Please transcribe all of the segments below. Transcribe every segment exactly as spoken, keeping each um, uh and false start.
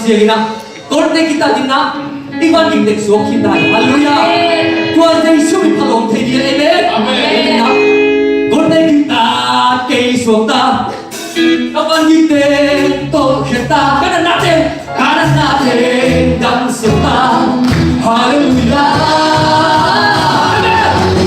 Ciangin ah, kolte kitat in ah, i van gik teng suak khin ta hi. Halleluiah. Tua Jesu min phalawm thei ding a, amen. Amen. Kolte kitat kei suak ta. Ka van gik teng tawlkhiat ta. Ka natna teng, ka natna teng damsak ta. Halleluiah. Amen.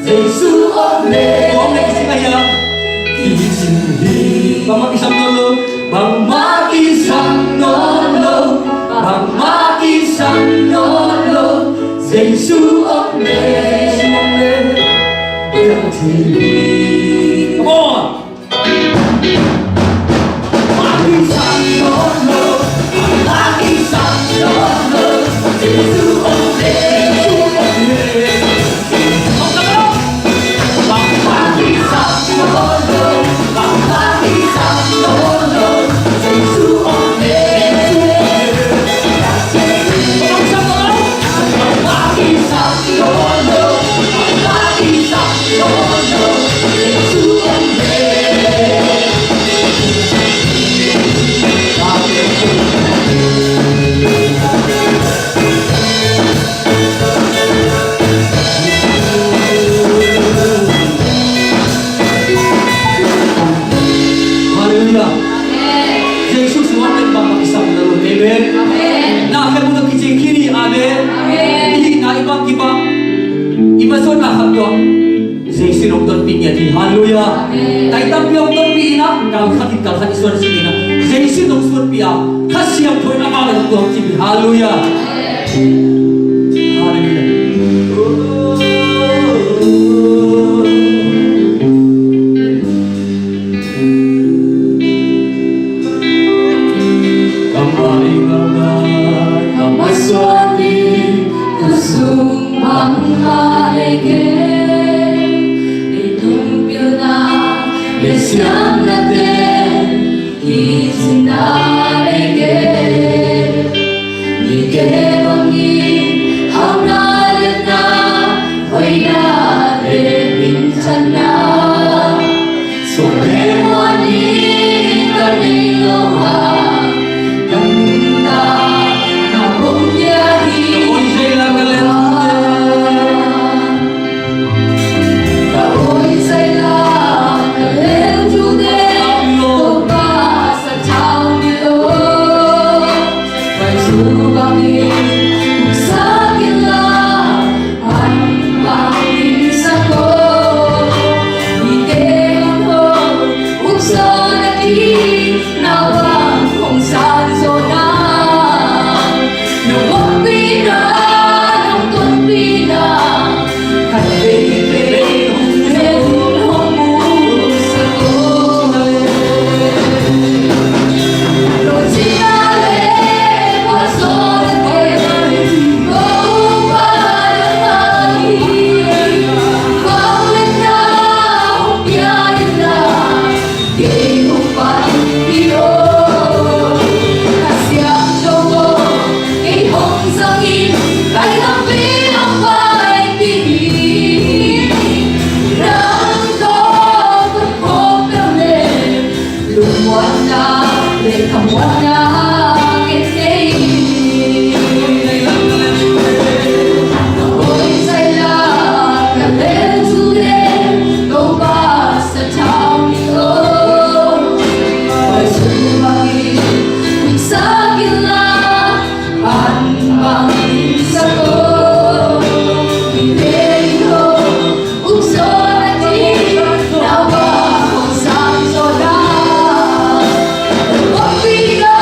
Jesu om le. Om le kising ahi a. Kising hi. Bangmah kisam nawn lo. Bangmah kisam nawn lo. Bangmah kisam nawn lo. Jesu om le. Jesu om le. Biang thei hi. Come on. Halleluiah. Jesu suang pen bangmah kisam nawn lo. Amen. Na khat mun a kicing khin hi. Amen. I hihna i bang kibang i masuanna khat tuak Jesu in hong tonpih ngiat hi. Halleluiah. Amen. Taih tampi hong tonpih in ah, kal khat in kal khat i suan sin in ah, Jesu in hong suanpih a, Kha Siangtho in a bang le hong tuak cip hi. Halleluiah. Halleluiah. Ka mai ngalngai, ka masuan ding, tua sung bangmah nei kei. Leitung pilna, lei siamnate, kicinna nei kei. Mite bangin, hauhna, liatna, hoihna, le minthanna. Suang le muan ding ka nei lo a, ka nuntakna hong pia hi. Ka awi zai la ka lel thute. Ka awi zai la ka lel thute. Topa sathau ni lo. Pai zu bangin hong sak in la. An bangin sak o, i teng ho, ukzawhna ding, na bang hong san zaw na. Nong ompihna, nong tonpihna, khat veivei hong tel hong mu sak o. Lungmuanna le khamuanna ngen kei. Ka awi zai la ka lel thute, Topa sathau ni lo. Pai zu bangin hong sak in la, an bangin sak o. I teng ho, ukzawhna ding, na bang hong san zaw na. Nong ompihna,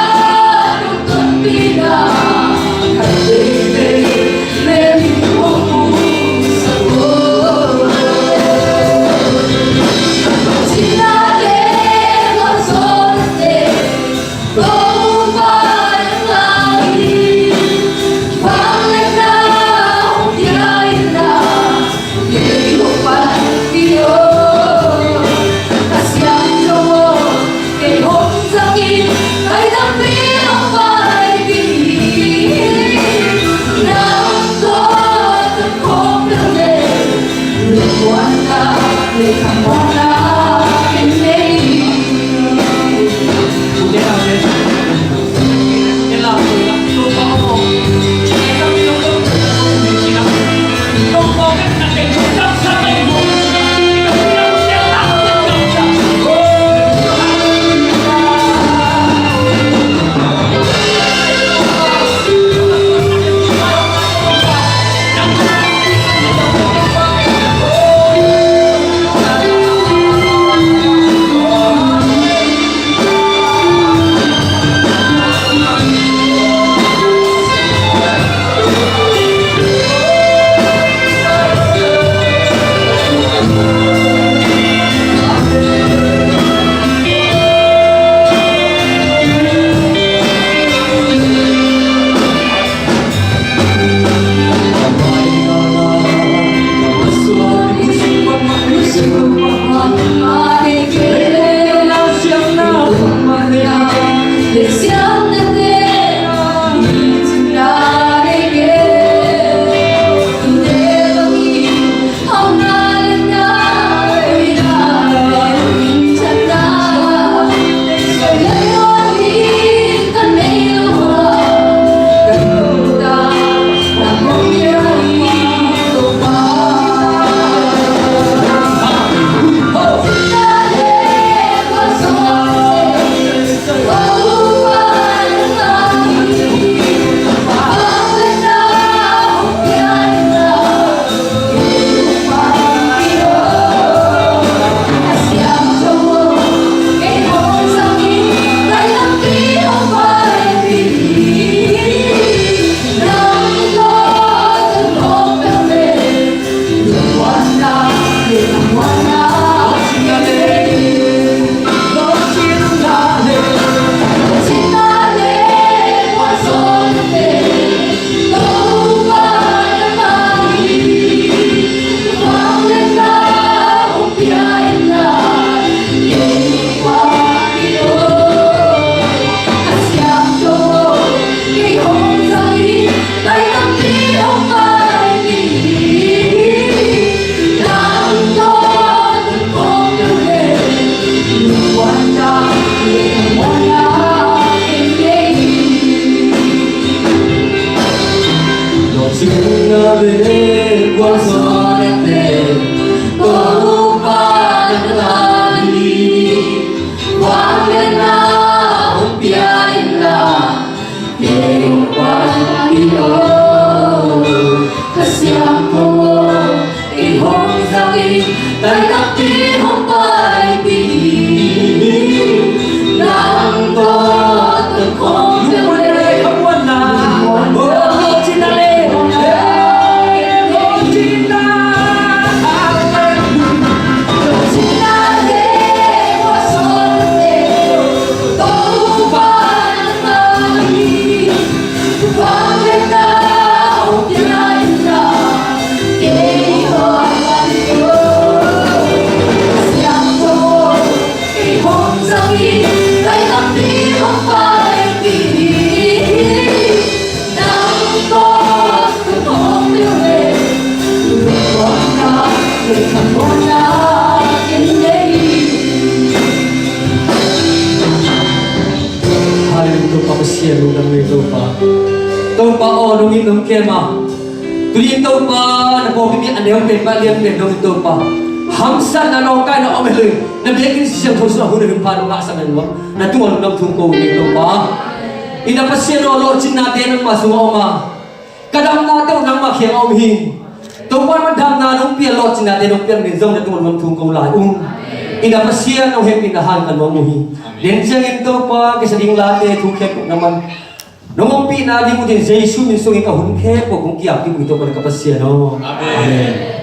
Hallelujah, Topa Pasian, lungdam ei Topa. Topa aw, nong it nong kem a, tuni in Topa na pawlpi mi a neu pen, a lian pen dongin Topa hamsatna, lawngkaina om hi lo in, na biakinn siangtho sungah hun a hun pha nong ngahsak na in, na tungah lungdam thu ko hi Topa. I na Pasian aw, lawhcinnate nangma sungah om a, ka damnate uh nangma kiangah om hi. Topa, na damna nong pia, lawhcinnate nong piak ning zong na tungah lungdam thu ko lai ung. I na Pasian, nong hehpihna hang ka nuam uh hi. Den ciangin Topa, kisa ding late thu khempeuh na man nong ompihna ding uh din Jesu min sungin ka hun khempeuh kong kiap ding uh hi Topa, na ka Pasian aw. Amen. Amen.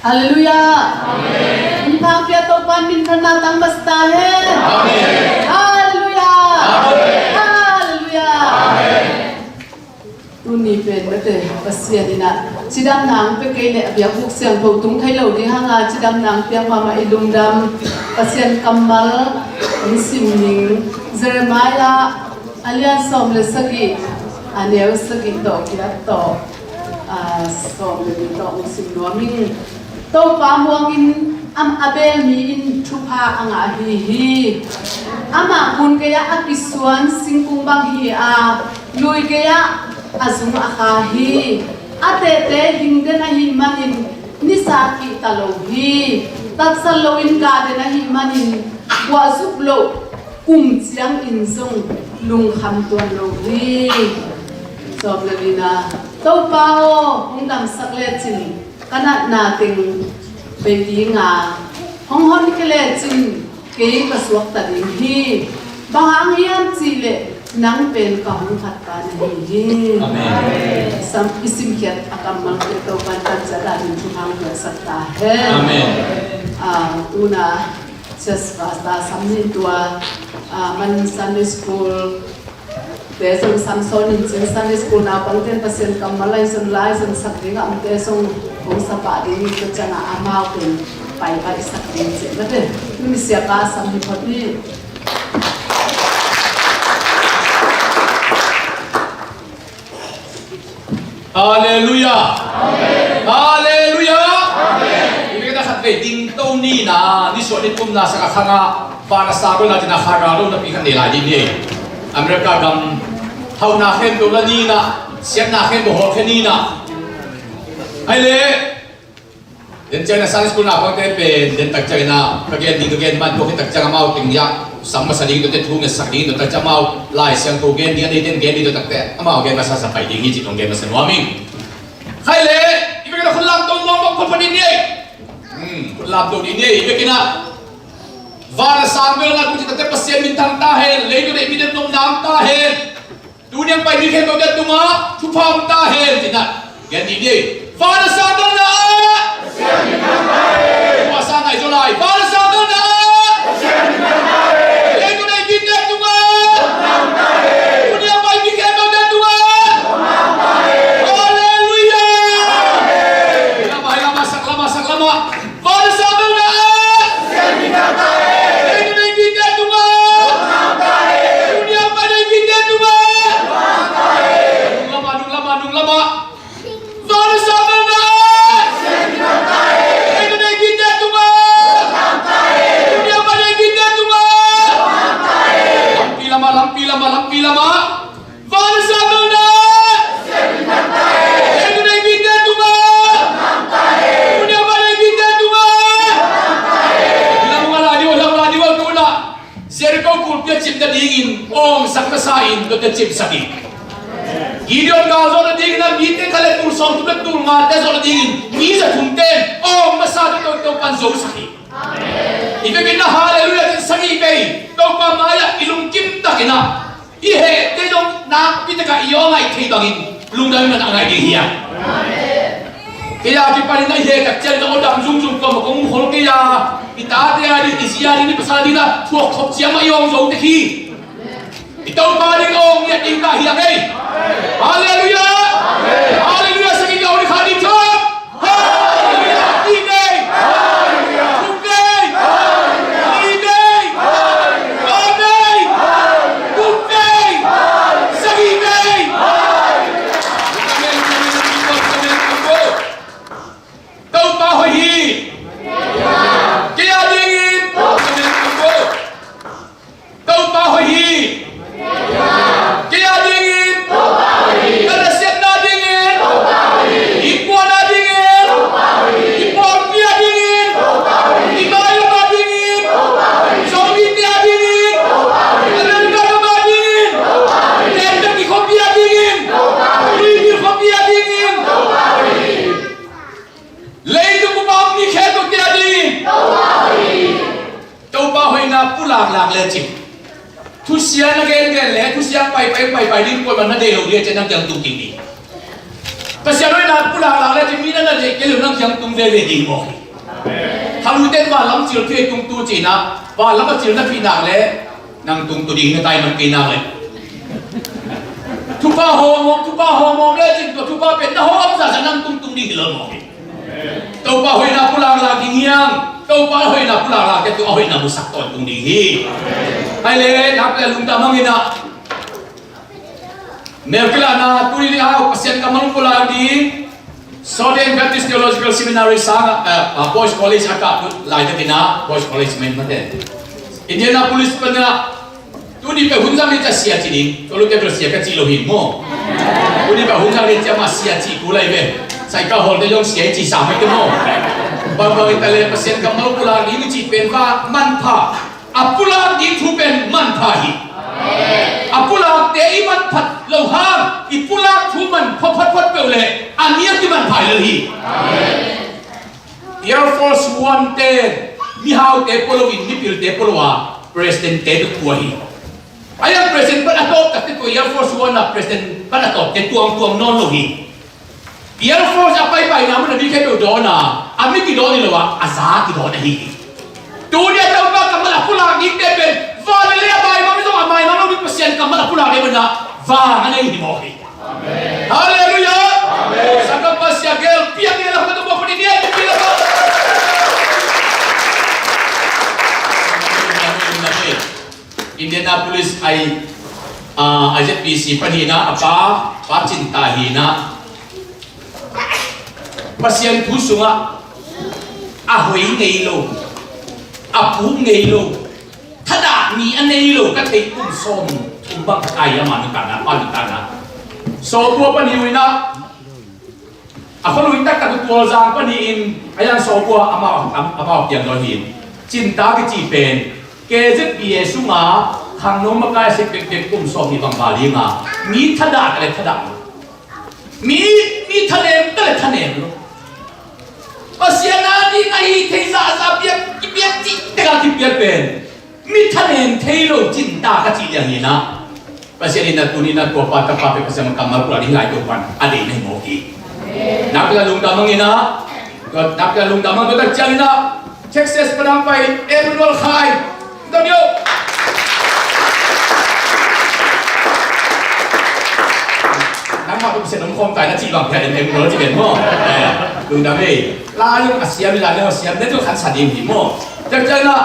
Halleluiah. Amen. Hong thangpia Topa in minthanna tang masa ta hen. Amen. Halleluiah. Amen. Halleluiah. Amen. Tuni pen mate Pasian in ah cidamna hong pia kei leh a biakbuk siangtho tung thei lo ding hang a, cidamna hong piak mahmah i lungdam Pasian kammal hong sim ning. Jeremiah a lian sawm le sagih, a neu sagih tawh kiat tawh, a, sawm le nih tawh hong sim nuam ing. Topa muangin a beel mi in thupha a ngah ahi hi. Amah gun gei-ah a kisuan singkung bang hi a, lui gei-ah a zung a kha hi. A tehte hing den ahih manin nisa kihta lo hi. Tatsat loin ga den ahih manin guahzuk loh kum ciangin zong lungkham tuan lo hi. Sawm le lina, Topa aw, hong damsak lecin ka natna teng bei ding a, hong honkhia lecin kei ka suakta ding hi. Bang hang hiam cih leh nang pen ka hong phat pa na hi hi. Amen. Sam, i simkhiat a kammalte Topa'n tanciat danin thupha hong piaksak ta hen. Amen. Ah, tuna Church Pastor sam ni tua, ah, man Sunday School te zong sam sawn in cin, Sunday School naupangte'n Pasian kammal lai zong, lai zong sak ding a omte zong hong sa pah ding in, tua ciangin amau pen paipai sak ding cin mate. Tuni siapa sam hi phot ni. Halleluiah. Halleluiah. Amen. Hih bek na khat vei dingto ni na, nisuah nitumna sak a khang a, van a sa bel na cina kha ral lo napi khat nei lai ding hi. America gam hauhna khempeuh la ni na, siatna khempeuh hawlkhia ni na. Hai le, den ciangin a Sunday School naupangte pen den tak ciangin a ka gen ding ka gen man, tua khit tak ciang amau teng hiah sam masa ding, tuate thu ngetsak ding, tua tak ciang amau Lai Siangtho gen ding a neite in gen ding, tua takte amau gen masa sa pai ding hi cih hong gen masa nuam ing. Khai le, i bek in a khut lamto nuam nuam phot phot ding ni ei. Hmm, khut lamto ding ni ei, i bek in a. Van a sang bel na, tua khit takte Pasian minthang ta hen, leitung a i mite nopna om ta hen. Tuni a pai mi khempeuh te tungah thupha om ta hen, ci-in a gen ding hi. Van a sang bel na ah, tua sang ngai zaw lai. Van a sang bel na ah, leitung a i mite tungah, tuni a pai mi khempeuh te tungah, halleluiah. Lamah, lamah, sak lamah, sak lamah. Van a sang bel na ah, leitung a i mite tungah, tuni a pai na i mite tungah, nung lamah, nung lamah, nung lamah. Van a sang bel na ah, leitung a i mite tungah, tuni a pai na i mite tungah, lampi lamah, lampi lamah, lampi lamah. Van a sang bel na ah, leitung a i mite tungah, tuni a pai na i mite tungah, lamah, lamah, lamah, lamah. Jericho kulpi a cim nadingin awngsak masa in tuate cimsak hi. Gideon gal zawh nadingin a mite khat le tul sawmthum le tul ngate zawh nadingin mi za thumte awng masa tuate Topa'n zosak hi. I vekin a halleluiah cin sagih vei Topa mai-ah i lungkim takin a i hehte zong nakpi takin i aw ngaih thei bangin lungdam i man a ngaih ding hi a. Kei a kipanin a i heh tak ciangin a aw dam zungzung kuamah kong mukhol kei a, i tate a ding, i zi a ding, i pasal a ding a thuak khop ciang mah i awng zo tek hi. I Topa ding awng ngiat ding ta hi a ngei. Halleluiah. Halleluiah. Sagih ka aw ding kha ding thak. Topa hoih hi. Kei a dingin. Topa hoih hi. Kei a dingin. Ka nasepna dingin. I puanna dingin. I pawlpi a dingin. I mailam a dingin. Zomite a dingin. America gam a dingin. Tenten i khuapi a dingin. Tuipi khuapi a dingin. Leitung bup a om mi khempeuhte a dingin. Topa hoihna pulak lak lecin, thusia na gengen le thusia paipai paipai ding kuamah na deih lo ding a, cian nang kiang tung kik ding. Pasian hoihna pulak lak le cin mi na na deih kei lo nang kiang tung veve ding maw? Khaluten vanlam cil thei tung tu cin ah vanlam a cil na thih nak le nang tung tu ding na tai man kei nak le. Thupha hawm hawm, thupha hawm hawm le cin tua thupha pen na hawm zahzah nang tung tung ding hi lo maw? Topa hoihna pulak lak ding hiang. Topa hoihna pulak lak te tu a hoihna musak tawntung ding hi. Hai le nak le lungdam hang in ah. Melkila na tuni ni hau Pasian kammal pulak ding. Southern Baptist Theological Seminary sang ah, ah, Boys College a kah tu lai takin ah Boys College men mate. Indianapolis pan ah tuni peuh hun zang ni cia sia ci ding, tolu te bel sia ka ci lo hi maw. Tuni peuh hun zang ni cia mah sia ci ku lai ve. Sai ka hol te zong sia i ci sa mai te maw. Bangbang i ta le Pasian kammal pulak ding i ci pen va manpha. A pulak ding thu pen manpha hi. A pulak te i manphat lo hang i pulak thu man photphot peuh le a nia ki manpha hi lo hi. Air Force One te mihaute polo in mipilte polo a president te tuk pua hi. A yang president pan a tawp takte tua Air Force One a president pan a tawpte tuangtuang nawn lo hi. Air Force a paipaina mun a mi khempeuh dawn a, a mi kidawn hi lo a, a za kidawn ahi hi. Tuni a Topa kammal a pulak dingte pen va le le a maimang zong a maimang lo mi Pasian kammal a pulak ding mun a vang a nei hi mawk hi. Halleluiah. Sangkam Pasian gel piang ni a lam ka tuk buak puni ni a tuk piang a tuk. Indianapolis ai, ah, I Z B C pan hi na a pa, pa Cinta hi na. Pasian thu sungah a hoi ngei lo, a puk ngei lo, thadah mi a nei lo ka thei kum sawm thum bang ka kai ama nutana, pa nutana. Sawpua pan hi uh inah a khualui taktak uh Tualzang pan hi in a yang Sawpua amau, am-, amau kiang dawn hi in. Cinta kici pen K Z B A sungah khangno makai a sek bekbek kum sawm nih bang val hi inah mi thadah ka le thadah lo. Mi, mi thanem ka le thanem lo. Pasian a ding ahi thei zahzah piak, kipiak cih tek a kipiak pen mi thanem thei lo Cinta ka cih liang hi inah. Pasian in a tuni na tua pa tapa pe Pasian kammal pulak ding lai tua pan a deih na hi mawk hi. Nak pia lungdam hang inah. Tua nak pia lungdam hang tua tak ciang inah. Texas padang pai Emmanuel Khai. Tawm ni uh. Nangmah kum sian om khawm kai na cih bang phiat in em lo ci ben maw. Eh, lungdam ei. La yung a siam, la yung a siam, na tu khan sa ding hi maw. Ciang ciang na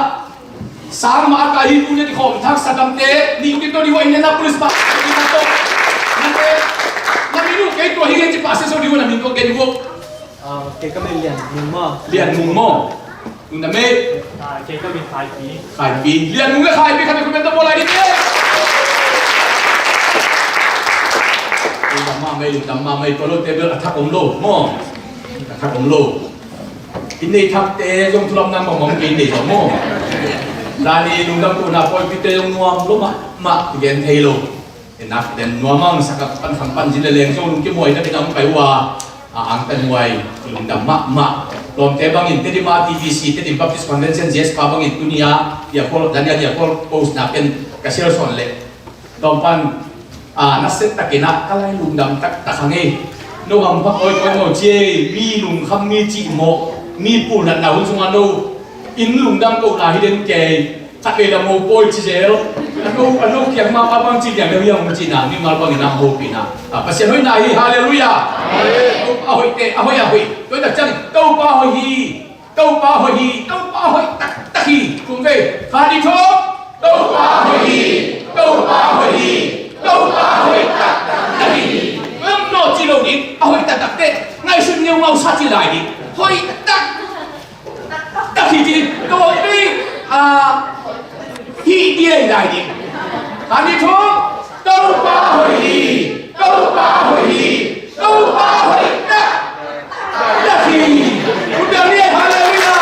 sang mah a kai hi tu ne di khawm thak sa dam te, ni ki to di wa Indianapolis pa. Ni na to. Na te. Na mi nu kei tua hi ngen ci pa se so di wa na mi tua kei di wa. Ah, kei ka min Lian Mung maw. Lian Mung maw. Nung na mei. Ah, kei ka min Khai Pi. Khai Pi. Lian Mung le Khai Pi khat ni khut beng tawh bawl lai ding. Lungdam mahmah ei, lungdam mahmah ei, tua lo te bel a thak om lo maw. A thak om lo. I nei thakte zong thulam nang mawngmawng kei nei zong maw. Zani lungdam kohna pawlpite zong nuam lo mahmah, i gen thei lo. Enak den nuamang saka pan khang pan zin le leng zong lungkim huai takin a hong pai uh a, a angtan huai, lungdam mahmah. Lawmte bangin Tedim a T B C, Tedim Baptist Convention, J S pa bangin tuni a diakhual, Daniel diakhual post na pen ka sialsawn leh. Lawm pan, a, naset takin a ka lai lungdam taktak hang ei. No hampha kawikawi maw ci ei, mi lungkham mi cihmawh, mi pulnatna hun sungah no in lungdam kohna hi den kei. Khat vei lam ho pawi ci zel. A no, a no kiang mah a bang ci liang deuh hiam hong cihna, mimal bangin a hopihna. A, Pasian hoihna hi, halleluiah. Topa hoih teh, a hoih, a hoih. Tua tak ciang, Topa hoih hi, Topa hoih hi, Topa hoih taktak hi. Kum vei, khat nih thum. Topa hoih hi, Topa hoih hi, Topa hoih taktak hi. Tua no ci lo ding, a hoih taktak teh, ngaihsut ngeungau sa ci lai ding. Hoih tak tak hi ci, ka hoih hi, a, hi dia hi lai ding. Khat nih thum, Topa hoih hi, Topa hoih hi, Topa hoih tak tak hi. Khut beng ni, halleluiah.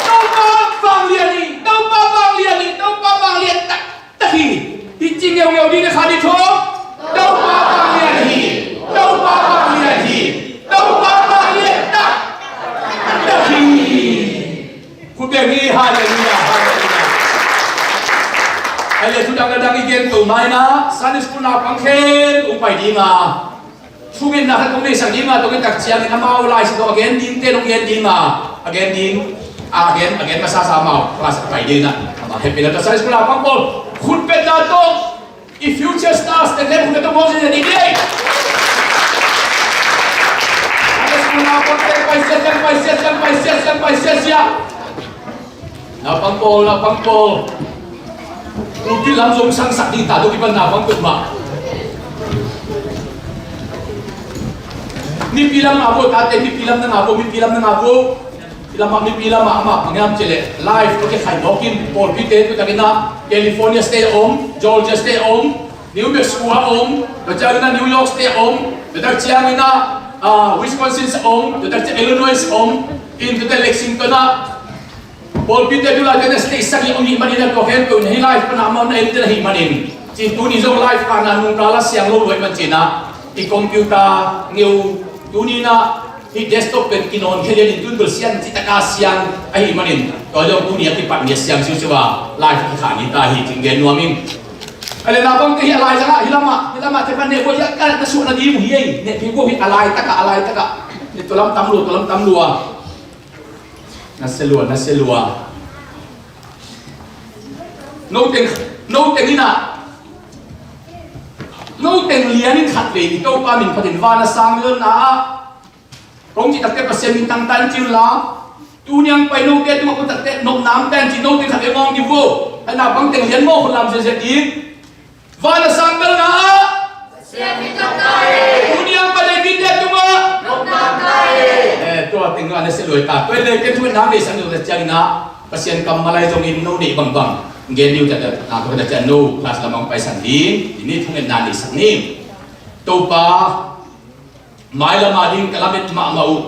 Topa vanglian hi, Topa vanglian hi, Topa vanglian tak tak hi. Hi ci ngeungeu ding na khat nih thum. Topa vanglian hi. Topa vanglian hi. Topa vanglian tak tak hi. Khut beng ni, halleluiah, halleluiah. Ai le thu dang dang i gen to Maina Sunday School naupang khempeuh hong pai ding a, thungetna khat hong neihsak ding a, tua khit tak ciangin amau Lai Siangtho a gen dingte hong gen ding a, a gen ding, a gen, a gen masasa amau class a pai ding a, amau hehpihna tawh Sunday School naupang pawl khut betna tawh, i future stars te khempeuh khut betna tawh hong gen ding hi. Sunday School naupang te pai sia, pai sia, pai sia, pai sia. Naupang pawl, naupang pawl. Pulpit lam zong sangsak ding ta, tua kipan naupang pawl mah. Mipi lam ngah vo, tate, mipi lam na ngah vo, mipi lam na ngah vo. Mipi lam mah, mipi lam mah, amah bang hiam cih leh live tawh kikhai mawk in, pawlpite tu takin ah California State a om, Georgia State a om, New Mexico a om, tua ciangin ah New York State a om, tua tak ciangin ah, ah, Wisconsin a om, tua tak ciang Illinois a om, in tua tak Lexington ah, pawlpite tu laite na state sagih om hi manin a, tua khempeuh in hih live pan a amau na en ding ahih manin, cih tuni zong live pan a nungta la siang lo luai man cih na, i computer ngeu tuni na hih desktop pen kinawn khia lian in tun bel siang cih taka siang ahih manin, tua zong tuni a kipat ni a siang siusiu a live kikhah ni ta hi cih gen nuam ing. A le naupangte hih a lai zangah hih lamah, hih lamah te pan neh buai hiah ka na suah na ding uh hi ei, neh phei buai hih a lai takah, a lai takah. Tua lam tam lua, tua lam tam lua. Na sia lua, na sia lua. Noteng, noteng in ah, noteng lian in khat vei i Topa min phatin van a sang lelna ah, kong cih takte Pasian min tangtan ci un la. Tuni a hong pai note tungah kong cih takte nopna om ta hen ci, noteng khat vei ngawng dih vo. Hih naupang teng lian mawh khut lam ziahziah ding. Van a sang belna ah. Pasian min tangtan hi. Tuni a hong pai David te tungah. Nopna om ta hen. Eh, tua teng a na sia luai ta. Tua le ken thu nang nei sang lo ta ciangin ah, Pasian kammal ahi zongin no neih bangbang gen ding uh ta, ta, na tua ta ciang no class lamah hong paisan ding. Tuni thungetna nei sak ni. Topa, mailam a ding ka lamet mahmah uh,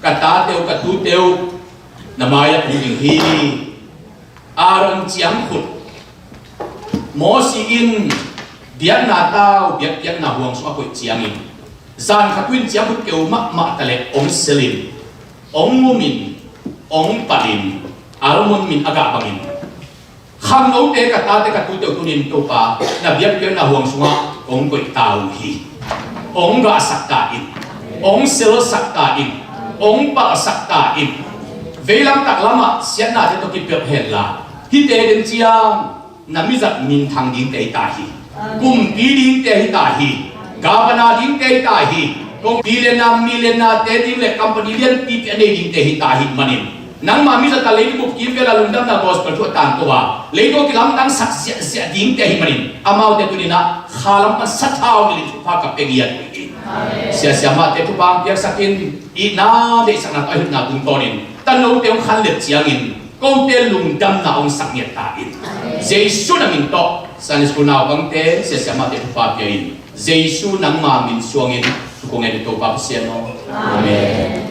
ka tate uh, ka tute uh na mai-ah hong ding hi. Aaron ciangkhut, Mosi in biakna tau, biakpiakna huang sungah koih ciangin, zan khat uh in ciangkhut keu mahmah ta leh hong selin, hong ngumin, hong palhin, Aaron min a gah bangin, khangnote, ka tate, ka tute uh tuni in Topa, na biakpiakna huang sungah hong koih ta uh hi. Hong gahsak ta in, hong selsak ta in, hong palhsak ta in. Veilam taklamah siatnate tawh kipelh hen la, hihte den ciang na mizat minthang dingte hi ta hi. Kumpi dingte hi ta hi. Gavana dingte hi ta hi. Kongpi lianna, mi liannate ding le company lianpipi a nei dingte hi ta hi manin, nangma mizat a leitung bup kimvel a lungdamna gospel thu a tangko a, leitung a kilamdangsak ziahziah dingte ahih manin, amaute tuni in ah kha lam pan sathau nilhin thupha ka pia ngiat uh hi. Siasiamahte thupha hong piaksak in, itna deihsakna tawh a hilhna tungtawnin tanote hong khanlet ciangin kote lungdamna hong sak ngiat ta in. Jesu na min tawh Sunday school naupangte, siasiamahte thupha pia in. Jesu nangma min suangin thu kong ngen hi, Topa Pasian aw. Amen.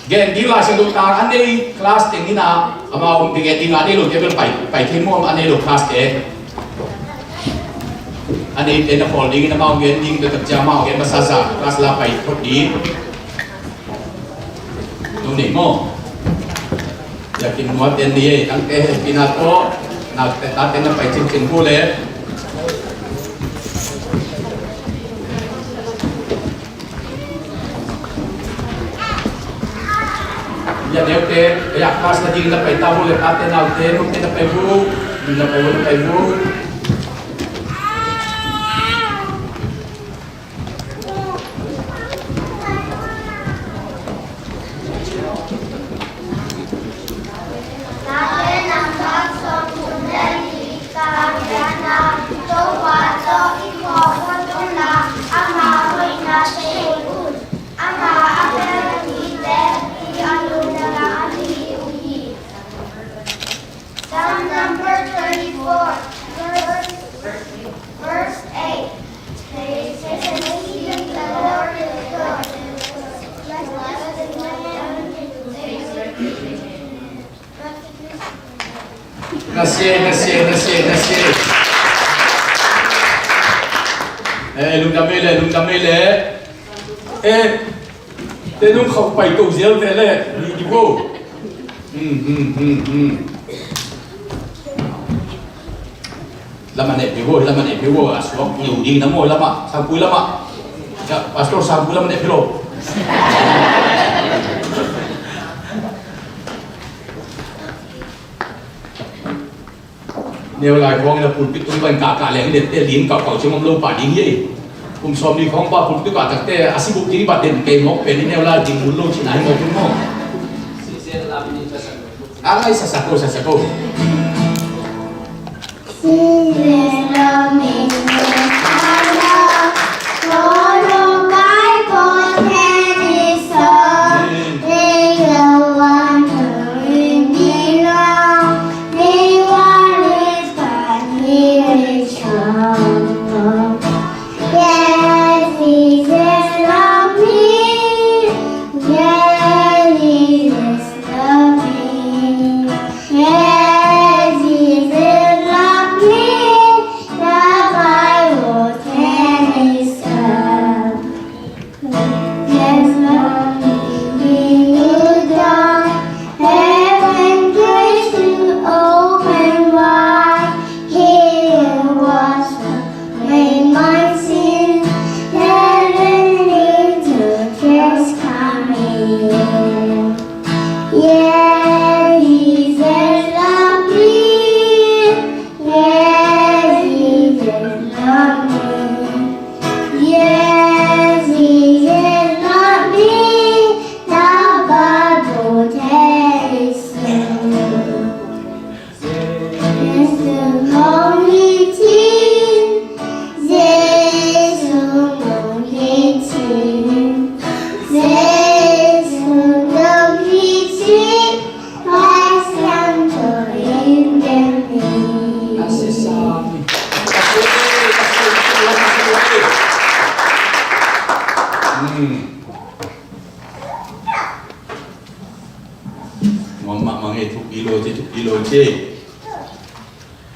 Gen ding Lai Siangtho tang a nei class teng in ah, amau hong gen ding a, a nei lote bel pai, pai thei maw, a nei lo class te. A neite na khawl dingin amau hong gen ding, tua tak ciang amau hong gen masasa, class la pai phot ding. Nong nei maw? Yakin muat en ni ei, tangte hehpihna tawh, naute tate na pai cincin bu le. Ya neute, ya class na ding na pai ta bu le, tate naute, nute na pai bu, na pai bu, na pai bu. Psalm number twenty-four, verse, verse eight. Taste and see the Lord is good. Blessed is the man who takes his commandments. Nasia, nasia, nasia, nasia. Eh, lungdam ei le, lungdam ei le. Eh, te nung khauh pai to zial ve le, ni di bo. Hmm, hmm, hmm, hmm. Lamah neh peuh aw, lamah neh peuh aw, a suak ngeu ding na maw, lamah, sangpui lamah. Ya, Pastor, sangpui lamah neh peuh lo. Neu lai khawng in a pulpit tung pan kahkah leng in dette lim kauhkauh cing om lo pah ding hi. Kum sawm ni khawng pa pulpit kah takte a sibuk ding bat den kei mawk pen in neu lai ding mun lo cihna hi mawk in maw. A lai sasak ko, sasak ko. Mama mange thupi lo ci, thupi lo ci.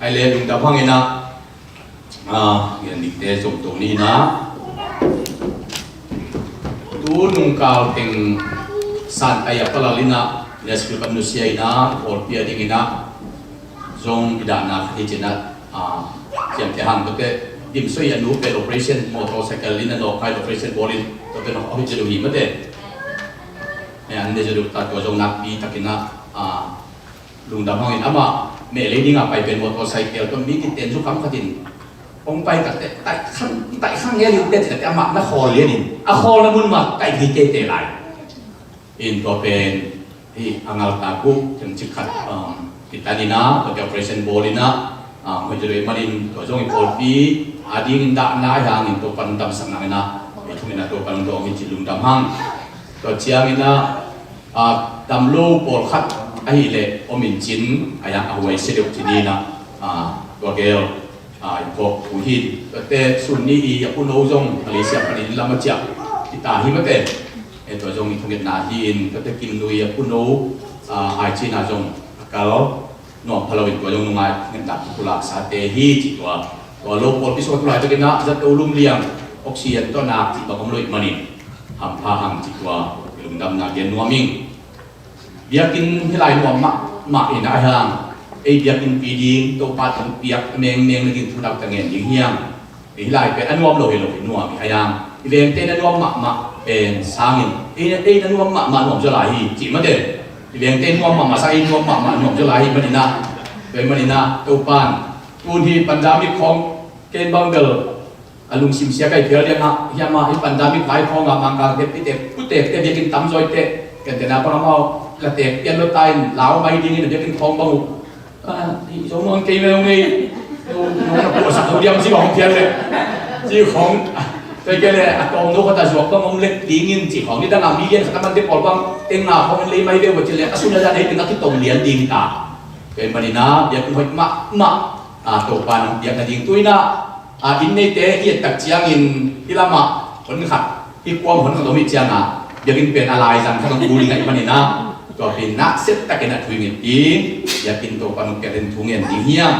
Ai le lungdam hang ina. Ah, ngian dikte zong to ni na. Tu nungkal teng san ai a palal ina, Nashville kan nusia ina, Pawlpi a ding ina. Zong i dahna khat hi cina, ah, ciamte hang tote, dim soi a nu pe operation, motorcycle ina nawk kai operation bawlin, tote nawk a hi cina hi mate. An ne zong ta tua zong nakpi takina, ah, lungdam hangin amah mehlei dinga pai pen motorcycle tawh mi kiten zu kam khatin hong pai takte taih khang, taih khang nge liu te, amah na khawl lianin a khawlna mun mah taih hi tete lai. In tua pen hi a ngaltak uh themcik khat, um, kitanina tua operation bawlina, um, hoih zui manin tua zong i pawlpi a dingin dahna hi hangin tua pan damsak nangina i thungina tua pan dawng hi ci lungdam hang. Tua ciangina, ah, dam lo pawlkhat ahih leh om in cin, a yang a huai sia deuh ci nina, ah, tua gel, ah, i phawk thu hi. Tuate sun ni i a puno zong Malaysia panin lam a ciah kita hi mate. E, tua zong i thungetna hi in, tuate Kim Nui a puno, ah, ai cina zong a kal nuam pha lo in tua zong nungai ngetna kipulak sate hi ci tua. Tua lo pawlpi sung a tu laitakin ah zato lum liang oxygen tawh nak cih bang om lo ih manin hampha hang ci tua i lungdamna gen nuam ing. Biakinn hi lai nuam mahmah in a hiang ei biakinnpi ding Topa tawh piak mengmeng nading thu nak ta ngen ding hiang. Hih lai pen a nuam lo hi lo, hi nuam hi a hiang. I vengte na nuam mahmah pen sangin ei, ei na nuam mahmah nuam zaw lai hi cih mate. I vengte nuam mahmah sang ei nuam mahmah nuam zaw lai hi maninah. Tua hi maninah Topan tun hi pandemic khawng ken bang bel a lungsim sia kai phial liangah hiamah hi pandemic vai khawngah Mangkangte pitek putekte biakinn tamzawite kentena pang amau latek pian lo ta in lau mai dingin a biakinn khawng bang uh. Ah, i zo nuam kei mel ngei. Zo nuam na puasak zo diam ci khawng phial le. Ci khawng. Tua kei le a tawm no khat a zuak bang om lek dingin ci khawng. Ni dangah mi lian khat a man te pawl bang teng nga khawng in lei mai ve ua ci le a sun a zan hei teng a kitawm lian ding ta. Tua hi maninah biakinn hoih mahmah, ah, Topa nang piak nading tuinah, ah, inn neite i et tak ciangin hih lamah hon khat hih kuam hon khat om ih ciangah biakinn pen a laizang khat hong kul ding ahih maninah tua pen naksiat takin a thu i nget ding biakinn Topa nong piak den thu ngen ding hiam.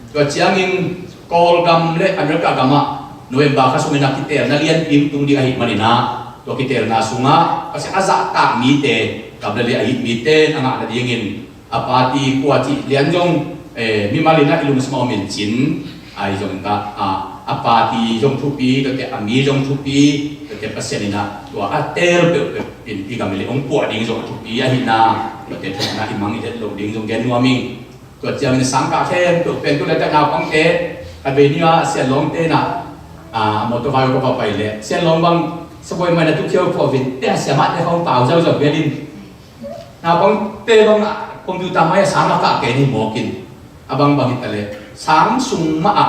Tua ciangin Kawlgam le America gamah November kha sungin a kiteelna lianpi hong tung ding ahih maninah tua kiteelna sungah Pasian a zahtak mite gam le liah ahih mite a ngah nadingin a party kua cih lian zong, eh, mimal in ah i lungsim a om in cin, Ai zong ta a, a party zong thupi, tuate a mi zong thupi, tuate Pasian in a tua a tel peuhpeuh in i gam i lei hong puah ding zong a thupi ahihna, tuate thukna i mang i het loh ding zong gen nuam ing. Tua ciangin sangkah khempeuh pen tu le tak naupangte, a vei ni a Sianlawngte na, a, motorvai ka va pai le Sianlawng bang sabuai mai na tu khiau khua vin te a siamah te hong pau zau zau velin. Naupangte bang a computer mai a sang a kah kei ni mawkin. A bang bang hita le sang sung mah a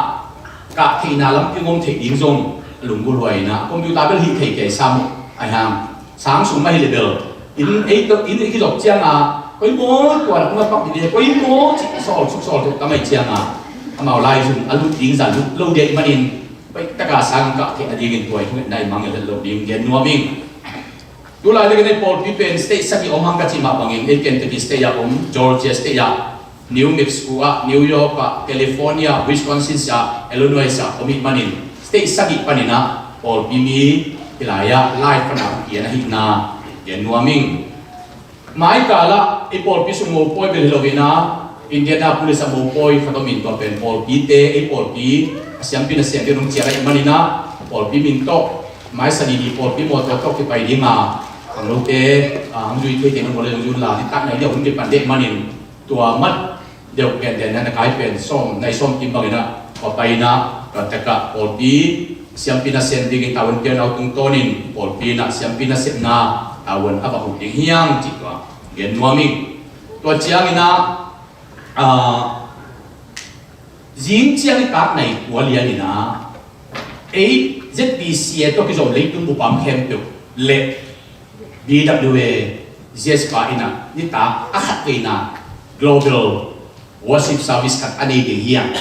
kah theihna lampi ngom theih ding zong a lunggulh huai na computer bel hih thei kei sam uh. Ai hang sang sung mah hi le bel in ei to in ei kizop ciang a koi maw tua na kuma pak di le koi maw ci sawl suk sawl tuk tamai ciang a amau lai zung a lut ding zan lut lo dia i manin koi taka sang kah theihna dingin tua i thungetna i mang i let lo ding gen nuam ing. Tulai ding ei pawlpi pen state sagih om hang ka cih mah bangin ei Kentucky state ah om, Georgia state ah, New Mexico ah, New York ah, California, Wisconsin ah, Illinois ah om ih manin state sagih panin ah pawlpi mi hilai ah live pana kian ahihna gen nuam ing. Mai kal ah ei pawlpi sung mopawi bel hi lo in ah Indianapolis ah mopawi khat om in tua pen pawlpite ei pawlpi a siampi na siampi nung cian ahih manin ah pawlpi min tawh mai sani ni pawlpi mawtaw tawh kipai ding a ang lote ang zui thei thei nung mawle zung zun la ni tak nai dia hun kipan deh manin tua mat deuh pen den na kai pen sawm nai sawm kim bangin ah tua pai in ah tua tak ah pawlpi siampi na siam dingin tavuan pian au tungtawnin pawlpi in ah siampi na siamna tavuan a va huk ding hiang cih tua gen nuam ing. Tua ciangin ah, ah, zing ciang i tak nai kua lian in ah ei Z B C a tawh kizom leitung bupam khempeuh le B W A Z S pa in ah nitak a khat veina global worship service khat a nei ding hiang.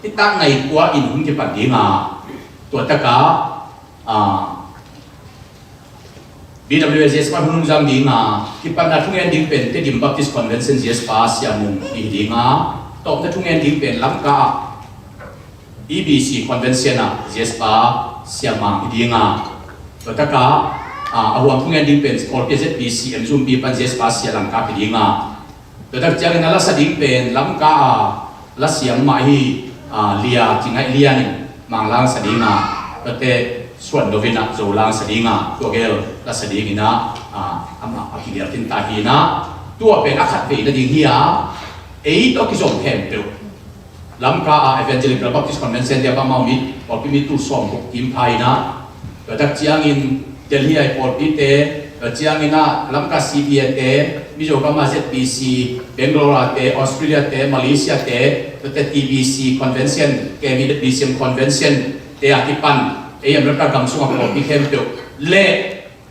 Nitak nai kua in hun kipan ding a tua tak ah, ah, B W A Z S pa hun zang ding a kipatna thungen ding pen Tedim Baptist Convention Z S pa Siamung hi ding a tawpna thungen ding pen Lamka ah E B C Convention ah Z S pa Siamang hi ding a tua tak ah, ah, a huang thungen ding pen Scorpio Z B C M Zumbi pan Z S pa Sia Lamka hi ding a tua tak ciangin a lasa ding pen Lamka a lasiam mah hi, ah, Lia Cingaih Lian in Manglang sa ding a tuate Suan Dovin ah Zolang sa ding a tua gel lasa ding in ah, ah, amah a kigel khin ta hi in ah tua pen a khat vei na ding hi a ei tawh kizom khempeuh Lamka a Evangelical Baptist Convention dia bang mau mi pawlpi mi tu sawm buk kim pha in ah tua tak ciangin Delhi ai pawlpite, tua ciangin ah Lamka C B A te, Mizoram a Z B C, Bangalore a te, Australia te, Malaysia te, tuate T B C Convention, K B Z B C M Convention te a kipan ei America gam sungah pawlpi khempeuh le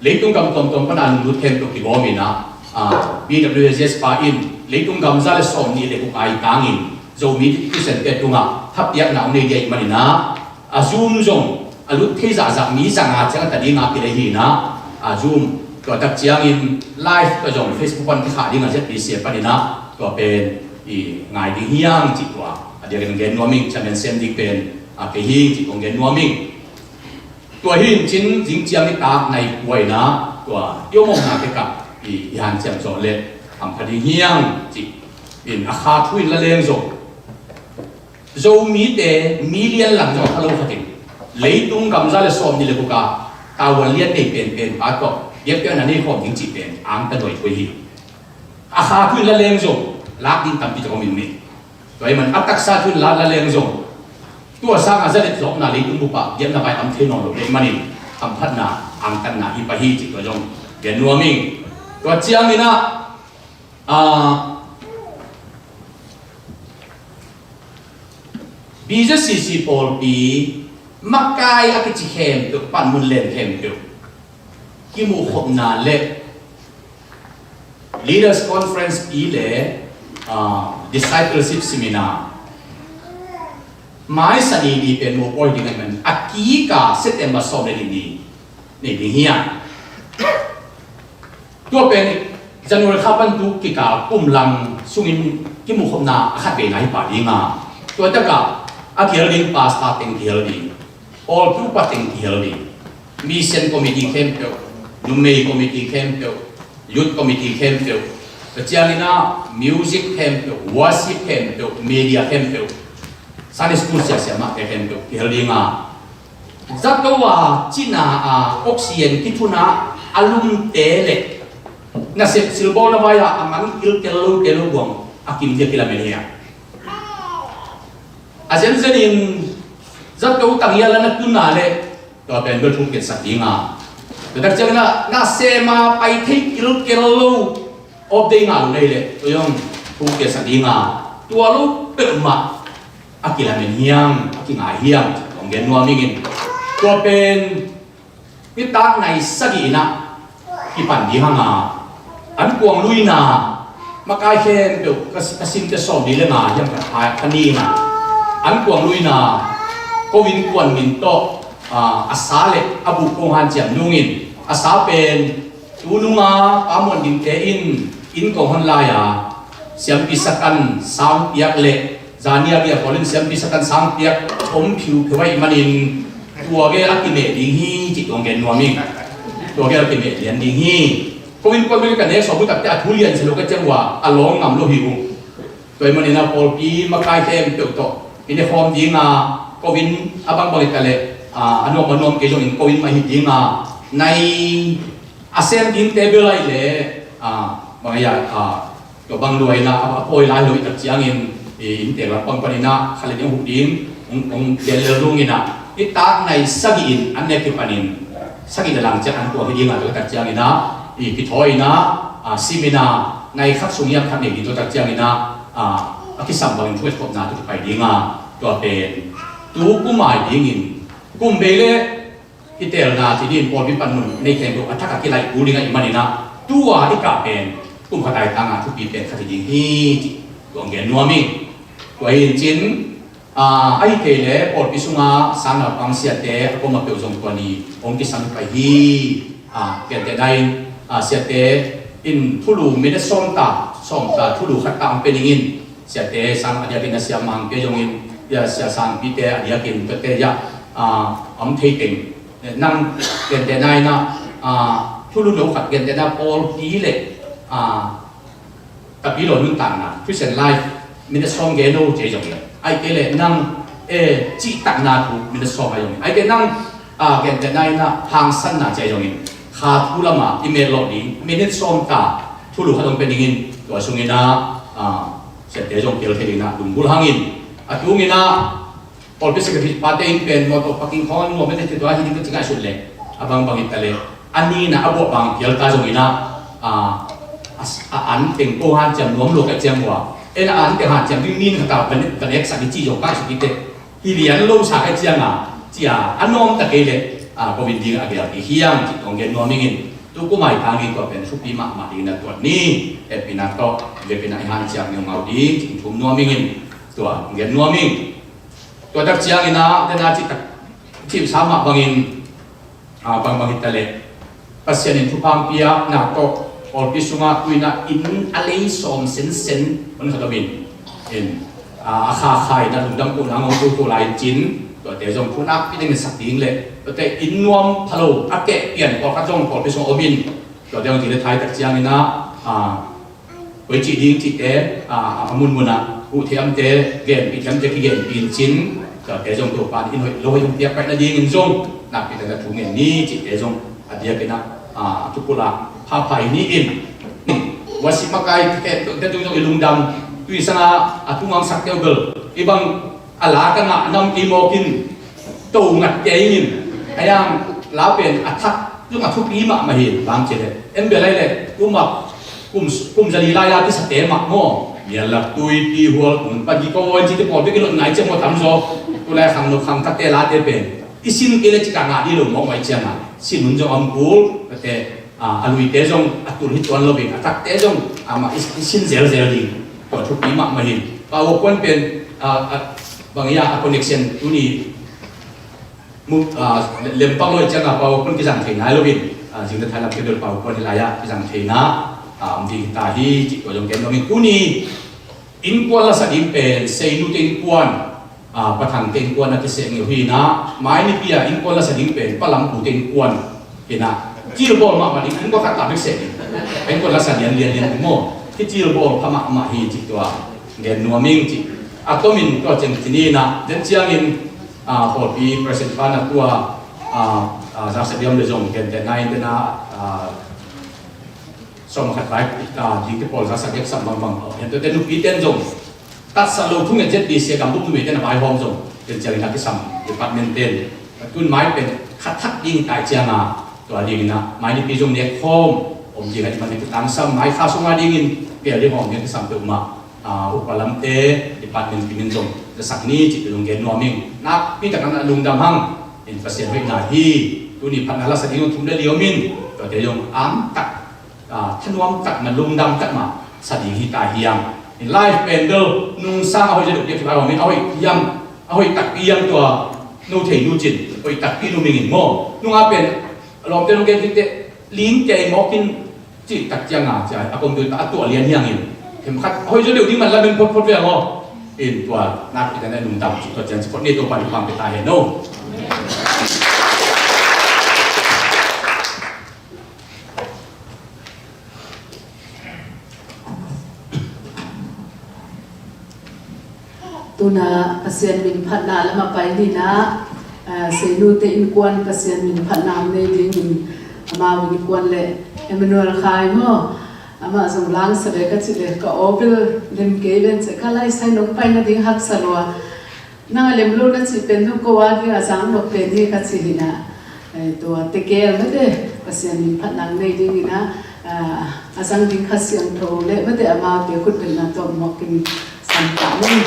leitung gam tuamtuam pana lunglut khempeuh kigawm in ah, ah, B W A Z S pa in leitung gam za le sawm nih le guk ai tangin Zomi Christian te tungah thapiakna hong nei dia ih manin ah a Zoom zong a lut thei zahzah mi zanga ciang a ta ding a kilei hi in ah a Zoom tua tak ciangin live tua zong Facebook pan kikhah ding a Z B C a panin ah tua pen i ngai ding hiang cih tua a diakin gen nuam ing chairman sem ding pen a kei hi cih kong gen nuam ing. Tua hi in cin zing ciang i tak nai kua in ah tua i om omna te kah i, i hanciam zawh le hampha ding hiang cih in a kha thu in la leng zong Zomite million lang zong a kha lo khatin leitung gam za le sawm nih le guk a tavuan lian nei penpen pa tawh biakpiakna nei khawm ding cih pen angta nuai thoi hi. A kha thu in la leng zong lak ding tampi tawh om in mi tua i man a taksa thu in la la leng zong tua sanga za let zawkna leitung bup ah biakna vai am thei nawn lo leh manin hamphatna angtanna hi pah hi cih tua zong gen nuam ing. Tua ciangin ah, ah, B Z C C pawlpi makai a kici khempeuh panmun len khempeuh kimuhkhopna le Leaders Conference pi le, ah, Discipleship Seminar mai sani ni pen mopawi ding a man a kika September sawm le nih ni nei ding hi a. Tua pen January kha pan tu kikal kum lang sungin kimuhkhopna a khat veina hi pah ding a. Tua takah a kihel ding pastor teng kihel ding, pawlpi upa teng kihel ding, mission committee khempeuh, numei committee khempeuh, youth committee khempeuh, tua ciangin ah music khempeuh, worship khempeuh, media khempeuh Sunday school siasia mah te khempeuh kihel ding a, zato a cina a oxygen kithuna a lumte le nasep silbawl na vai-a a man kilkel lote lo buang a kim dia kilamen hi a. A zenzenin zato tangial a na tuna le tua pen bel thu kiatsak ding a, tua tak ciangin ah nasem a pai thei kilkel lo off day ngah lo nei le tua zong thu kiatsak ding a, tua lo peuhmah a kilamen hiam, a kingai hiam, hong gen nuam ing in. Tua pen nitak nai sagih in ah kipan ding hang a, an kuang luina, makai khempeuh ka, ka simte sawm li le nga hiam ka, ka ni in ah, an kuang luina ko innkuan min tawh, a, a sa le a buh kong hanciam nungin, a sa pen tu nunga Pa Muan Dingte in inn kong hon lai-a siampi Satan sang piak le zania bia pawl in siampi Satan sang piak om phiupheu ahih manin tua gel a kimeh ding hi cih tua gen nuam ing. Tua gel a kimeh lian ding hi. Ko innkuan bel ka nek sawm uh takte a thu lian sia lo ka ciang uh a, a lawng ngam lo hi uh. Tua ahih manin a pawlpi makai khempeuh tawh i ne khawm ding a, ko inn a bangbang hi ta leh, a, a nuam a nuam kei zongin ko inn mah hi ding a, nai a sem dingte bel ahih leh, a, bang hi a, a, tua bang lua in ah a pawi lai lo i tak ciangin i innte lampang panin ah kha le ding huk ding hong, hong gen lel nung in ah, nitak nai sagih in an nek kipanin sagih le lang ciang an kuang hi ding a, tua tak ciangin ah i kithawi in ah, a, sim in ah nai khat sung hiam khat nei ding, tua tak ciangin ah, a, a kisam bangin thu et khopna tawh kipai ding a, tua pen tu kum ai dingin kum bei le kitelna ci dingin pawlpi panmun nei khempeuh a thak a kilaih kul ding ahih manin ah, tua i kah pen kum khat ai tangah thupi pen khat hi ding hi cih tua hong gen nuam ing. Tua hi in cin, a, ahih kei leh pawlpi sunga sang naupang siate a kuamah peuh zong tua ni hong kisam pai hi. A, gentehna in, a, siate in thulu minute sawm ta, sawm ta, thulu khat ta hong pia ning in, siate sang a diakin a sia Mangte zongin, sia Sangpite a diakin tuate, a, a om thei teng nang gentehna in ah, a, thulu no khat gentehna pawlpi le, a, tapi lo nuntakna, Christian life, minute sawm gen lo ci zongin, ahih kei leh nang, e, cihtakna thu minute sawm a zongin, ahih kei nang, a, gentehna in ah hangsanna ci zongin, kha thu lamah i melh loh ding minute sawm ta thulu khat hong pia ning in, tua sungin ah, a, siate zong kihel thei dingin ah lunggulh hangin, a tungin ah pawlpi secretary pate in pen mawtaw parking khawng nuam mete tua hi ding ka ci ngaihsut leh, a bangbang hi ta leh, a nihna a buah bang pial ta zongin ah, a, a, a an teng ko hanciam nuam lo ka ciang uh a, en a an teng hanciam ding min khat a van, van eksak i ci zong ka ngaihsut hi teh, hi lian lo sa ka ciang a, ci a, a nuam ta kei leh, a, ko vin ding a gel hi hiam cih tua hong gen nuam ing in, tu kum ai tangin tua pen thupi mahmah dingin a tuat ni, hehpihna tawh, vekpi in ah i hanciam ngeungau ding cih thum nuam ing in, tua hong gen nuam ing. Tua tak ciangin ah, den a cih tak, cih sa mah bangin, a, bangbang hi ta leh, Pasian in thupha hong piakna tawh, pawlpi sungah tu in ah inn a lei sawm sensen hon khat om in, in, a, a kha kha in ah lungdam kohna hong tultu lai in cin, tuate zong thu nakpi dingin sak ding le, tuate inn nuam pha lo a keh pian pawlkhat zong pawlpi sungah om in, tuate hong ci le thai tak ciangin ah, a, hoih cih ding cihte, a, a munmun ah huh thiamte, genpih thiamte kigenpih in cin, tuate zong Topa in hoih lo hoih hong piak paih nadingin zong nakpi takin thu ngen ni cihte zong a diakin ah, a, a thupulak phapha hi ni in. Worship makai te, te tung zong i lungdam, tui sanga a thu ngangsakte uh bel i bang a la ka ngah nam kei mawk in, to ngat kei in, a yang la pen a thak zong a thupi mahmah hi, bang ci le, en bel ai le, kum a, kum, kum zali lai a kisate mah maw, mial lak tuipi hual kum pagi ko in cite pawl bek i lot ngai ciang maw tam zaw, tu lai khangno khangthakte late pen i sin kei le cika ngah dih lo mawk mai ciang a, sin hun zong a om kul, kate, a, a luite zong a tul hi tuan lo in, a thakte zong amah i, i sin zelzel ding, tua thupi mahmah hi. PowerPoint pen, a, a, bang ia a connection tuni mu, a, lem pak lo i ciang a PowerPoint kizang thei nai lo in, a, zing le thailam kei bel PowerPoint hi lai a kizang theina, a, om ding hi ta hi, cih tua zong ken lo in tuni innkuan lasa ding pen Seinu te innkuan, a, Pa Thang te innkuan a kiseng uh hi na, mai nipi a innkuan lasa ding pen Pa Lam Pu te innkuan hi na, kilbawl mahmah ding, innkuan khat ta bek seh ding, innkuan lasa lian lian lian ding maw, kicilbawl pha mahmah hi cih tua gen nuam ing cih. A tomin tua ciang ci ni in ah, den ciangin, ah, pawlpi president pa na tua, ah, ah, zaksa diam le zong gentehna in den a, ah, sawm khat vai, ah, dingte pawl zaksa diam sam bangbang. Hen tua te nupi ten zong tatsa lo thunget Z B C a gambup numei ten a vaihawm zong den ciangin a kisam department ten. Tun mai pen khat thak ding tai cianga tua dingin ah mai nipi zong nek khawm om ding a i man i tangsam mai kha sunga dingin pial ding hawm ding kisam peuhmah. Ah, upa lamte department kimin zong zasak ni cih zong gen nuam ing. Nakpi takin a lungdam hang. In Pasian hoihna hi. Tuni phatna la sa ding zong thum le li om in. Tuate zong amtak, ah, thanuam tak mah, lungdam tak mah sa ding hi ta hiam. In live pen bel nungsang a hoih zaw deuh deuh hi vai om in, a hoih hiam, a hoih takpi hiam tua no thei nu cin, hoih takpi nu ming in maw. Nunga pen a lawmte nung gen dingte ling kei mawk in cih tak cianga cia a computer a tuah lian hiangin themkhat a hoih zaw deuh ding man lamen photphot ve maw. In tua nakpi takin a lungdam cih tua ciang ci phot ni. Topa in thupha pia ta hen aw. Tuna Pasian min phatna lam a pai ni in ah, ah, Seinute innkuan Pasian min phatna om nei dingin amau innkuan le Emmanuel Khai maw, amah zong langsa le ka cih le ka aw bel lem kei ven cih ka laisai nong pai nading haksa lua. Nang a lem lo na cih pen nu ko a ding a zang lo pen hi ka cih hi in ah, eh, tua tegel mate Pasian min phatna nei ding hi in ah, ah, a zang ding Kha Siangtho le mate amaute khutbetna tawh mawk in sam ta ni.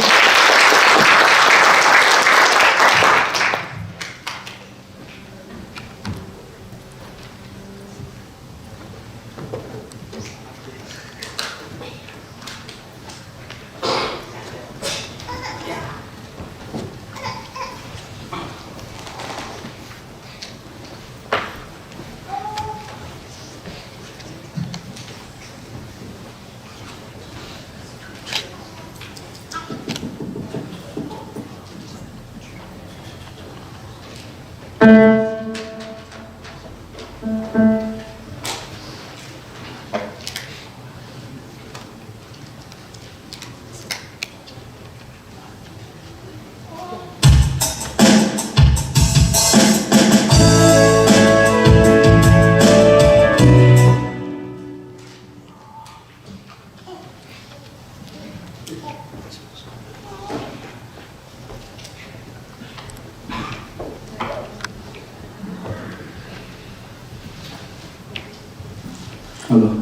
Hello.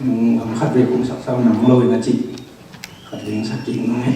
Nung lam khat vei kong sak sau nang lo in a ci. Khat vei sak kik nung e.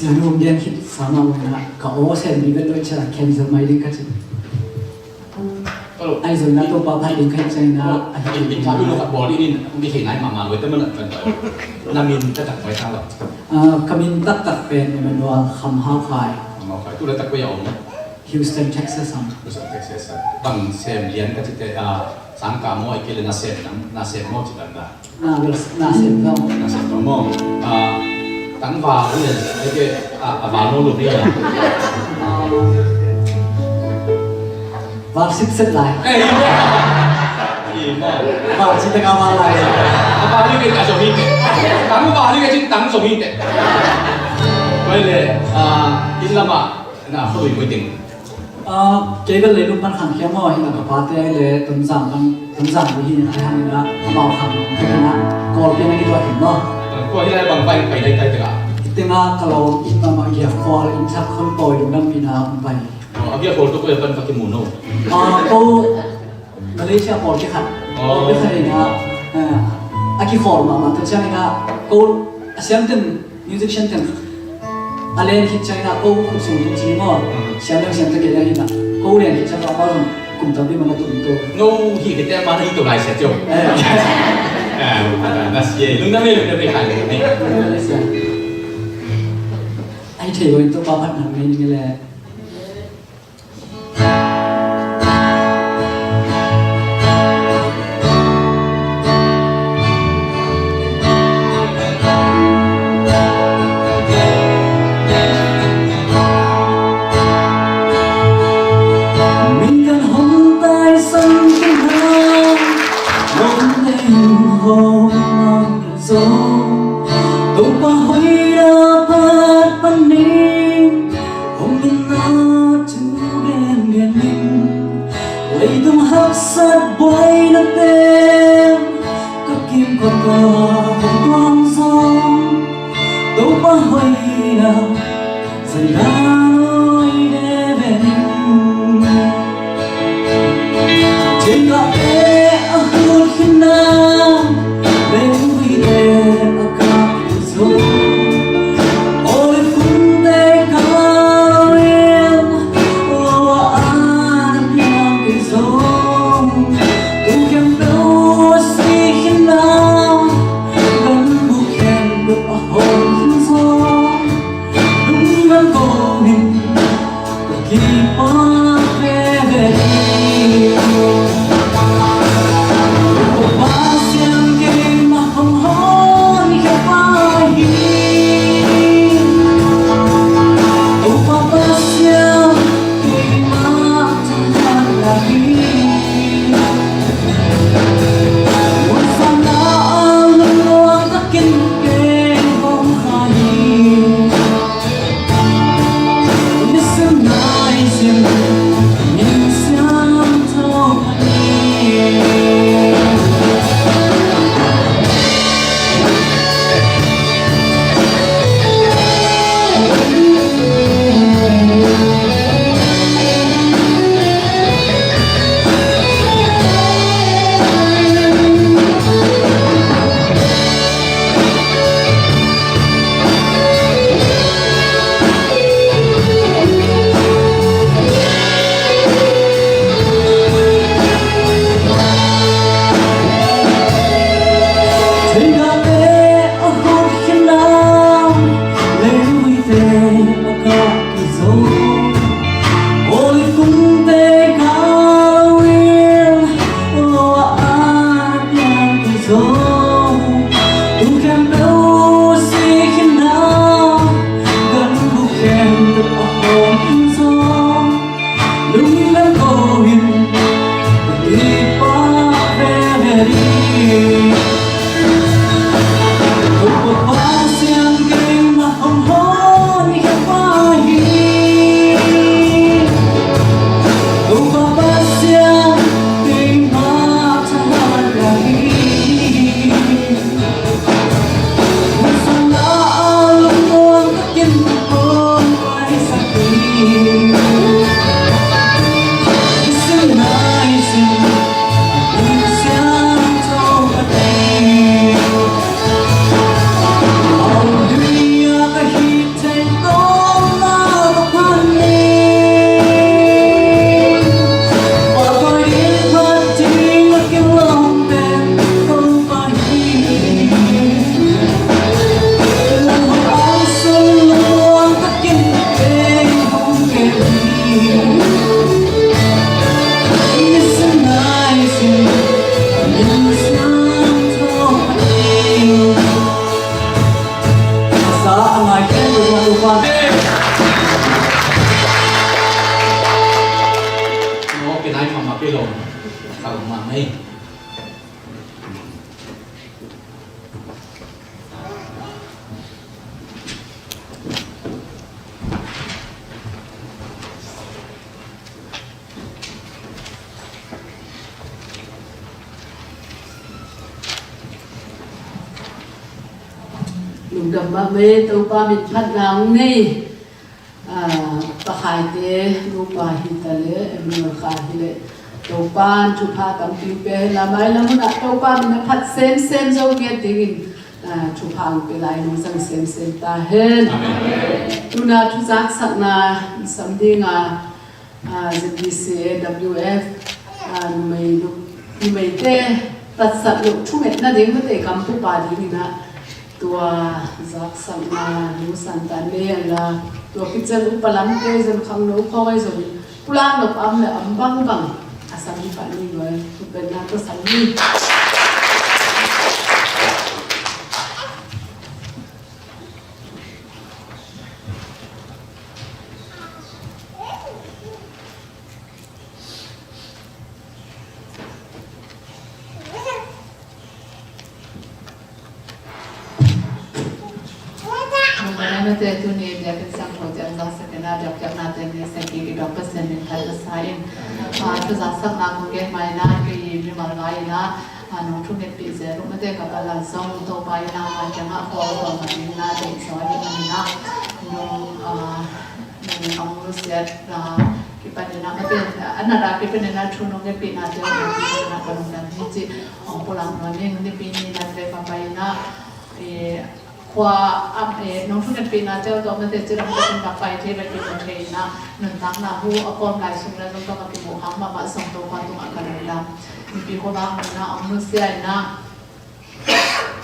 Zanu gen khit sama wana ka aw sen bi vet lo cha cancel mai ding ka ci. Ai zon na Topa phat ding ka ci na a hi in interview lo ka bawl in in ong ki thei nai mahmah lo te man a kan. Na min taktak pai ta lo. Ah, ka min taktak pen Emmanuel Kham Hau Khai. Kham Hau Khai. Tu le tak pai a om. Houston, Texas am. Houston, Texas am. Bang sem lian ka ci te, ah, sang ka maw, ai ke le na sem nam, na sem maw ci dan da. Na, na sem maw. Na sem maw. Ah, tangval ni, ai ke, ah, a val maw lu ni a. Val sitset lai. Eh, i maw. Val ci tangval lai. A val ni ke ka zong hi te. Tangval ni ke cin tang zong hi te. Bai le, ah, in lama, na, khoi mui ting. Ah, kei bel leilung pan khangkhia maw, hi na ka pate le Tonzang pan, Tonzang hi hi na, ai hang na, amau khang hi na, Kawl pian a kituah hi maw. Kua hi lai bang pai, pai dai tai teka. Tenga ka lo, in ma ma gia Kawl, in sak khon poi dung dam pi na, pai. Oh, a gia Kawl tu ko ya pan ka kimu no. Ah, ko Malaysia Kawl kikhat. Oh. Kawl kikhat hi na, ah, a kikhawl ma ma, tu siang hi na, ko, a siam ten, musician ten a len khit ciangin ah ko khut sung tung ci maw? Siam leng siam ta kei leng hi na. Ko len khit ciang a pa zong kum tampi man a tum tung. No hi kei te a man a hi to lai sia cio. Eh. Eh, na sia. Lungdam e, lungdam e, khai lungdam e. Ai thei lo in Topa phat nang mei ning le. Min kan hong taisan kei hang, hong teng hong mang zo. Topa hoihna phat panin hong nunna thu gengen in, leitung haksat buainate ka kimkot ah hong tuang zong, Topa hoihna zai dan oi veve in. Thingkate a hut khin a, lengvite a kap zo. Olive kumte kal in lo a an a piang kei zo. Tu khempeuh a si khin a, ganbuk khempeuh a hong khin zo. Lungdam ko in ka kipak veve hi. Lungdam mahmah, Topa min phatna hong nei. Ah, Pa Khai te nupa hi ta leh, Emmanuel Khai hi leh, Topa in thupha tampi pia hen la, mailam hun ah Topa min a phat semsem zo ngiat dingin, ah, thupha hong pia lai, nong zang semsem ta hen. Amen. Tu-in ah thuzaksakna sam ding a, ah, Z B C A W F, ah, numei lu-, numeite tatsat loh thungetna ding, mate, kampupa dingin ah tua zaksakna Nu San Tan nei a la, tua kician upa lamte zong, khangno khawng ahi zongin, pulak nop a om leh a om bangbang a sam hi pah ni. Thupha na tawh sam ni. Nong bana mate, tuni biakinn siangtho ciang zangsak in ah, biakpiaknate nei sak i biak Pasian min thangsak in, ah, thuzaksakna kong gen ma in ah, kei mimal vai in ah, ah, nong thungetpih zel uh mate, ka pal a zong Topa in ah, nangma kiangah khual tawh ma in ah, deih zaw ahih manin ah, nong, ah, nong, nong nusiat, ah, kipanin ah mate, a nat a kipanin ah thu nong ngetpihnate hong ngetpih in ah ka lungdam hi cih hong pulak nuam ing. Nipi ni nat le ka pai in ah, eh, khua, am, eh, nong thungetpihnate tawh mate, cidam takin ka pai thei, ka kimu thei in ah, nuntakna hu a kawm lai sung le zong tawh ka kimuh hang mahmah zong Topa tungah ka lungdam. Nipi khua bang in ah hong nusia in ah,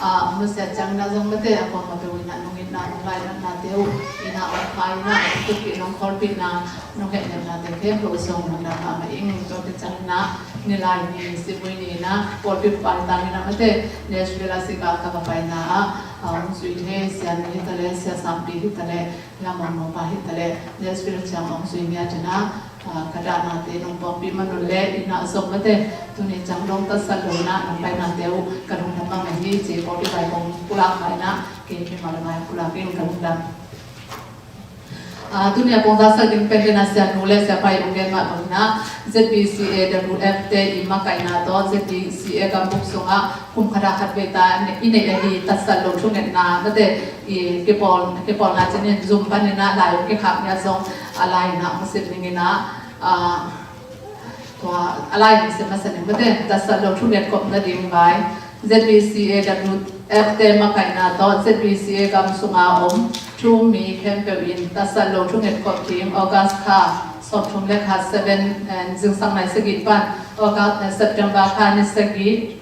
ah, hong nusia ciangin ah zong mate, a kuamah peuh in ah nong itna, nong lainatnate uh in ah hong pha in ah, nong tutpih, nong khawlpihna, nong hehnepnate khempeuh zong lungdam mahmah ing. Tua khit ciangin ah nilai ni, Sibui ni in ah, pawlpi paitang in ah mate, Nashville ah sika ka va paina ah, ah, hong zui hi, Sia Nu hi ta leh, Sia Sangpi hi ta leh, Lamang nupa hi ta leh, Nashville ciang hong zui ngiat in ah, ah, ka dahnate nong pawlpih man un leh in ah zong mate, tuni ciang dong tatsat lo in ah nong painate uh ka lungdam mahmah hi ci, pawlpi vai kong pulak ma in ah, kei mimal vai pulak ing, ka lungdam. Ah, tuni a kong zaksak ding pen pen a Sia Nu le Sia Pa i hong gen mah bangin ah, Z B C A W F te i makaihna tawh Z B C A gambuk sungah kum khat ah khat vei ta i neih ahi tatsat lo thungetna mate, i kipawl, kipawlna cinin zum panin ah lai hong kikhak ni a zong a lai in ah hong sim ning in ah, ah, tua a lai hong sim masa ning mate, tatsat lo thunget kop nading vai. Z B C A W F te makaihna tawh Z B C A gam sunga om thu um mi khempeuh in tatsat lo thunget kop ding, August kha sawmthum le khat, seven, eh, zingsang nai sagih pan August, eh, September kha ni sagih,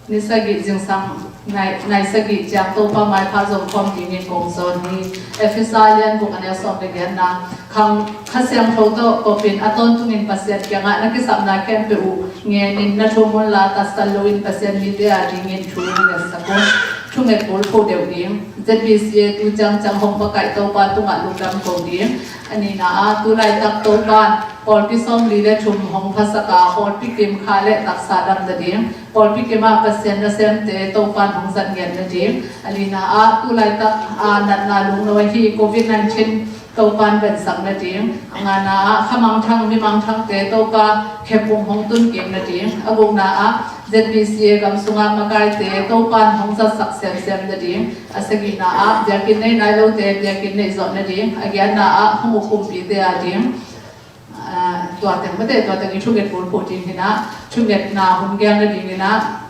ni sagih zingsang nai, nai sagih ciang Topa maipha zong khawm dingin kong zawn hi. Efesa lian guk a neu sawm le giatna, khang, Kha Siangtho tawh kopin a tawntungin Pasian kiangah na kisapna khempeuh uh ngenin na thum unla, tatsat loin Pasian mite a dingin thu ngetsak un. Thunget bulphuh deuh ding. Z B C A tu ciangciang hong pakaih Topa tungah lungdam ko ding. A nihna ah, tu laitak Topan pawlpi sawmli le thum hong phasak a, pawlpi kim kha le taksa dam nading, pawlpi kim ah Pasian nasemte Topan hong zat ngiat nading. A lina ah, tu laitak a natna lungno ahi Covid nineteen Topan vensak nading. A ngana ah, kha mangthang, mi mangthangte Topa khempung hong tun kik nading. A gukna ah, Z B C A gam sungah makaite Topan hong zatsak semsem nading. A sagihna ah, biakinn nei nai lote biakinn neih zawh nading. A giatna ah, hong uk kumpite a ding. Ah, tua teng mate, tua teng i thunget bulphuh ding hi in ah, thungetna hun gel nading in ah,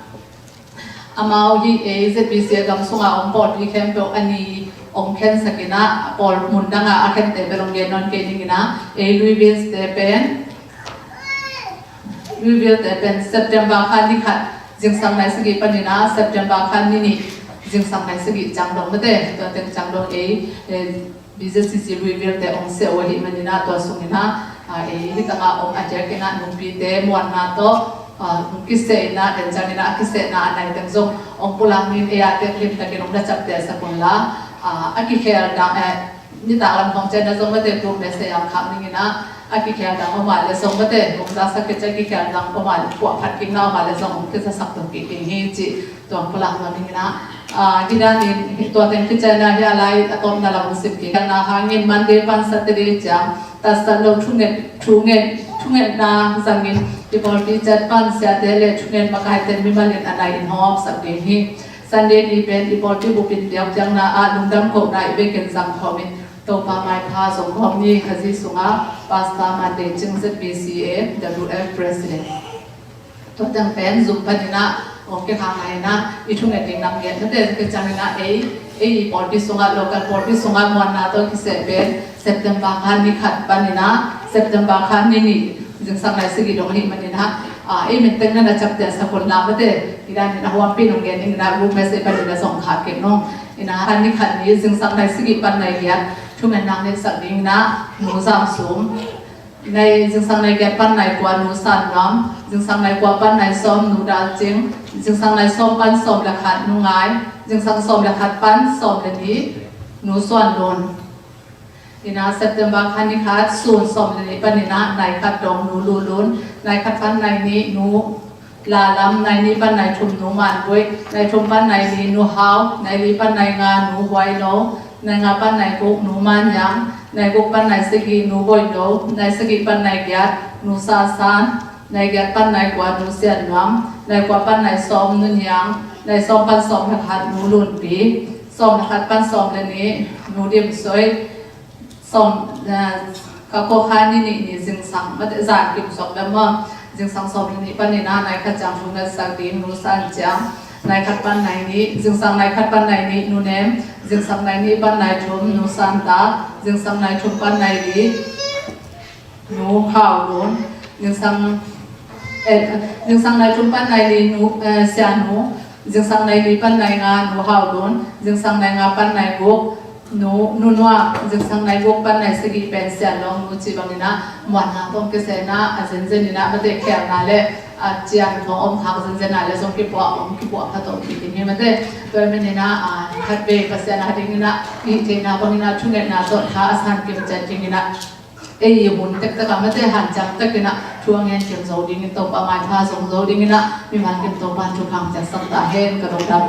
amau hi ei Z B C A gam sunga om pawlpi khempeuh a ni hong khensak in ah, pawl mun dang a a khente bel hong gen nawn kei ning in ah, ei Louisville te pen, Louisville te pen September kha ni khat zingsang nai sagih panin ah, September kha ni nih zingsang nai sagih ciang dong mate, tua teng ciang dong ei, eh, B Z C C Louisville te hong seh uh ahih manin ah, tua sungin ah, ah, ei hi tangah om a diakin ah nungpite muanna tawh, ah, hong kiseh in ah, den ciangin ah a kisehna a nai teng zong hong pulak ning, ei a tek limtakin hong na ciapteh sak unla, ah, a kikhel dang, eh, nitak lam hong cian a zong mate, group message a khak ning in ah, a kikhel dang om a leh zong mate, hong zaksak kei ciang a kikhel dang om a leh, puah phat kikna om a leh zong hong kizasak to kik ding hi cih tua pulak nuam ning in ah, ah, hi danin, tua teng kician ah hi a lai a tawpna lam hong sim kik. Khialhna hangin Monday pan Saturday ciang tatsat lo thunget, thunget, thungetna zangin i pawlpi ciat pan siate le thunget makaite mimal in a nai in hong omsak ding hi. Sunday ni pen i pawlpi bup in biakpiakna ah lungdam kohna i vekin zang khawmin Topa maipha zong khawm ni. Khazih sungah Pastor Mate Cing, Z B C A W F President. Tua teng pen zum paninah hong kikhang ahinah i thunget ding nam ngen mate kicianginah ei ei i pawlpi sungah, local pawlpi sungah muanna tawh kiseh pen September kha ni khat paninah September kha ni nih zingsang nai sagih dong ahih maninah, ah, ei min teng na na ciamteh sak un la mate. Hi danin a huampi nong gen dinginah group message paninah zong khak kik nong. Inah kha ni khat ni zingsang nai sagih pan nai giat thungetna ngetsak dinginah Nu Zam Sum, nai zingsang nai giat pan nai kua Nu San Nuam, zingsang nai kua pan nai sawm Nu Dal Cing, zingsang nai sawm pan sawm le khat Nu Ngai, zingsang sawm le khat pan sawm le nih Nu Suan Lun. Inah September kha ni khat sun sawm le nih paninah nai khat dong Nu Lu Lun, nai khat pan nai nih Nu La Lam, nai nih pan nai thum Nu Man Buih, nai thum pan nai li Nu Hau, nai li pan nai nga Nu Huai Lo, nai nga pan nai guk Nu Man Yang, nai guk pan nai sagih Nu Boih Lo, nai sagih pan nai giat Nu Sa San, nai giat pan nai kua Nu Sian Nuam, nai kua pan nai sawm Nu Niang, nai sawm pan sawm le khat Nu Lun Pi, sawm le khat pan sawm le nih Nu Dim Soi, sawm, eh, kha kua kha ni nih ni zingsang mate zan kim suak bia maw, zingsang sawm le nih paninah nai khat ciang thungetsak ding Nu San Ciang, nai khat pan nai nih, zingsang nai khat pan nai nih Nu Nem, zingsang nai nih pan nai thum Nu San Tak, zingsang nai thum pan nai li Nu Hau Lun, zingsang, eh, zingsang nai thum pan nai li Nu, eh, Sia Nu, zingsang nai li pan nai nga Nu Hau Lun, zingsang nai nga pan nai guk Nu, Nu Nuam, zingsang nai guk pan nai sagih pen Sian Long Nu cih banginah muanna tawh kiseh inah a zenzen inah mate khelna le a cian thawng om khak zenzen ah le zong kipuah om kipuah khat om kik ding hi mate. Tua hi maninah, ah, khat vei Pasian a dinginah i theihna banginah thungetna tawh tha a san kim ciat dinginah ei hun tektek ah mate hanciam takinah thu a ngen kim zo dingin Topa maipha zong zo dinginah mimal kim Topa thukham ciatsak ta hen. Ka dongdam.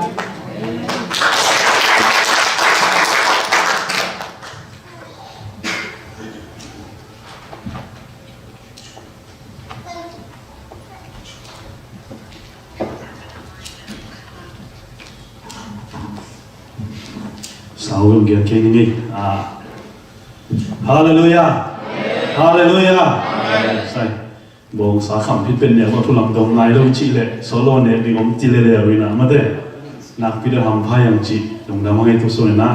Sau gen kei ni. Ah. Halleluiah. Halleluiah. Sai. Bawngsa kham phit pen nia ko thu lam dong nai lo cih leh solo ne ding om ti lele a ruina mate. Nakpi deuh hampha hiam cih lungdam a ngei tu sun inah,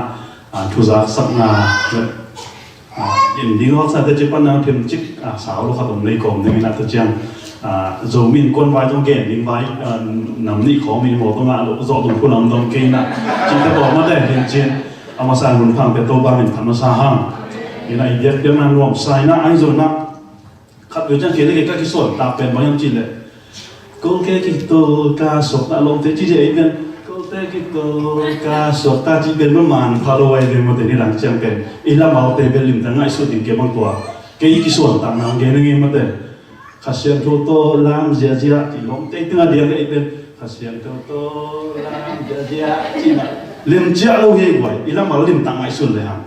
ah, thu zaksakna le, ah, in ding zaksakna te cih pan nang themcik, ah, sau lo khat om nei kawm ding inah tu ciang, ah, Zomi Innkuan vai zong gen ding vai, ah, nam nih khawm in maw tawh ngah lo zawh dong thu lam dong kei inah cih te tawh mate hin cin a masa in hun phang te Topa min phat masa hang. Inah i biakpiakna nuamsa inah ahi zong inah khat vei ciang kei le kei ka kisuantak pen bang hiam cih leh, kote kitawlka suakta lawmte cih ciang ei pen, kote kitawlka suakta cih pen bang manpha lo ahi ve mawte ni dang ciang pen i lamaute pen limtak ngaihsut ding kei bang tua kei i kisuantak nang gen ing ei mawte. Kha Siangtho tawh lam ziahziah cih lawmte tengah diak ei pen, Kha Siangtho tawh lam ziahziah cih na limciah lo hi guai, i lamaute limtak ngaihsun le hang.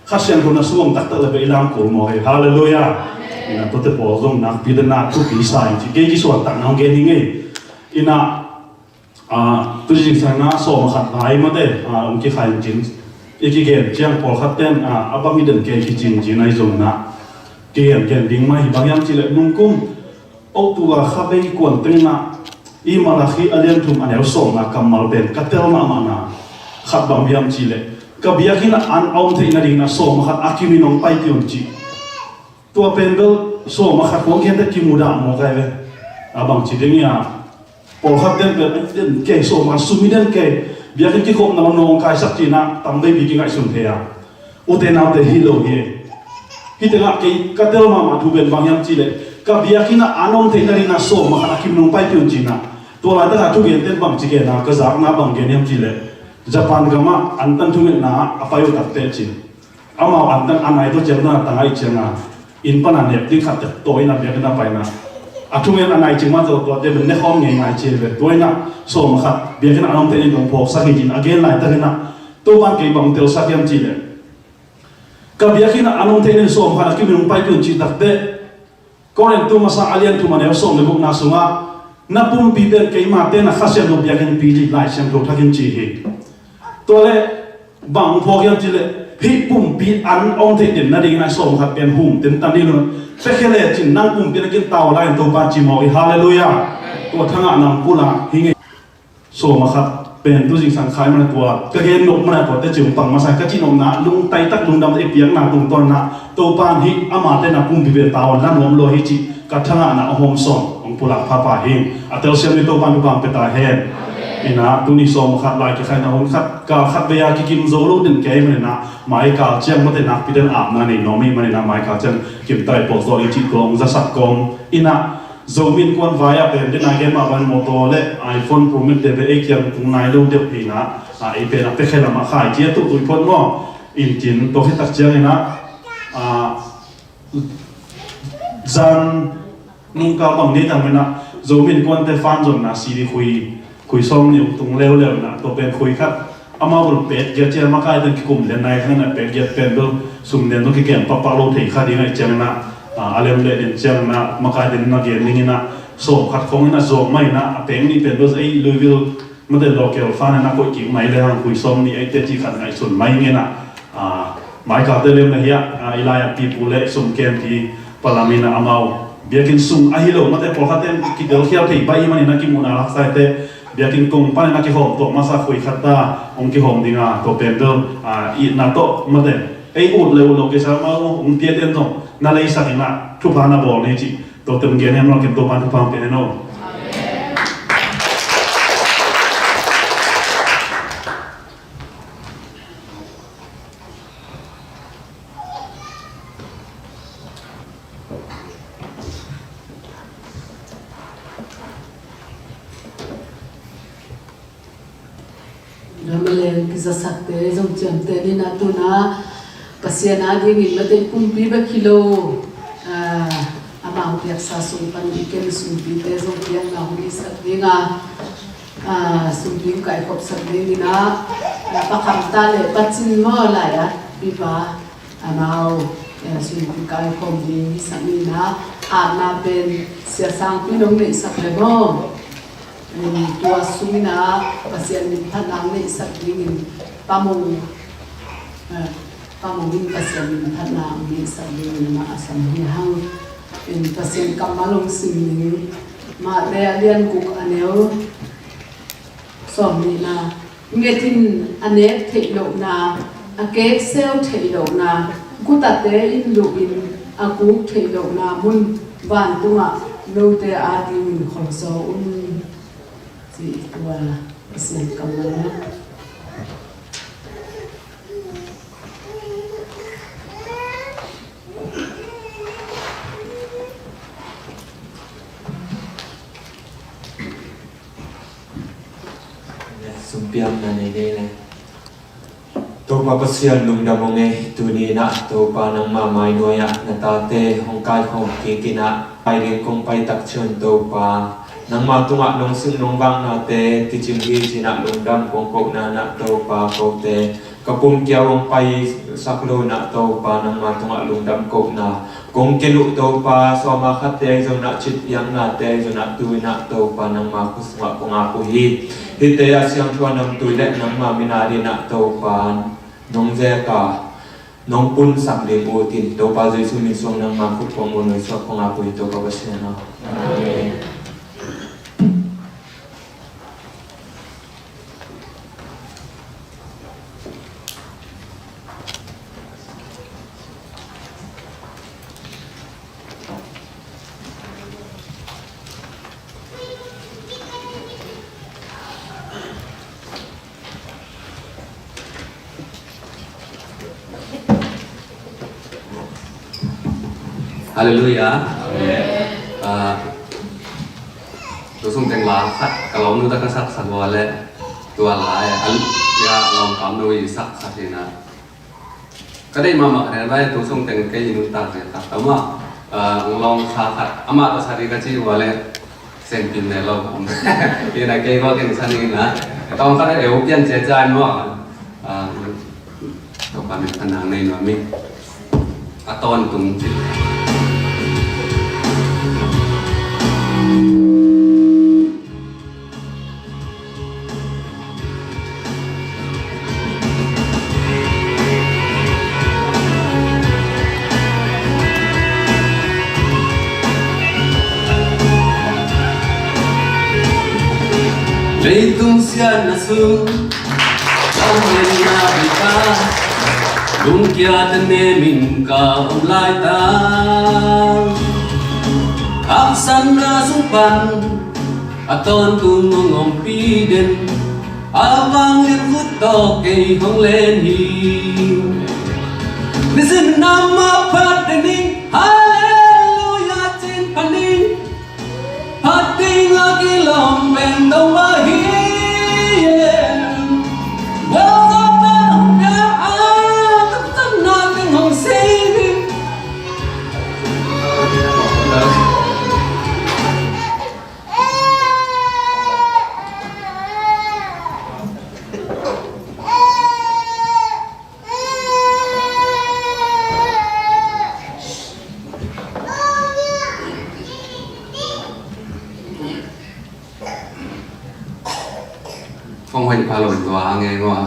Kha Siangtho na suang taktak le pe i lam kul maw hei. Halleluiah. Ina tuate pawl zong nakpi te na thupi sa in ci kei kisuan tak na hong gen hi ngei. Ina, ah, tu zingsang na sawm a khat lai mate, ah, hong kikhai in cin. I kigen ciang pawlkhat ten, ah, a bang hi den kei kicin cin ahi zong na kigen gen ding mah hi bang hiam cih leh nungkum October kha bei kuan tengah i Malakhi a lian thum a neu sawmna kammal pen ka tel mahmahna khat bang hiam cih leh ka biakinn ah an a om theih nadingin a sawm a khat a kimin hong paipih un cih. Tua pen bel sawm a khat hong kihente kimudah maw kai ve. A bang ci ding ia pawlkhat ten pen den kei sawm a khat sum hi den kei biakinn kikhopna lam nong kaisak cihna tam bei bik kingaihsun thei a. Ute naute hi lo hi. Hih tengah kei ka tel mahmah thu pen bang hiam cih leh ka biakinn ah an om theih nadingin a sawm a khat a kim nong paipih un cihna. Tua laitak a thugenten bang ci gen a ka zakna bang gen hiam cih leh Japan gam ah antan thungetna ah a pai uh takte cin. Amau antan a nai tawh ciang dan a tang a ih ciang a inn pan a nep ding khat tek tawh in a biakinn a paina a thungen a nai cing mah tawh tuate ben ne khawm ngei ngai ci ve. Tua in a sawm a khat biakinn a an om theih nadingin nong phawksak hi cin a gen laitak in a Topan kei bang telsak hiam cih leh ka biakinn ah an om theih nadingin sawm khat a kimin hong paipih un cih takte Korin tu masa a lian thum a neu sawm le gukna sungah Na pumpi pen keimate na Kha Siangtho biakinnpi Lai Siangtho thakin ci hi. Tua leh bang phawk hiam cih leh, hih pumpi an om theih den nadingin a sawm khat pen hum tentan ni lo. Pia khe lecin nang pumpi nakin tau lai in Topa ci mawk hi. Halleluiah. Tua thangah nang pulak hi ngei. Sawm khat pen tu zingsang khai mana tua ka gen nop mana tua te ci hong pang masa ka cih nopna, lungtai tak lungdam ei piakna tungtawn na Topa in hih amate na pumpi pen tau la nuam lo hi cih ka thangahna a hawm sawm hong pulak phapha hi. A telsiam ni Topa in thupha pia ta hen. Ina tuni sawm khat lai kikhaina hun khat kal khat vei a kikim zo lo den kei manina, mai kal ciang mate nakpi den apna nei nuam hi manina, mai kal ciang kim tai pawh zo i cih tua hong zasak kawm ina, Zomi Innkuan vai a pen den a gen mah bang mawtaw le iPhone Pro Max te pen ei kiang tung nai lo deuh hi na, a, ei pen a pekhe lamah khai ci a tuh tui phot maw? Intin tua khit tak ciangin a, a, zan nungkal bang ni tang mena Zomi Innkuante fan zonna C D khui, khui sawm nih hong tung leuleu na, tua pen khui khat amau bel pek giat ciang makaite in kikum lian nai khan na, pek giat pen bel sum lian zong kikem pakpak lo thei kha ding ahih ciangin a, a, a lem leh den ciangin a makaite in na gen dingin a sawm khat khawngin a zuak mah in a, a pek nih pen bel ei Louisville mate local fan in a koih kik mah hi le hang khui sawm nih ei teci khat ngaihsun mah hi ngei na. A, mai kalte lem na hi a, a, i lai a pipu le sum kempi palamin a amau biakinn sung ahi lo mate pawlkhatte in kidelkhial thei baih hi manin a kimuhna haksa hi te, biakinn kong panin a kihawm tuak masa khui khat ta hong kihawm ding a, tua pen bel, a, itna tawh mate ei ut le ut lo kei sa amau hong piate in zong na leisak in a thupha na bawl ni cih tua tem gen hen lo, ken Topa thupha hong pia hen lo. Ramaleng kizasakte zong ciamteh ni na tuna Pasian a dingin mate pumpi bek hi lo, ah, amau piaksa sung pan i ken sumpite zong piakna hun i sak ding a, ah, sumpi kaikhopsak dingin a, ah, pakham ta le pacin maw lai a pipa amau, eh, sumpi kaikhawm ding hi sak ni na, atna pen siasangpi nong neihsak le maw? Tua sungin a Pasian min phatna ang neihsak dingin pamong, eh, pamong in Pasian min phatna ang neihsak dingin amah a sam hi hang. In Pasian kammal hong sim ning. Matthai a lian guk a neu sawm nihna. Nget in a nek theih lohna, a kekseu theih lohna, gutate in luh in a kuk theih lohna mun vantungah note a dingin kholzaw un. Cih tua Pasian kammal. Sumpiamna nei nei le. Topa Pasian lungdam ung ei, tuni in ah Topa nangma mai nuai ah na tate hong kaikhawm kik in ah, pai ding kong pai tak ciang Topa nangma tungah nong sung nong vaknate kicing hi ci in ah lungdam kong kohna in ah Topa kote ka pum kiau hong paisak lo in ah Topa nangma tungah lungdam kohna kong ken uh Topa, sawma khatte ahi zongin ah, citpiaknate ahi zongin ah, tu in ah Topa nangma khut sungah kong ap uh hi. Hihte a siangtho a namtui le nangma min a dingin ah Topa nong zek a, nong punsak ding uh tin, Topa Jesu min suang nangma khut kong muanhuai suak kong ap uh hi, Topa Pasian aw. Amen. Halleluiah. Amen. Ah, tu sung teng la khat ka lawmnu ta ka saksak ua le tua la e, a, ya lawm kamnu i saksak hi na. Ka deih mahmah khat in a vai tu sung teng kei hi nuntak zia tak ta mah. Ah, lawng sa khat amah ta sa ding ka ci ua le Sengpin ne lo. Ina kei ko ken sa ni na. Tawm khat a eu pian cia cia in maw. Ah, Topa min a nang nei nuam hi. A tawntung ci. Leitung siatna sung lamlenna bei ta, lungkia tanem in ka om lai ta. Haksatna sung pan a tawntung hong ompih den, a vanglian khut tawh kei hong len hi. Nisim na mah phat den in, Halleluia cih phat in, phat ding a kilawm pen Topa hi. Welcome na hong pia a, ka tamna ding hong si hi. Phong hoih pha lo in tua hang e ngua.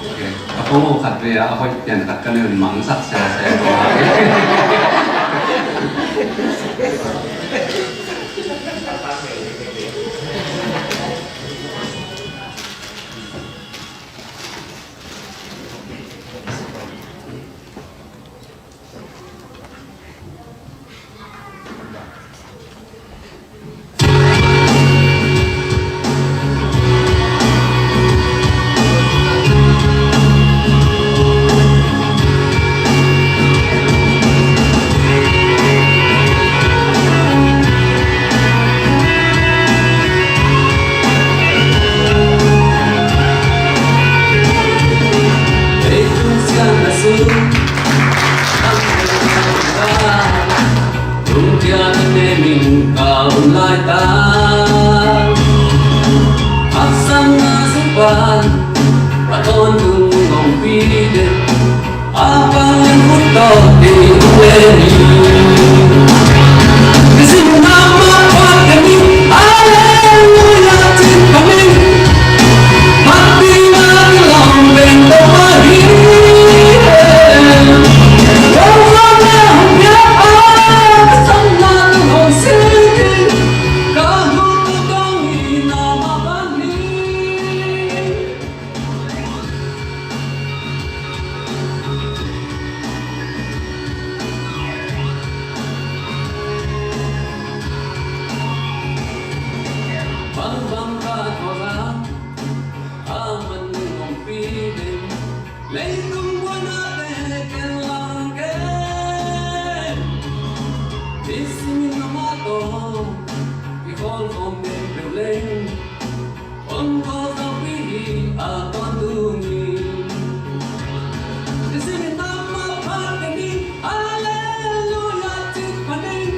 Ok. A phono khat ve a, a hoih pian khat ka nei un mangsak sese ko. Lungkia tanem in ka om lai ta. Haksatna sung pan a tawntung hong ompih den, a vanglian khut tawh kei hong len hi. Nisim na mah phat den in, Halleluia cih phat in, phat ding a kilawm pen Topa hi. Bangbang ka thawh a, a man hong ompih den. Leitung buaina te ken lang ken, i simin amah tawh i khawl khawm den peuh leng, hong khawl khawm pi hi a tawntung in. I simin amah phat den in, Halleluia cih phat in.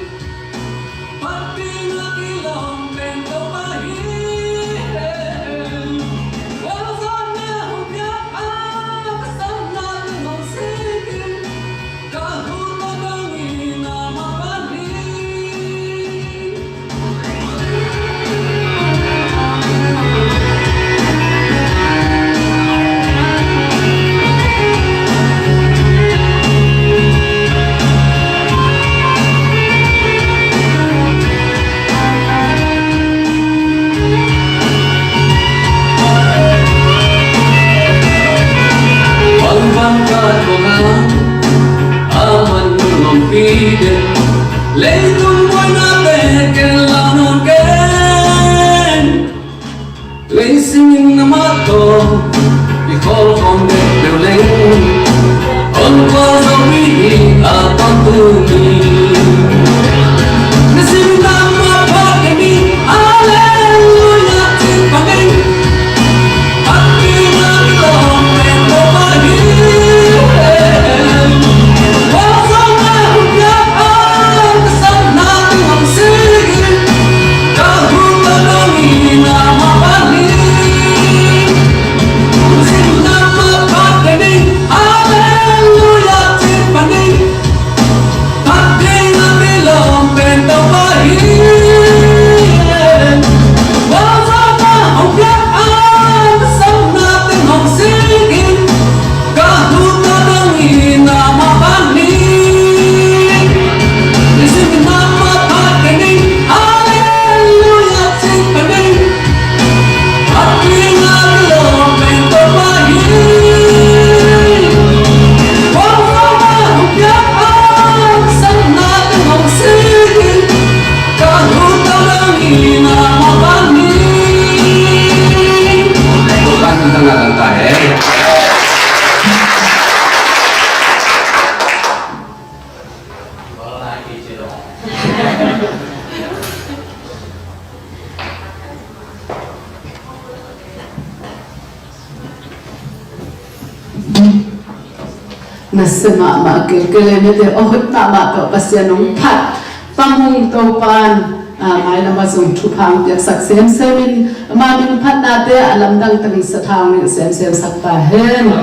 Nasia mahmah kei, kei le mite aw hoih mahmah tawh Pasian hong phat. Pamung Topa'n, ah, mailam ah zong thupha hong piaksak semsem in, ama min phatnate a lamdang takin sathau nih semsem sak ta hen.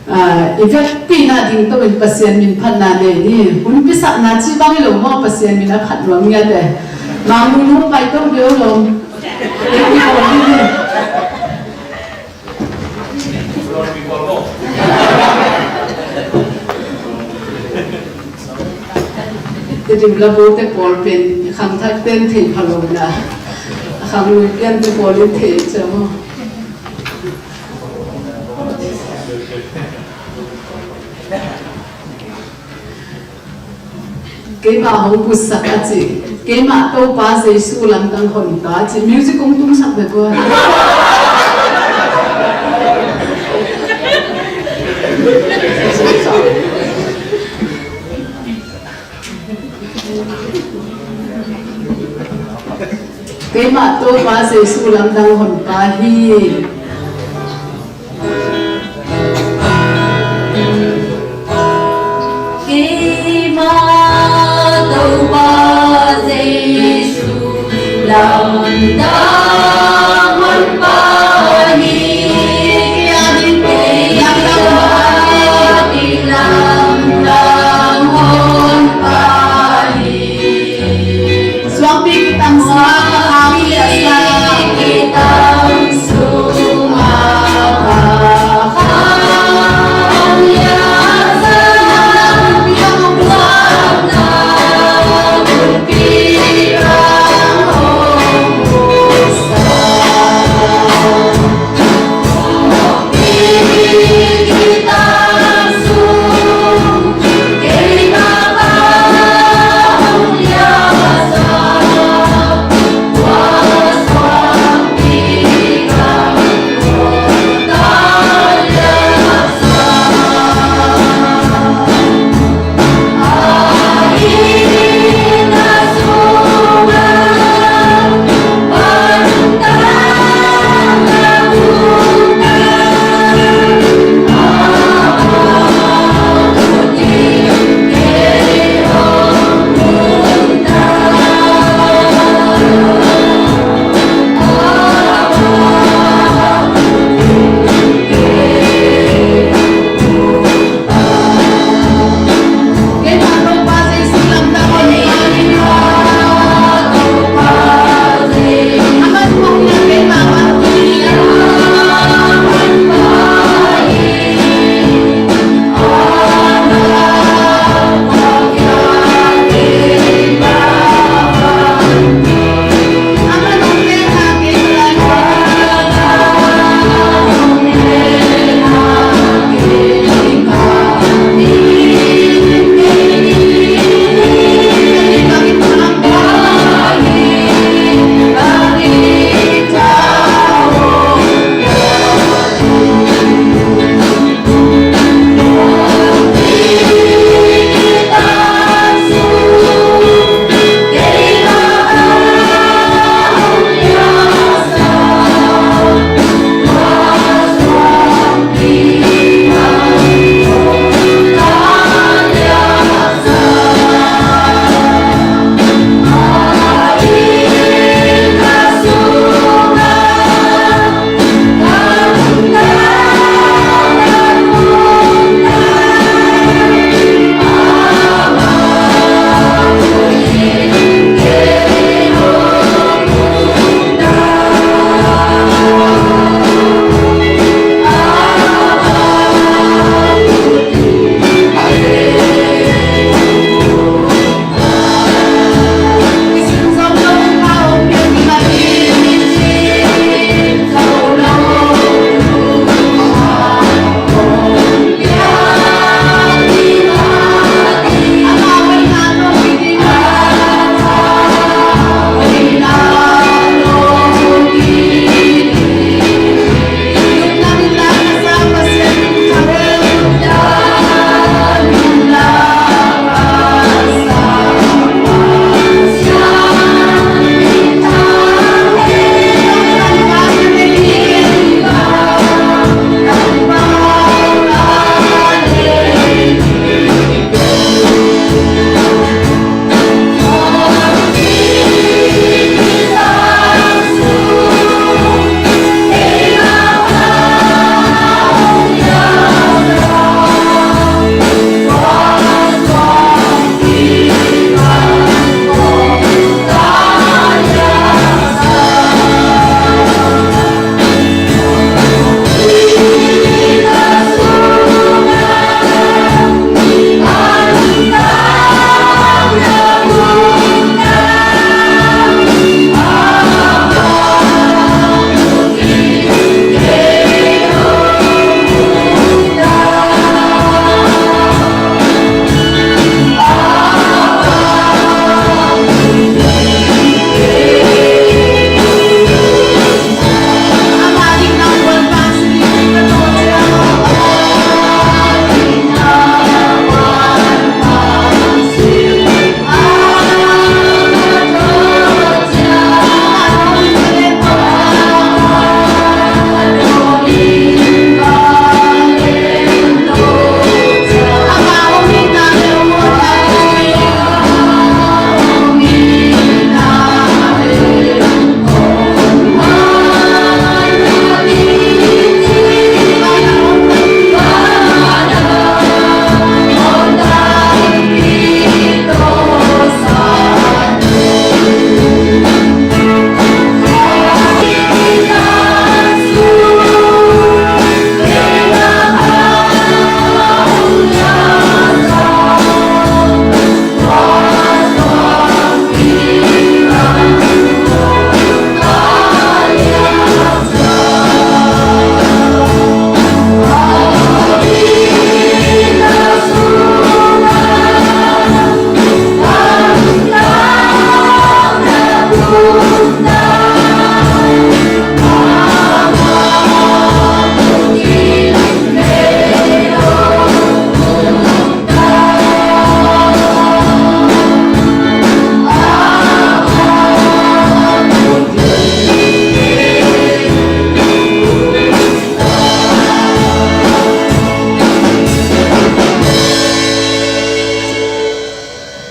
Ah, i vekpihna ding to in Pasian min phatna nei ni. Hun pisakna cih bang hi lo maw, Pasian min a phat nuam ngiat e. Mangmuhnu pai to bia lo. Tedim Labote pawl pen khangthakte in thei pha lo na, khanglui piante pawl in thei cia maw? Keimah hong putsak a ci, keimah Topa Jesu lamdang honpa a ci, music kong tumsak ve bua. Keimah Topa Jesu lamdang honpa hi. Keimah Topa Jesu lamdang honpa hi. Keimah lamdang honpa hi. Suangpi kitam sungah a khang liahsa. Kitam sungah a khang liahsa. Lamdang honpi khang hong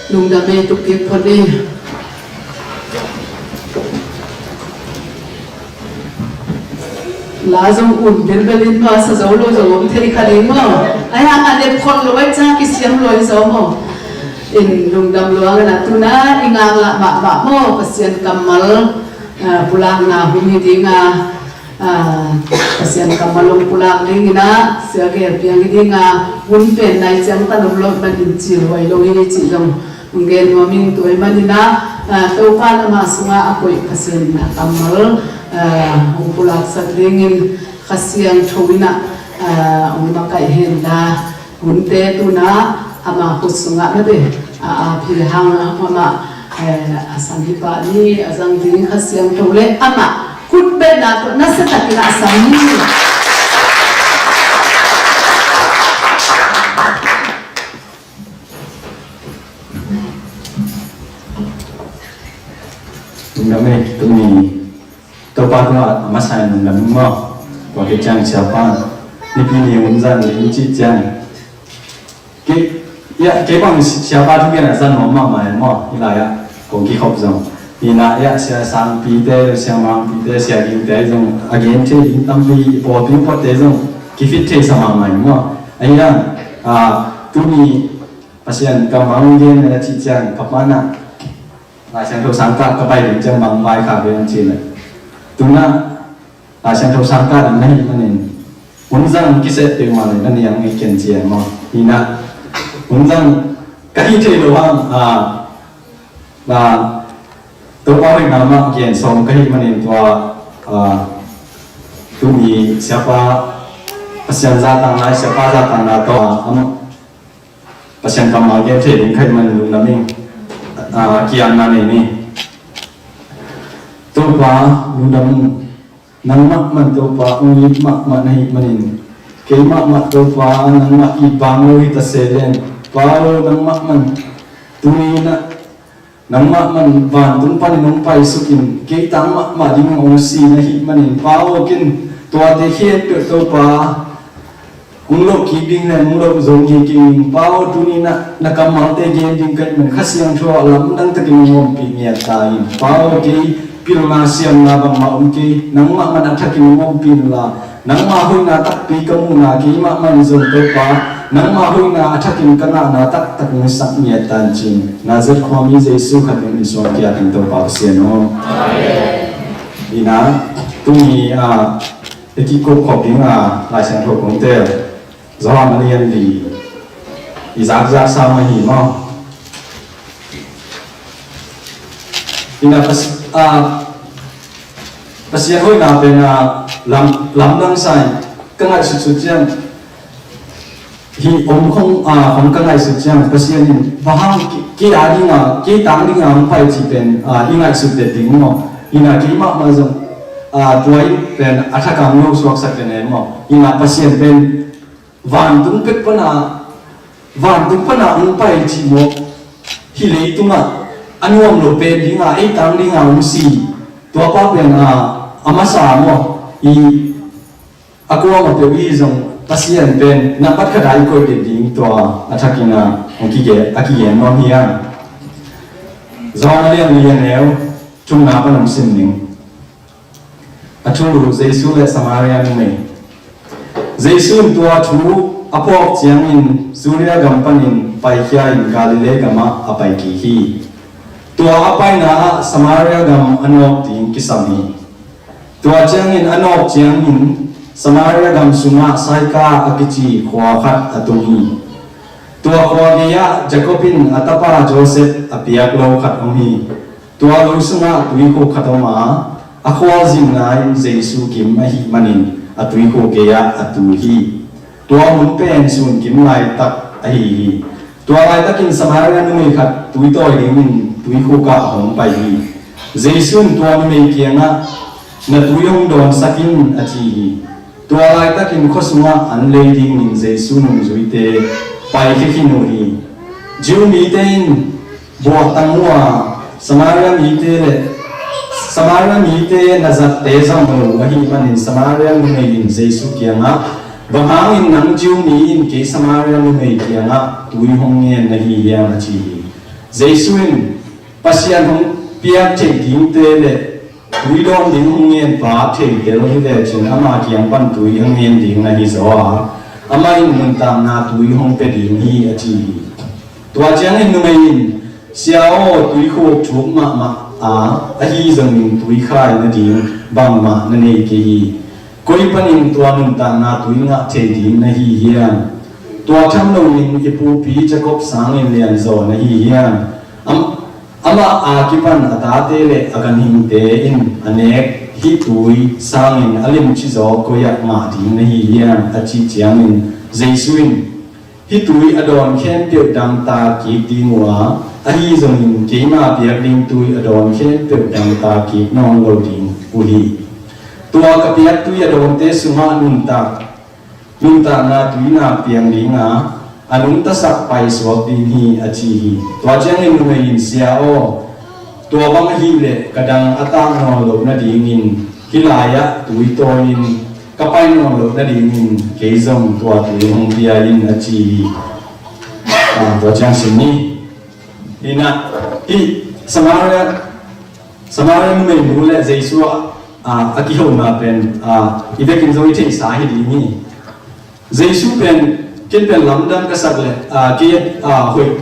Lungdam ei, tuk kik phot ei. La zong un bilbel in, masa zo lo zong om thei kha ding maw. Ahi hang a lep khol lo ai ca kisiam lo ai zo maw. In lungdam lo ang a na tuna i ngak lah mahmah maw, Pasian kammal, ah, pulakna hun hi ding a, ah, Pasian kammal hong pulak ding in a, sia gel piang hi ding a, hun pen nai ciang tan om lo manin cil huai lo hi cih zong hong gen nuam ing. Tua ahih manin a, ah, Topa in ama sungah a koih Pasian in a kammal, ah, hong pulaksak dingin Kha Siangtho in a, ah, hong makaih hen la, hunte tuna ama khut sungah mate a, a phi hang amah, eh, a sang hi pah ni, a zang ding Kha Siangtho le amah khut betna tawh nasia takin a sang ni. Lungdam ei, tuni Topa tungah a masa in lungdam ing maw. Tua khit ciang siapa, Nipi ni hun zang ding cih ciang, kei, ya, kei bang si-, siapa thugen a zang nuam mahmah in maw, hi lai ah kong kikhop zong. Hi na, ya, sia Sangpite, sia Mangpite, sia Gingte zong a gen thei ding tampi, i pawlpi upate zong kifit thei sa mahmah in maw. Ahi hang, ah, tuni Pasian kammal gen a cih ciang, ka pa na Lai Siangtho sang kah ka pai ding ciang bang vaikhak ve hong ci leh, tuna Lai Siangtho sang kah ding na hih manin hun zang kiseh peuhmah leh na niang ngei ken ci e maw. Hi na, hun zang ka hih thei lo hang, a, a, Topa hoihna mah gen sawm ka hih manin tua, a, tuni siapa Pasian zahtakna, siapa zahtakna tawh, a, amah Pasian kammal gen thei ding ka hih manin lungdam ing. Ah, kiamna nei ni. Topa, lungdam ung. Nangmah man Topa, hong it mahmah na hih manin, kei mahmah Topa, nangmah it bang lo hi ta se leng, Pa aw, nangmah man tuni in ah, nangmah man vantung panin hong paisuk in, kei tang mahmah ding hong si na hih manin, Pa aw, ken tuate khempeuh Topa, hong loh kik ding le hong loh zo ngei kei ing. Pa aw, tuni in ah na kammalte gen ding ka hih manin Kha Siangtho ah lamdang takin hong ompih ngiat ta in. Pa aw, kei pilna siamna bangmah om kei, nangmah man a thakin hong ompih inla, nangmah hoihna takpi ka muhna, keimah man zong Topa, nangmah hoihna a thakin ka ngahna taktak hong hisak ngiat ta in, ci-in Nazareth khuami Jesu khat min in suang kiat ing, Topa Pasian aw. Amen. Hi na, tuni, ah, i kikup khop ding a Lai Siangtho kong tel, Johan a lian li, i zakzak sa mah hi maw. Hi na, Pas-, ah, Pasian hoihna pen, ah, lam, lamdang sa in, ka ngaihsutsut ciang, hih om khong, ah, khong ka ngaihsut ciang, Pasian in bang hang kei, kei a ding a, kei tang ding a hong pai cih pen, ah, i ngaihsut det ding maw. Hi na, keimah mah zong, ah, tua in pen a thak a hong lo suaksak den e maw. Hi na, Pasian pen vantung pek pan a, vantung pan a hong pai cih maw, hih leitung ah a nuam lo pen ding a, ei tang ding a hong si. Tua pa pen, ah, a masa maw, i a kuamah peuh i zong Pasian pen nambat khat a i koih den ding, tua a thakin a hong kigen, a kigen nuam hi a. Johan a lian li, a neu thumna pan hong sim ning. A thulu, Jesu le Samaria numei. Jesu in tua thu a phawk ciangin Judea gam panin paikhia in Galilee gamah a pai kik hi. Tua a paina ah Samaria gam a nawk ding kisam hi. Tua ciangin a nawk ciangin Samaria gam sungah Saikar a kici khua khat a tung hi. Tua khua gei-ah Jacob in a tapa Joseph a piak lo khat om hi. Tua lo sungah tuikhuk khat om a, a khualzinna in Jesu kim ahih manin a tuikhuk gei-ah a tu hi. Tua mun pen sunkim laitak ahi hi. Tua laitakin Samaria numei khat tui tawi dingin tuikhuk ah a hong pai hi. Jesu in tua numei kiangah, "Na tui hong dawnsak in," a ci hi. Tua laitakin khua sungah an lei dingin Jesu nungzuite paikhia khin uh hi. Jew mite in buaktang uh a, Samaria mite le, Samaria mite na zatte zang uh ahih manin Samaria numei in Jesu kiangah, "Bang hangin nang Jew mi in kei Samaria numei kiangah tui hong ngen na hi hiam?" a ci hi. Jesu in Pasian hong piak theih dingte le tui dawn ding hong ngen pa theitel hi lecin ama kiang pan tui a ngen ding na hi zaw a, amah in nuntakna tui hong pia ding hi a ci hi. Tua ciangin numei in, Sia aw, tuikhuk thuk mahmah a, ahi zongin tuikhai nading bangmah na nei kei hi. Koi panin tua nuntakna tui ngah thei ding na hi hiam? Tua tham loin i pupi Jacob sangin lianzaw na hi hiam? Am, amah a kipan a tate le a ganhingte in a nek hih tui sangin a limci zaw koi ah ngah ding na hi hiam? A cih ciangin Jesu in, Hih tui a dawn khempeuh dangtak kik ding uh a, ahi zongin keima piak ding tui a dawn khempeuh dangtak kik nawn lo ding uh hi. Tua ka piak tui a dawnte sungah nuntak, nuntakna tui nak piang ding a, a nungtasak paisuak ding hi, a ci hi. Tua ciangin numei in, Sia aw, tua bang ahih leh ka dang a tak nawn loh nadingin hih lai-ah tui tawi-in ka pai nawn loh nadingin kei zong tua tui hong pia in, a ci hi. Ah, tua ciang sim ni. Hi na, hih Samaria, Samaria numeinu le Jesu ah, ah, a kihona pen, ah, i vekin zong i theihsa hi ding hi. Jesu pen, ken pen lamdang ka sak le, ah, kei, ah, hoih,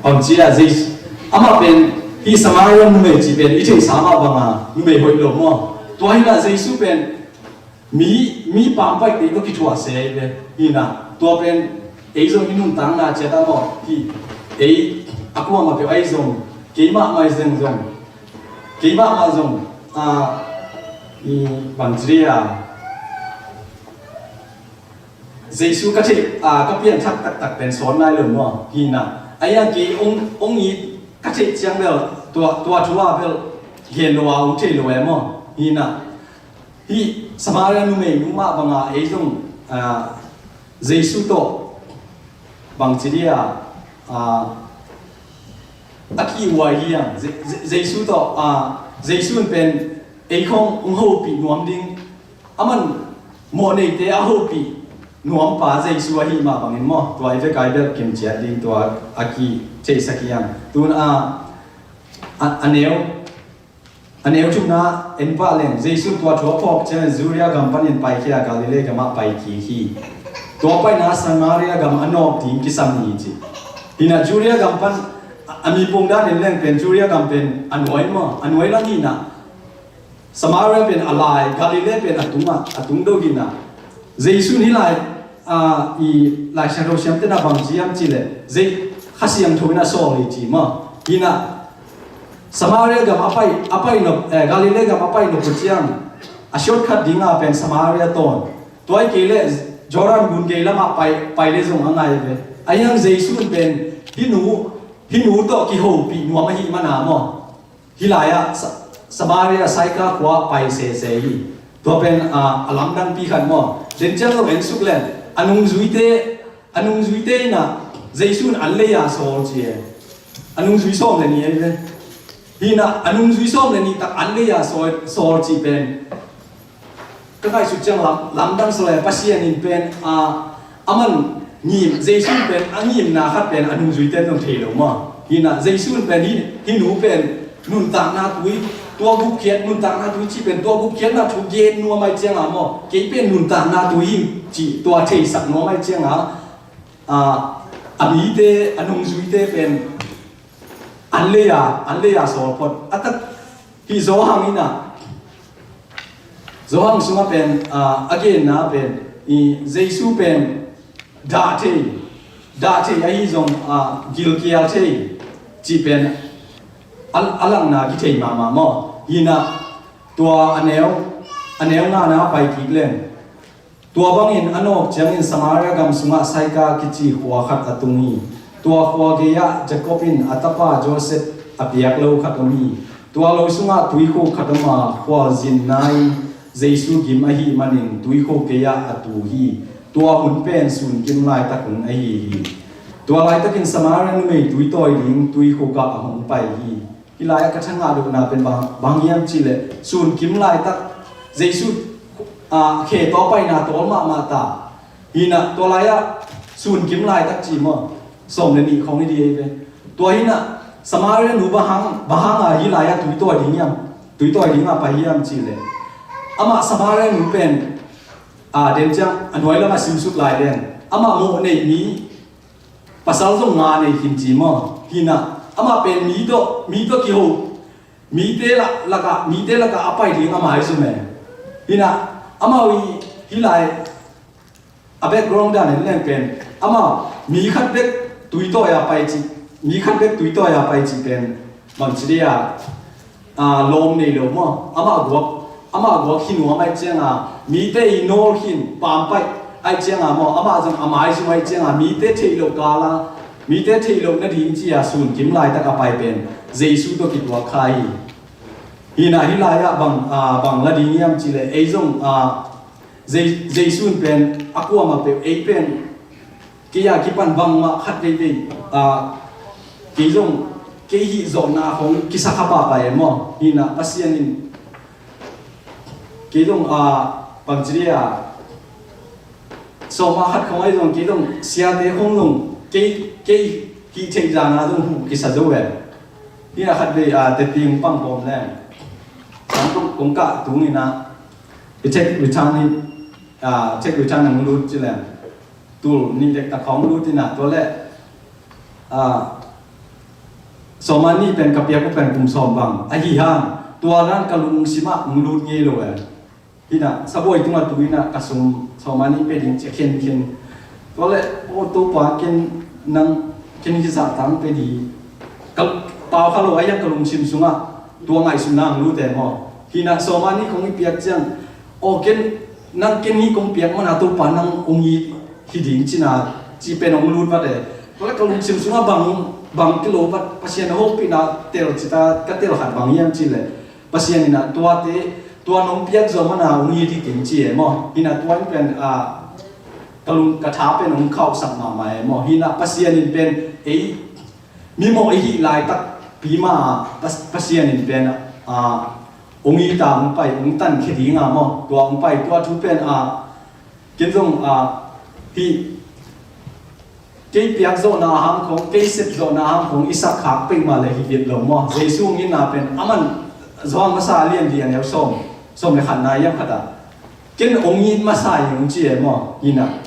bangci ah, Jesu, amah pen, hih Samaria numei ci pen i theihsa mah banga numei hoih lo maw? Tua hi na Jesu pen mi, mi pampai te tawh kithuah se ve. Hi na, tua pen ei zong i nuntakna ciat ah maw, hih ei a kuamah peuh ahi zong, keimah mai zeng zong, keimah mah zong, ah, i bangci a, Jesu ka theih, ah, ka pianthak taktak pen sawn nai lo maw? Hi na, a iang kei ong, ong it ka theih ciang bel tua, tua thu a bel gen lo a ong thei lo e maw? Hi na, hih Samaria numeinu mah banga ei zong, ah, Jesu tawh bangci dia, ah, a kihuai hi a, Je-, Je-, Jesu tawh, ah, Jesu in pen ei khong ong hopih nuam ding, aman mawhneite a hopih nuampa Jesu ahi mah bangin maw, tua i vek a i belh kim ciat ding tua a kitheihsak hi a. Tun a, a, a neu, a neu thumna en pah leng, Jesu tua thu a phawk ciangin Judea gam panin paikhia Galilee gamah pai kik hi. Tua paina Samaria gam a nawk ding kisam hi ci. Hi na Judea gam pan a, a mi pongdan en leng pen Judea gam pen a nuai maw, a nuai lam hi na. Samaria pen a lai, Galilee pen a tungah, a tung deuh hi na. Jesu in hih lai, ah, i Laisiangtho siamte na bang ci hiam cih leh, Kha Siangtho in a sawl hi ci maw. Hi na, Samaria gam a pai, a pai nop, eh, Galilee gam a pai nop uh ciang, a shortcut ding a pen Samaria tawn. Tua hi kei leh Jordan gun gei lamah pai, pai leh zong a ngai ve. A hiang Jesu in pen hih nu, hih nu tawh kihopih nuam ahih mana maw. Hih lai-ah Sa-, Samaria Saika khua pai sese hi. Tua pen, ah, a lamdangpi khat maw. Den ciang lo en suk leng, a nungzuite, a nungzuite in ah Jesu in an lei-a sawl ci e. A nungzui sawm le nih ahi ve. Hi na, a nungzui sawm le nih tak an lei-a sawl, sawl ci pen ka ngaihsut ciang lam, lamdang sawl e. Pasian in pen, ah, aman ngim, Jesu in pen a ngimna khat pen a nungzuite in zong thei lo maw. Hi na, Jesu in pen hih, hih nu pen nuntakna tui, tua gupkhiat, nuntakna tui cih pen tua gupkhiatna thu gen nuam ahih ciang a maw, kei pen nuntakna tui hi cih tua theisak nuam ahih ciang a, ah, a mite, a nungzuite pen an lei-a, an lei-a sawl phot. A tak hih Johan in ah, Johan sungah pen, ah, a genna pen, i Jesu pen dah thei, dah thei ahi zong, ah, gilkial thei cih pen a, a langna kithei mahmah maw. Hi na, tua a neu, a neu ngana pai kik leng. Tua bangin a nawk ciangin Samaria gam sungah Saika kici khua khat a tung hi. Tua khua gei-ah Jacob in a tapa Joseph a piak lo khat om hi. Tua lo sungah tuikhuk khat om a, khualzin nai-in Jesu gim ahih manin tuikhuk gei-ah a tu hi. Tua hun pen sunkim laitak hun ahi hi. Tua laitakin Samaria numei tui tawi ding tuikhuk ah a hong pai hi. Hih lai-ah ka thangah duhna pen bang, bang hiam cih leh, sunkim laitak Jesu, ah, khe tawh paina tawl mahmah ta. Hi na, tua lai-ah sunkim laitak ci maw, sawm le nih khawng hi ding ahi ve. Tua hi na, Samaria nu bang hang, bang hang a hih lai-ah tuitawi ding hiam, tuitawi ding a pai hiam cih leh, amah Samaria nu pen, a, den ciang a nuai lamah simsuk lai leng, amah mawh neih mi, pasal zong nga nei khin ci maw. Hi-in ah, amah pen mi tawh, mi tawh kiho, mite lak, lakah, mite lakah a pai ding a maizum e. Hi-in ah, amau i, hih lai, a background dan en leng pen, amah mi khat bek tuitawi a pai ci, mi khat bek tuitawi a pai ci pen, bangci dia, a, lawm nei lo maw. Amah guak, amah guak hi nuam ahih cianga, mite i nawl khin, paampaih ahih cianga maw, amah zong a maizum ahih cianga, mite theih loh kala, mite theih loh nading ci-a sun kim laitak a pai pen, Jesu tawh kituak kha hi. Hi-in ah hih lai-ah bang, a, bang la ding hiam cih leh, ei zong, a, Je-, Jesu in pen a kuamah peuh, ei pen, kei a kipan bangmah khat veivei, a, kei zong, kei hih zawhna khong kisa kha pahpah e maw. Hi-in ah Pasian in, kei zong, a, bangci dia, sawm ah khat khong ahi zong, kei zong siate khong zong, kei, kei hih theih zana zong huh kisa zo e. Hi-in ah khat vei, a, teti hong pang kawm leng, kong, kong kah tung in ah, i check return hi, a, check return hong lut ci leng, tul nih dektak khawng lut in ah, tua leh, a, sawm ah nih pen ka piak uh pen kum sawm bang ahi hang, tua dan ka lungsim ah hong lut ngei lo e. Hi-in ah sabuai tungah tu in ah ka sum sawm ah nih pia ding ci-a khenkhen. Tua leh, aw Topa, ken nang, ken hih zah tang pia ding, ka pau kha lo, ahi hang ka lungsim sungah tua ngaihsutna hong lut e maw. Hi-in ah sawm ah nih kong i piak ciang, aw ken, nang ken hih kong piak mana Topa nang hong it hi ding cihna, cih pen hong lut vat e. Tua leh ka lungsim sungah bang, bang kilo vat, Pasian a hopihna tel cita ka tel khat bang hiam cih leh, Pasian in ah tuate, tua nong piak zaw mana hong it hi keng ci e maw. Hi-in ah tua in pen, a, ka lung, ka tha pen hong khauhsak mahmah e maw. Hi-in ah Pasian in pen ei, mimawh i hih laitakpi mah, Pas-, Pasian in pen, a, hong it a, hong pai, hong tankhia ding a maw, tua hong pai, tua thu pen, a, ken zong, a, hih, kei piak zawhna hang khong, kei sep zawhna hang khong i sak khak peuhmah leh hi viet lo maw. Jesu hong itna pen, aman Johan masa a lian li a neu sawm, sawm leh khatna hiam khat ah, ken hong it masa ing hong ci e maw. Hi-in ah,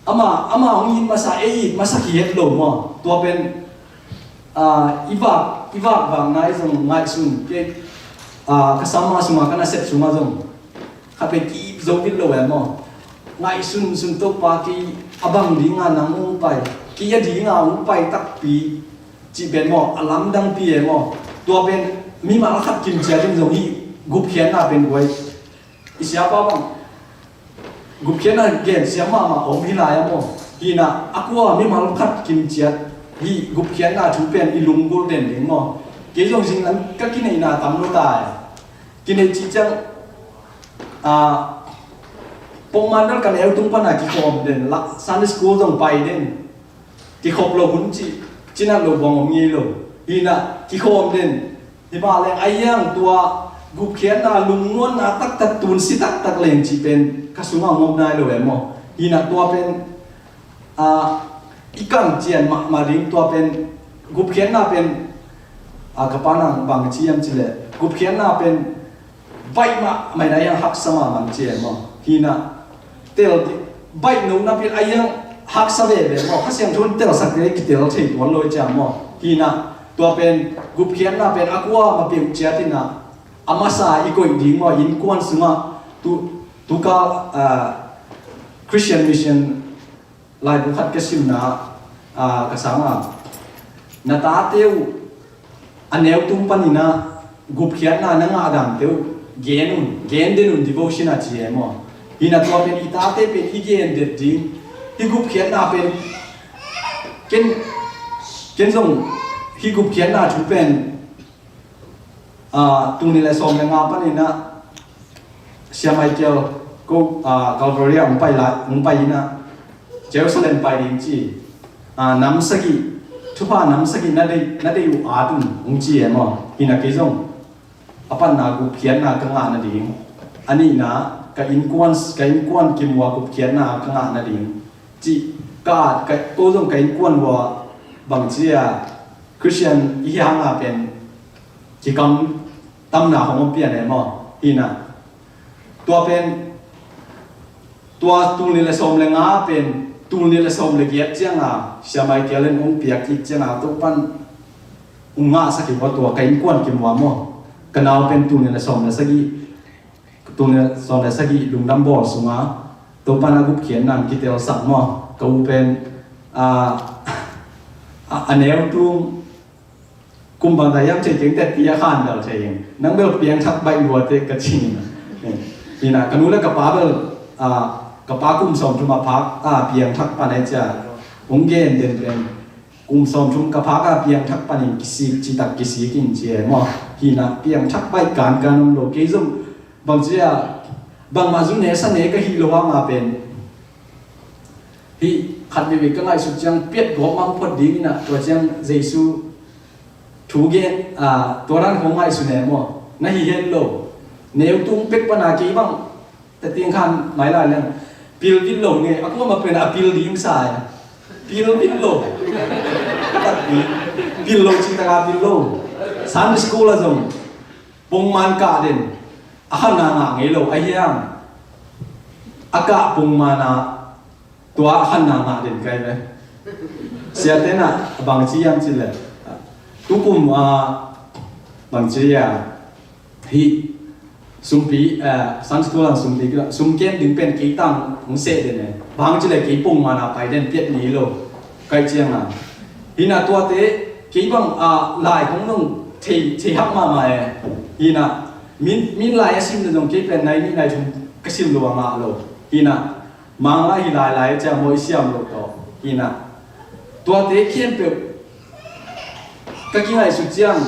amah, amah hong it masa, ei it masa hi het lo maw. Tua pen, a, i vak, i vakvakna i zong ngaihsun, kei, a, ka sama sungah, ka nasep sungah zong khat pen ki-ip zo vit lo e maw. Ngaihsun sun, Topa, kei a bang dinga nang hong pai, kei a dinga hong pai takpi cih pen maw, a lamdangpi e maw. Tua pen mimal khat kimciat in zong hih gupkhiatna pen guai, i siapa bang gupkhiatna gensiam mahmah om hi lai a maw. Hi-in ah a kua mimal khat kimciat hih gupkhiatna thu pen i lunggulh den ding maw. Kei zong zinglam ka kineihna tam lo ta e. Kineih cih ciang, a, pongman dal ka neu tung pana kikhawm den la, Sunday school zong pai den, kikhop lo hun cih, cinat lo bang om ngei lo. Hi-in ah kikhawm den, hi mah leng ahi hang tua gupkhiatna, lungnguanna taktak, tunsi taktak leng cih pen ka sungah hong om nai lo e maw. Hi-in ah tua pen, a, i kang cian mahmah ding, tua pen gupkhiatna pen, a, ka pa nang bang ci hiam cih leh, gupkhiatna pen baih mahmah in ahi hang haksa mahmah ci e maw. Hi-in ah tel di, baih no napi in ahi hang haksa veve maw. Kha Siangtho in telsak ding, kitel thei tuan lo hi ciang maw. Hi-in ah tua pen gupkhiatna pen a kuamah peuh ciat in ah, a masa i koih ding maw, innkuan sungah tu, tukal, a, Christian Mission laibu khat ka simna, a, ka sang a, na tate uh a neu tung panin ah gupkhiatna na ngah dante uh gen un, gen den un, devotion a ci e maw. Hi-in ah tua pen i tate pen i gen den ding, hih gupkhiatna pen ken, ken zong hih gupkhiatna thu pen, a, tul nih leh sawm leh nga panin ah Sia Michael ko, a, Calvary ah hong pai lai, hong pai in ah Jerusalem pai ding ci, a, nam sagih, thupha nam sagih na deih, na deih uh at un hong ci e maw. Hi-in ah kei zong a panna gupkhiatna ka ngah nading, a nihna ka innkuan, ka innkuan kim ua gupkhiatna ka ngah nading cih ka at, ka, ko zong ka innkuan ua bangci a Khristian i hi hanga pen kikam tamna hong om pian e maw? Hi na. Tua pen tua tul nih le sawm le nga pen tul nih le sawm le giat cianga siamai kial in hong piak kik cianga Topan hong ngahsak hi maw, tua ka innkuan kimuam maw? Ka nau pen tul nih le sawm le sagih, tul nih le sawm le sagih lungdam bawl sunga Topan a gupkhiatna hong kitelsak maw? Ka u pen a, a, a neu tung kum bang ta hiam thei keng teh tia khan bel thei ing. Nang bel piangthak baih lua teh ka ci ing. Hi na, ka nu le ka pa bel a, ka pa kum sawm thum a phak a piangthak pan e cia. Hong gen den pen kum sawm thum ka phak a piangthak panin kisik citak kisik in ci e maw? Hi na, piangthak baih kankan om lo. Kei zong bang ci a, bangmah zu ne sa ne ka hi lo hanga pen hi khat veivei ka ngaihsut ciang piat gawp mang phot ding in a, tua ciang Jesu thu gen a, tua dan kong ngaihsun e maw? Na hi hen lo. Neu tung pek pana kei bang ta ting khan mai lai leng pil vit lo nge, a kuama pen a pil ding sa e. Pil vit lo. Pil lo cintaka pil lo. Sunday school a zong pongman kah den. A khanna ngah ngei lo a hiam? A kah pongman a tua a khanna ngah den kai ve. Siate na bangci hiam ci le tukum a bangci a hi sumpi, eh, Sunday school ang sumpi kila sumken ding pen kei tang hong seh den e. Bang ci le kei pongman a pai den piat ni lo. Kai ciang a hi na tuate kei bang a lai kong nong thei, thei hak mahmah e. Hi na min, min lai a sim le zong kei pen nai nih nai thum ka sim lo a ngah lo. Hi na Mang lai hi lailai ciang maw i siam lo tawh hi na. Tuate khempeuh ka kingaihsut ciang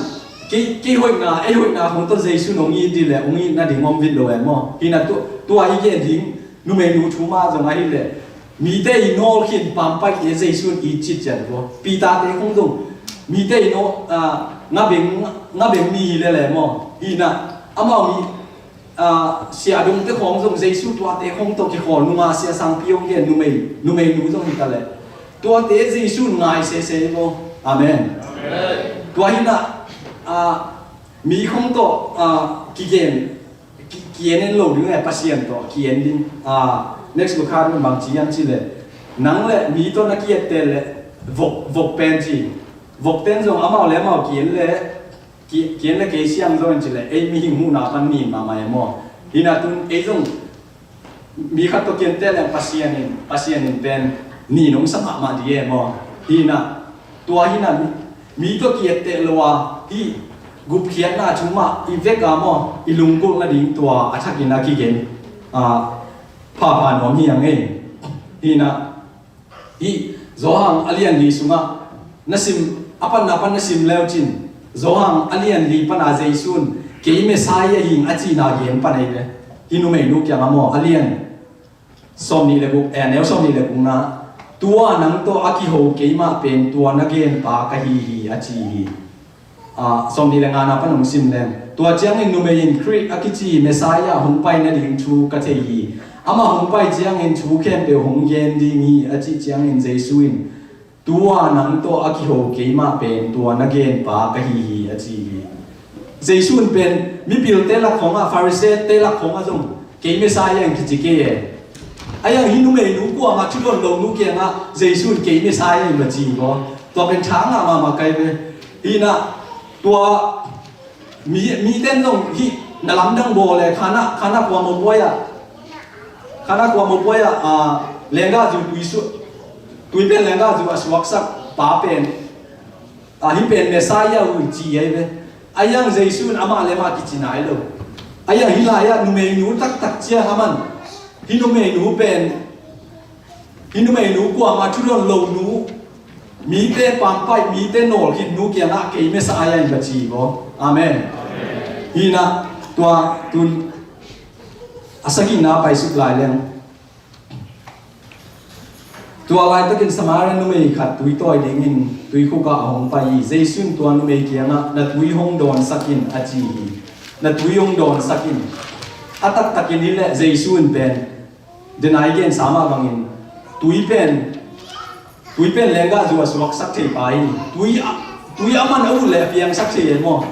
kei, kei hoihna, ei hoihna hong tawh Jesu nong it dih leh hong it nading om vit lo e maw? Hi na tu, tua i gen ding numeinu thu mah zong ahih leh mite i nawl khin pampaih e Jesu in it cit cian ko. Peter te khong zong mite i nawl, ah, ngabeng, ngabeng mi hi leh leh maw? Hi na amau mi a, sia dongte khawng zong Jesu tuate khawng tawh kikhawl nungah sia sangpi hong gen numei, numeinu zong hi ta leh tuate Jesu ngai sese hi maw? Amen. Tua hi na, a, mi khawng tawh, a, kigen, ki, ki-en en lo ding e, Pasian tawh ki-en ding. A, next lukhat bang ci hiam ci leh nang le mi tawh na ki-etteh leh vok, vok pen ci. Vok ten zong amau le amau ki-en leh ki, ki-en le kei siang zo in ci leh ei mihing huhna pan nin mahmah e maw? Hi na tun ei zong mi khat tawh ki-enteh leng Pasian in, Pasian in pen nin hong sa mahmah dih e maw? Hi na tua hi na mi, mi tawh ki-etteh lo a hi gupkhiatna thu mah i vek a maw? I lunggulh nading tua a thakin a kigen a, phapha nuam hi a ngei. Hi na Hih Johan a lian li sungah na sim, a panna pan na sim leucin Johan a lian li pana Jesu in kei Messiah hing a cihna gen pan ei ve. Hih numeinu kiangah maw a lian sawmnih le guk, eh, neu sawmnih le gukna tua nang tawh a kiho keimah pen tua na genpa ka hi hi a ci hi. Ah, sawmnih le ngana pan hong sim leng. Tua ciangin numei in Khrih a kici Messiah hong pai nading thu ka thei hi. Amah hong pai ciangin thu khempeuh hong gen ding hi a cih ciangin Jesu in tua nang tawh a kiho keimah pen tua na genpa ka hi hi a ci hi. Jesu in pen mipilte lak khawngah Pharisee-te lak khawngah zong kei Messiah in kici kei e. A yang hih numeinu kuamah thu dawn lo nu kiangah Jesu in kei Messiah in va ci hi maw? Tua pen thang ah mahmah kai ve. Hi na tua mi, mi ten zong hih na lamdang bawl le khana, khana kua mopuai ah, khana kua mopuai ah, ah, lenggahzu tui su, tui pen lenggahzu a suaksak pa pen a, hih pen Messiah uh ci ei ve. A yang Jesu in amah le amah kici nai lo. A yang hih lai-ah numeinu taktak ciang a man hih numeinu pen hih numeinu kuamah thu dawn lo nu, mite pampaih, mite nawlkhin nu kiangah kei Messiah in va ci hi maw? Amen. Hi na tua tun a sagihna paisuk lai leng. Tua laitakin Samaria numei khat tui tawi dingin tuikhuk ah a hong pai hi. Jesu in tua numei kiangah na tui hong dawnsak in a ci hi. Na tui hong dawnsak in. A taktakin hi leh Jesu in pen denai gensa mah bangin tui pen, tui pen lenggahzu a suaksak thei pa hi. Tui a, Tui a man a ut le a piangsak thei e maw.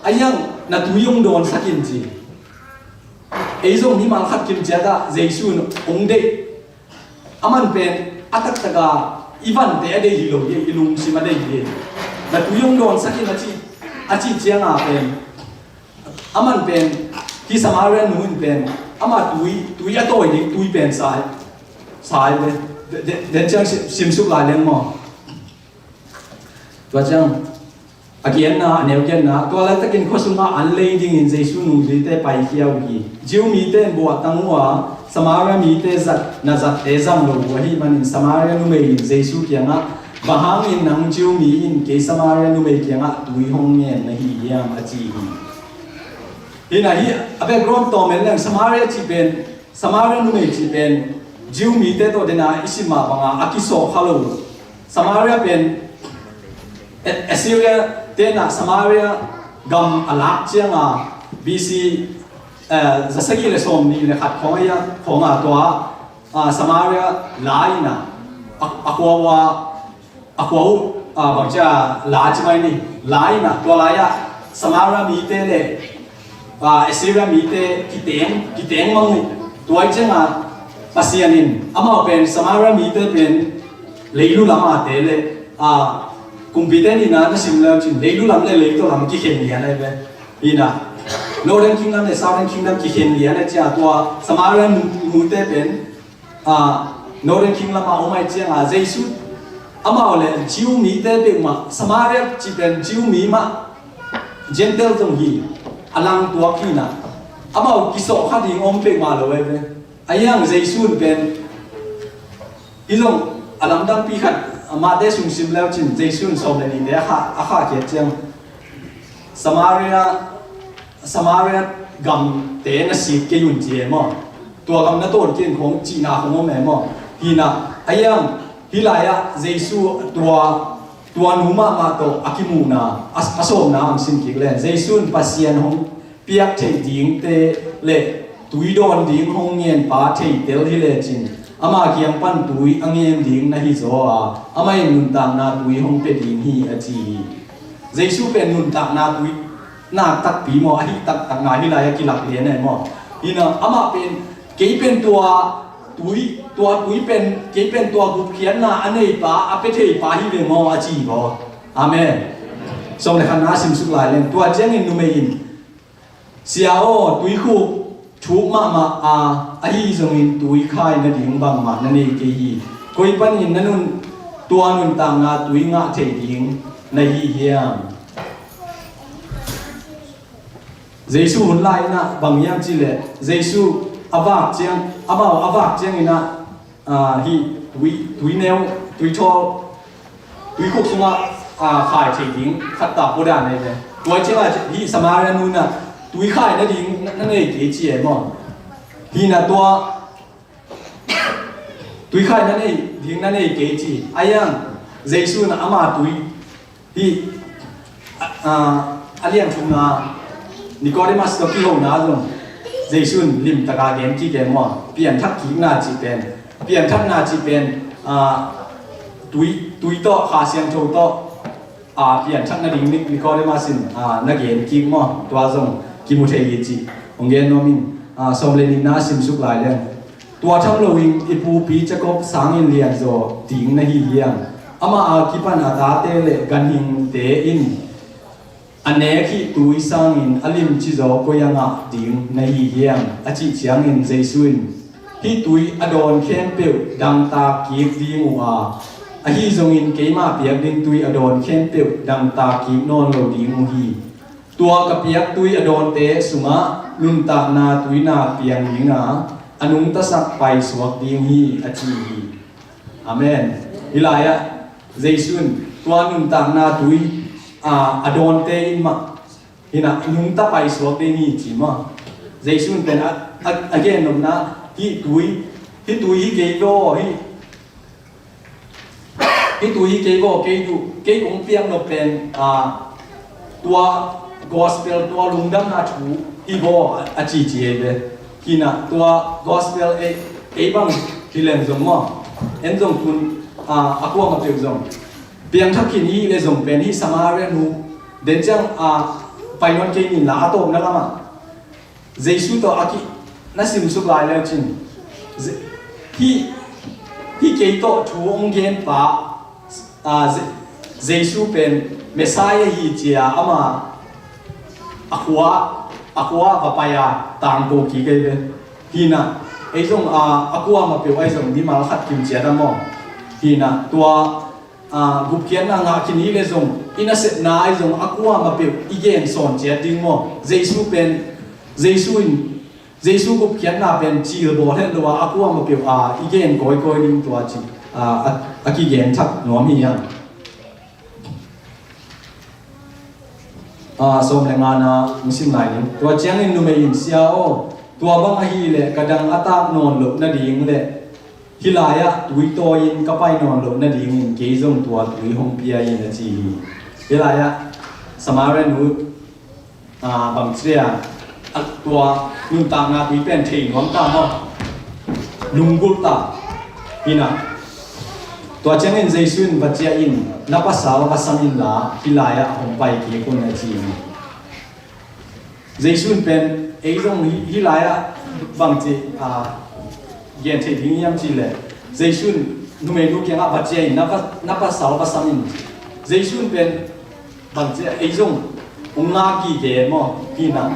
A iang na tui hong dawnsak in ci. Ei zong mimal khat kim ciat ah Jesu in hong deih. A man pen a taktak a i vante a deih hi lo hi, i lungsim a deih hi. Na tui hong dawnsak in a ci, a ci ciang a pen a man pen hi Samaria nu in pen ama tui, tui a tawi ding tui pen sai, sai ve. Den ciang sim, simsuk lai leng maw. Tua ciang a giatna, a neu giatna, tua laitakin khua sungah an lei dingin Jesu nungzuite paikhia uh hi. Jew mite in buahtang uh a, Samaria mite zat, na zatte zang lo uh ahih manin Samaria numei in Jesu kiangah, "Bang hangin nang Jew mi in kei Samaria numei kiangah tui hong ngen na hi hiam?" a ci hi. Hi na hi, a background tawm en leng Samaria cih pen, Samaria numei cih pen Jew mite tawh dena i sim mah banga a kisawh kha lo. Samaria pen A-, Assyria tena Samaria gam a lak cianga B C, eh, za sagih le sawmnih le khat khawng a, khawng a tua, ah, Samaria lai ina a, a khua uh a, a khua uh, ah, bangcia la ci mai ni, lai ina tua lai-ah Samaria mite le, ah, Assyria mite kiteng, kiteng mang uh. Tua i cianga Pasian in amau pen Samaria mite pen leilu lam a te le, ah, kumpite nina na sim leu cin leilu lam le leitaw lam kikhen lian ai ve. Ina Northern Kingdom le Southern Kingdom kikhen lian ai cia tua Samaria mute pen, ah, Northern Kingdom a om ai cianga Jesu amau le Jew mite peuhmah, Samaria ci pen Jew mi mah, Gentile zong hi, a lang tuak hi na. Amau kisawh kha ding om peuhmah lo ai ve. A iang Jesu in pen hi zong a lamdangpi khat, amate sung sim leu cin Jesu in sawm le nihte a kha, a khahkhiat ciang Samaria, Samaria gamte na sik kei un ci e maw? Tua gam na tawn kei un khong cihna khong om e maw? Hi na, a iang hi lai-ah Jesu tua, tua nu mahmah tawh a kimuhna, a, a sawmna ang sim kik le Jesu in Pasian hong piak theih dingte le tui dawn ding hong ngenpa theitel hi lecin ama kiang pan tui a ngen ding na hi zaw a, amah in nuntakna tui hong pia ding hi a ci hi. Jesu pen nuntakna tui nak takpi maw, ahi taktakna hi lai-ah kilak lian e maw? Hi na, amah pen kei pen tua tui, tua tui pen, kei pen tua gupkhiatna a neipa, a pia theipa hi ve maw a ci hi baw. Amen. Sawm le khatna simsuk lai leng tua ciangin numei in, "Sia aw, tuikhuk thuk mahmah a, ahi zongin tuikhai nading bangmah na nei kei hi. Koi panin na nun, tua nuntakna tui ngah thei ding na hi hiam?" Jesu hun lai inah bang hiam cihleh Jesu a vak ciang, amau a vak ciang inah, ah, hih tui, tui neu, tui thawl, tui khuk sungah, ah, khai thei ding khat ta pua dan ei ve. Tua ciangah hih Samaria nu inah tui khai nading na, na nei kei ci ei maw? Hih na tua tui khai na nei ding na nei kei ci. A iang Jesu inah ama tui hih, a, a, a lian thumna Nicodemus tawh kihona zong Jesu in limtaka gen kik e maw? Pianthak kikna cih pen, pianthakna cih pen, a, tui, tui tawh, Kha Siangtho tawh, a, pianthak nading Ni-, Nicodemus in, a, na gen kik maw? Tua zong kimu thei hi cih hong gen nuam ing. A, sawm le nihna simsuk lai leng, tua tham loin i pupi Jacob sangin lianzaw ding na hi hiam? Amah a kipan a tate le ganhingte in a nek hih tui sangin a limci zaw koi a ngah ding na hi hiam? A cih ciangin Jesu in, "Hih tui a dawn khempeuh dangtak kik ding uh a, ahi zongin keimah piak ding tui a dawn khempeuh dangtak kik nawn lo ding uh hi. Tua ka piak tui a dawnte sungah nuntakna tuinak piang ding a, a nungtasak paisuak ding hi," a ci hi. Amen. Hih lai-ah Jesu in tua nuntakna tui, a, a dawnte in mah hi na, nungta paisuak ding hi ci maw? Jesu in pen a, a, a gen nopna, "Hih tui, hih tui hi kei vaw, hih, hih tui hi kei vaw, kei duh, kei kong piak nop pen, a, tua gospel, tua lungdamna thu hi vaw," a, a ci ci ei ve. Hi na, tua gospel ei, ei bang hi leng zong maw, en zong tun, a, a kuamah peuh zong Piangthak khin i hih leh zong pen hih Samaria nu, den ciang a pai nawn kei ni in la, a tawpna lamah Jesu tawh a ki, na simsuk lai le cin, Je-, hih, hih kei tawh thu hong gen pa, a, Je-, Jesu pen Messiah hi ci-a ama a khua, a khua va pai a tangko kik ei ve. Hi in ah, ei zong, a, a kuamah peuh ahi zong mimal khat kim ciat a maw. Hi in ah, tua, a, gupkhiatna ngah khin i hih leh zong, i nasepna ahi zong a kuamah peuh i gen sawn ciat ding maw. Jesu pen, Jesu in, Jesu gupkhiatna pen cil bawl het lo a, a kuamah peuh a i gen kawikawi ding tua ci, a, a, a kigen thak nuam hi hang. A, sawm le ngana hong sim lai ning. Tua ciangin numei in, "Sia aw, tua bang ahih leh ka dang a tak nawn loh nading le hih lai-ah tui tawi-in ka pai nawn loh nadingin kei zong tua tui hong pia in," a ci hi. Hih lai-ah Samaria nu, a, bangci dia, a, tua nuntakna tui pen thei nuam ta maw. Lunggulh ta. Hi in ah, tua ciangin Jesu in va ciah in, "Na pasal va sam inla, hih lai-ah hong pai kik un," a ci hi. Jesu in pen, ei zong hih, hih lai-ah bangci, a, gen thei ding hiam cih leh, Jesu in numei nu kiangah va ciah in, "Na pa-, na pasal va sam in." Jesu in pen bangci, ei zong hong ngak gige maw, hi in ah.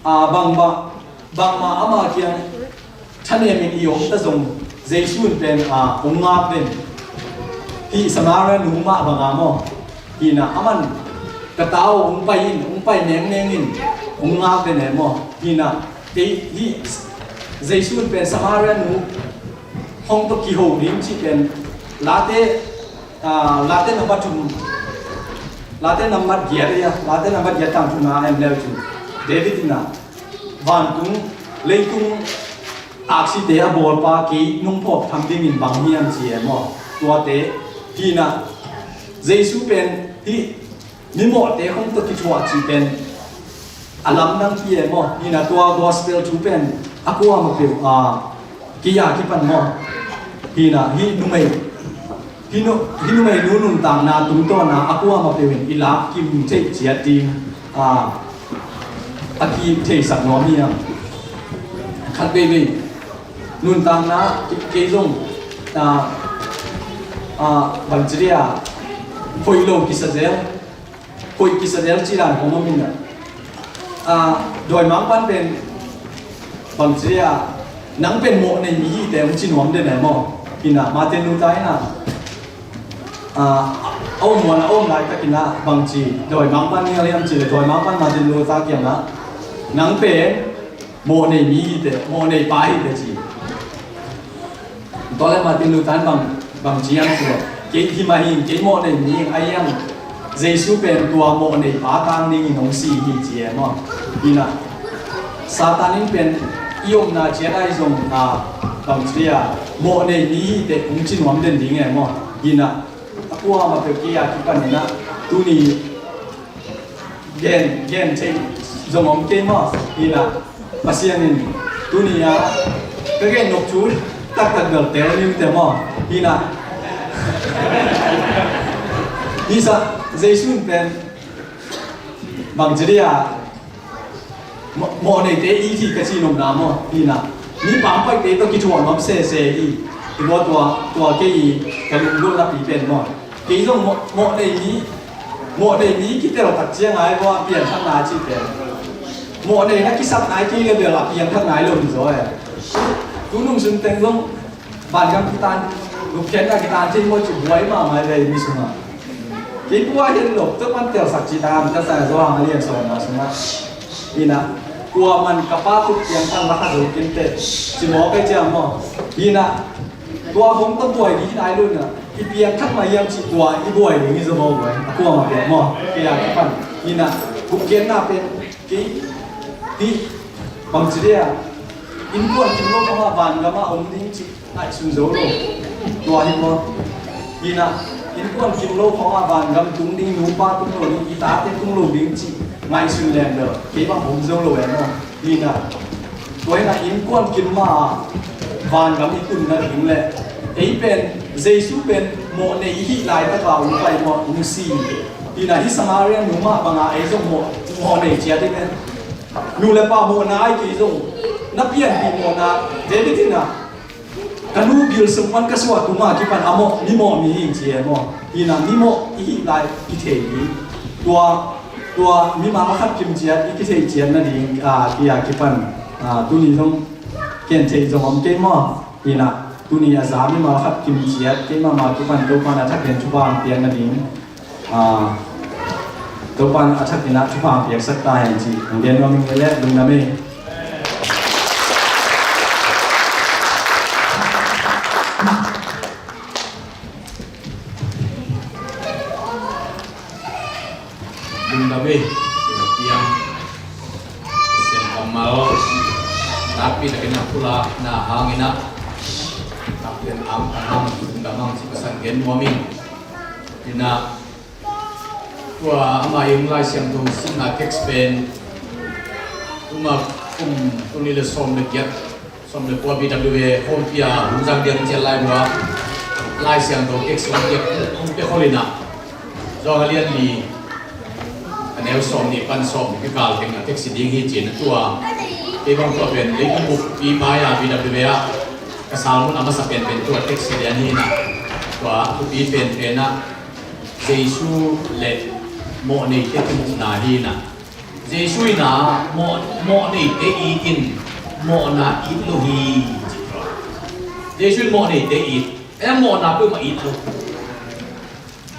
A, bangmah, bangmah ama kiang thanemin i om ta zong, Jesu in pen, a, hong ngak den. Hih Samaria nu mah banga maw. Hi in ah, aman, "Ka ta aw, hong pai in, hong pai mengneng in," hong ngak den e maw. Hi in ah, kei hih Jesu in pen Samaria nu hong tawh kiho ding cih pen, Late, a, Late nambat thum, Late nambat giat, a, Late nambat giat tang thumna en le uh cin, David in ah, "Vantung, leitung aksite a bawlpa kei nong phawk tham dingin bang hiam?" ci e maw. Tuate, hi in ah, Jesu pen hih mimawhte hong tawh kithuah cih pen a lamdang hi e maw. Hi in ah, tua gospel thu pen a kuamah peuh, a, kei a kipan maw. Hi in ah, hih numei, hih nu, hih numei nu nuntakna tungtawn a, a kuamah peuh in i lak kim thei ciat ding, a, a kitheisak nuam hi hang. Khat veivei nuntakna kei, kei zong, a, a, bangci dia, hoih lo kisa zel, hoih kisa zel cih dan kong om in ah. A, dawimangpa'n pen bangci dia, "Nang pen mawhnei mi hi teh," hong ci nuam den e maw. Hi in ah, Martin Luther in ah, a, a om muan a om laitak in ah bangci dawimangpa'n ngial hiam cih leh, dawimangpa'n Martin Luther kiangah, "Nang pen mawhnei mi hi teh, mawhnei pa hi teh," ci. Tua leh Martin Luther in bang, bangci hiam cih leh, "Kei hi mah hi, kei mawhnei mi hi ing, ahi hang Jesu pen tua mawhnei pa tang dingin hong si hi," ci e maw. Hi in ah, Satan in pen i omna ciat ahi zong, a, bangci dia, "Mawhnei mi hi teh," hong ci nuam den ding e maw. Hi in ah, a kuamah peuh kei a kipan in ah, tuni gen, gen thei zong om kei maw. Hi in ah, Pasian in tuni a ka gen nop thu taktak bel tel ni uh teh maw. Hi in ah, hi sa, Jesu in pen bangci dia, maw, mawhneite i thih ka cih nopna maw. Hi in ah, mi pangpaite tawh kithuah nuam sese hi. Hi maw, tua, tua kei i ka lunggulh napi pen maw. Kei zong mawh, mawhnei mi, mawhnei mi kitel tak ciang ai, tua piangthak nai cih pen, mawhnei na kisak nai kei leh bel a piangthak nai lo hi zaw e. Tu nung sun teng zong vangam kitan, gupkhiatna kitan thei maw ci buai mahmah ve mi sungah. Kei buai hen lo, tua pan telsak cih dan ka sa zaw hang a lian sawmna sungah. Hi in ah, kuaman ka Pa khut kiang pan la kha zo kei teh, ci maw, kei ciang maw. Hi in ah, tua hong tawh buai ding hi nai lo in ah, i piangthak mah hiam cih tua i buai ding hi zaw maw, buai. A kuamah peuh maw, kei a kipan. Hi in ah, gupkhiatna pen, kei, hih, bangci dia, innkuan kim lo khawngah vangamah om ding cih ngaihsun zo lo. Tua hi maw. Hi in ah, innkuan kim lo khawngah vangam tung ding, nupa tung lo ding, i tate tung lo ding cih ngaihsun leng bel kei bang om zo lo e maw. Hi in ah, tua hi in ah, innkuan kim mah vangam i tun nading leh, ei pen, Jesu pen Mawh nei i hih laitak a hong pai mawh hong si. Hi na, hih Samaria nu mah bang a ei zong mawh, mawh nei ciat hi ve. Nu le pa mawhna ai kei zong, na pianpih mawhna, David hi na, ka nu bil sung pan ka suah tung a kipan a mawh, mi mawh mi hi ci e maw. Hi na, mi mawh i hih lai i thei hi. Tua, tua mimal khat kim ciat i kithei ciat nading, a, ki a kipan, a, tuni zong ken thei zong om kei maw. Hi na, tuni a za mimal khat kim ciat, keimah mah kipan Topa'n a thakin thupha hong piak nading, a, Topa'n a thakin a thupha hong piaksak ta hen ci hong gen nuam ing. Leh lungdam ei. Lungdam ei. Pasian kammal nakpi takin a pulakna hangin ah, nakpi takin a lungdam hang ci Pasian gen nuam ing. Hi na, tua ama ii Lai Siangtho simna text pen, tuma kum tul nih le sawm le giat, sawm le kua B W A khawmpi a hun zang diang ciat lai mua, Lai Siangtho text hong pia, hong pia khol hi na. Johan a lian li, a neu sawmnih pan sawmnih kikal teng a text ding hi ci-in a tua. Kei bang tua pen leitung buppi mai a B W A ah ka sal mun a masa penpen tua text lian hi na. Tua a thupi penpen ah Jesu le mawh neite kimuhna hi na. Jesu in ah mawh, mawh neite it in mawhna it lo hi. Jesu in mawh neite it, ei mawhna peuhmah it lo.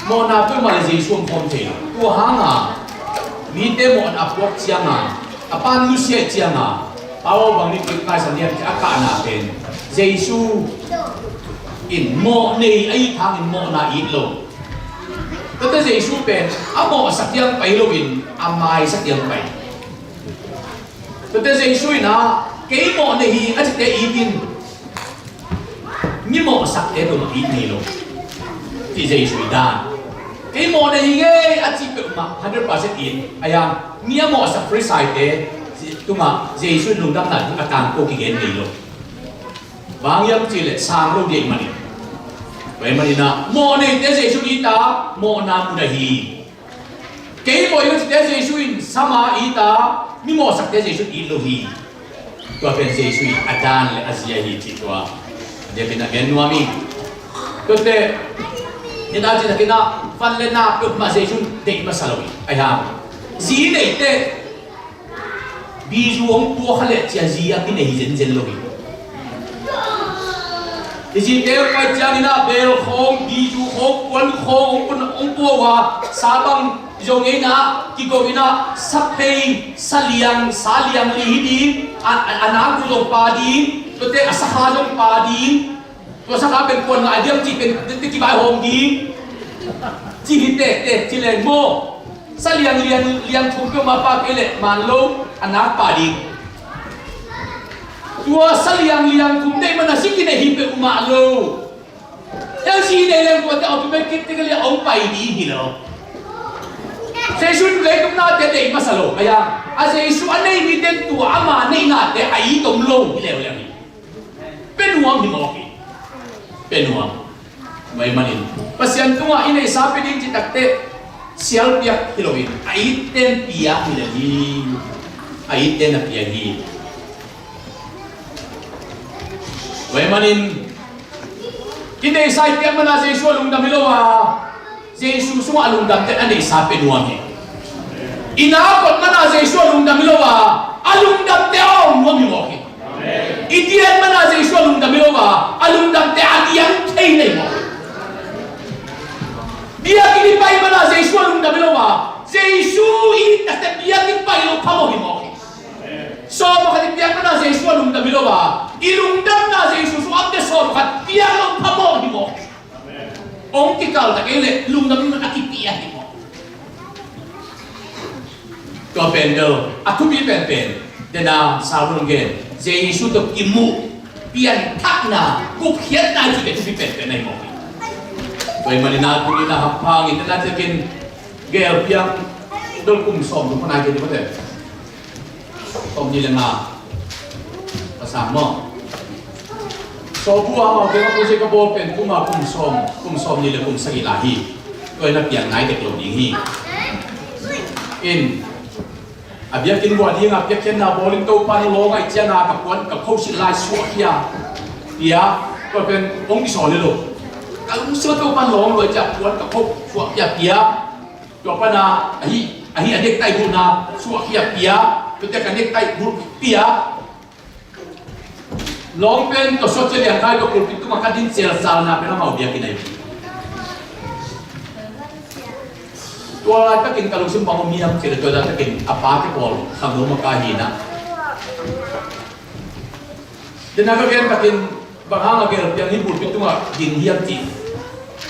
Mawhna peuhmah le Jesu om khawm thei lo. Tua hang a mite mawhna a puak ciang a, a pan nusia ciang a, Paulo bang ni kik kai sa lian a kahna pen Jesu in mawh nei a it hangin mawhna it lo. Tuate Jesu pen a mawhsak tiang pai loin a maisak tiang pai. Tuate Jesu in ah kei mawh nei hi a cite it in mi mawhsakte peuhmah it ngei lo. Ci Jesu i dan. Kei mawh nei hi ngei a ci peuhmah hundred percent it a, a yang mi a mawhsak Pharisaite tungah Jesu in lungdamna thu a tangko kigen ngei lo. Bang hiam cih leh sang lo ding ahih manin. Tua ahih manin ah mawh neite Jesu it a, mawhna mu na hi. Kei mawh ing a cite Jesu in sama it a, mi mawhsakte Jesu in it lo hi. Tua pen Jesu in a dan le a zi ahi cih tua a diakin a gen nuam ing. Tuate nidang cih takin ah van le na peuhmah Jesu in deih masa lo hi. Ahi hang zi neite, bizu hong pua kha leh cia zi a kinei hi zenzen lo hi. I zite hong pai ciangin ah beel khawng, bizu khawng, puan khawng hong pua, hong pua uh a, sa bang zong ei na kigo in ah, sa phei, sa liang, sa liang li hi ding, a, a, a nak uh zong pha ding, tuate a sakha zong pha ding. Tua sakha pen kuan ngai diam cih pen tete kivaihawm ding. Ci hi tektek ci leng maw. Sa liang liang liang thum peuhmah pha kei leh man lo a nak pha ding. Tua sa liang liang thum deih mana zi kinei hi peuhmah lo. Tel zi nei leng tuate automatic teng liang hong pai ding hi lo. Jesu in leitung nate deih masa lo. Ahi a, a Jesu a nei mite tua ama neihnate a it om lo hi leuleu hi. Pia nuam hi mawk hi. Pia nuam. Tua ahih manin Pasian tungah i neihsa pia ding cih takteh sial piak hi loin a itte in pia hi lel hi. A itte in a pia hi. Tua ahih manin i neihsa i piak mana Jesu a lungdam hi lo a, Jesu sungah a lungdamte a neihsa pia nuam hi. I nak ot mana Jesu a lungdam hi lo a, a lungdamte a om nuam hi mawk hi. I dian mana Jesu a lungdam hi lo a, a lungdamte a dian thei na hi mawk hi. Biakinn i pai mana Jesu a lungdam hi lo a, Jesu i takte biakinn pai lo phamawh hi mawk hi. Sawm pakhat i piak mana Jesu a lungdam hi lo a, i lungdamna Jesu sungah amte sawm pakhat piak lo phamawh hi mawk hi. Hong kikal ta kei leh lungdam in a kipia hi maw? Tua pen bel a thupi penpen, dena Salmo in gen, Jesu tawh kimuh pianthakna, gupkhiatna i cih pen thupi penpen ahi maw? Tua ahih manin a tuni-in a hampha hangin dena cikin gel piang, bel kum sawm tuk panai kei ding mate. Sawmnih le nga pasang maw? Sawbu amau kiangah crusade ka bawl pen kum a kum sawm, kum sawm nih le kum sagih lai hi. Tua in a piang nai tek lo ding hi. In, a biakinn vua dingah piakkhiatna bawl in Topa na lawng ahih ciangin ka puan ka kho silh lai suahkhia pia. Tua pen hong kisawl hi lo. Ka lungsim ah Topa na lawng lua ahih ciangin puan ka kho suahkhia pia. Tua pan a ahi, ahi a nektaih hulhna suahkhia pia. Tuate ka nektaih hulh pia. Lawng pen tua suah cia liang khai tua pulpit tungah ka din celsalna pen amau biakinn ahi. Tua laitakin ka lungsim bang om hiam cih leh tua laitakin a pate pawl khangno mah ka hi na. Dena ka gen takin bang hang a gel piang hi pulpit tungah ding hiam cih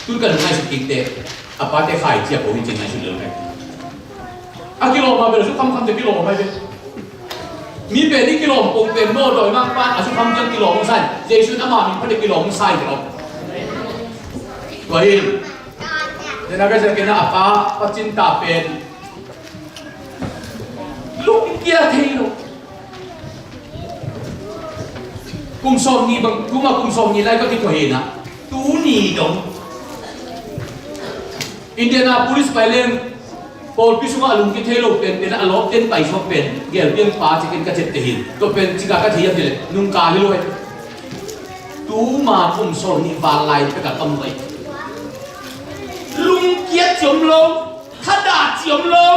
tun ka ngaihsut kik teh a pate khai cia ko hi cih ngaihsut lel kai. A kilawm a bel a suk khamkham te kilawm a hi ve. Mi pen i kilawm pong pen maw dawi mangpa a suk kham ciang kilawm hong sa in. Jesu in ama min pate kilawm hong sa in kilawm. Tua hi. Dena ka sia kena a pa pacin ta pen lungkia thei lo. Kum sawm nih bang, kum a kum sawm nih lai ka kituah hi na. Tuni dong Indianapolis pai leng pawlpi sungah a lungkia thei lo pen pen a lawp ten pai suak pen gel piang pa cikin ka cep te hi. Tua pen cika ka thei hiam cih leh nungka hi lo hi. Tuma kum sawm nih val lai pek a ka muh hi. Lungkia ciam lo, thadah ciam lo.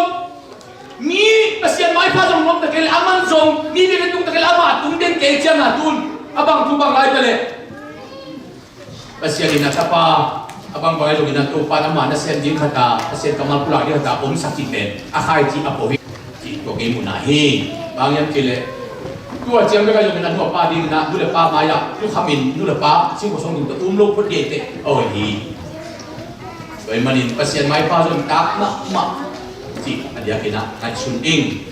Mi Pasian maipha zong nuam ta kei leh a man zong mi bia tung ta kei leh ama tung den kei ciang a tun a bang thu bang lai pia leh Pasian in a tapa a bang bang ahi zongin a Topa in ama nasem ding khat a Pasian kammal pulak ding khat a omsak cih pen a khai cih a pawh hi. Cih tua kei muhna hi. Bang hiam cih leh tua ciang bek ahi zongin a nu a pa dingin a nu le pa mai-ah lukhamin nu le pa singkhuasawng ding tawh um lo phot ding teh a oi hi. Tua ahih manin Pasian maipha zong tak mahmah cih a diakin a ngaihsun ding.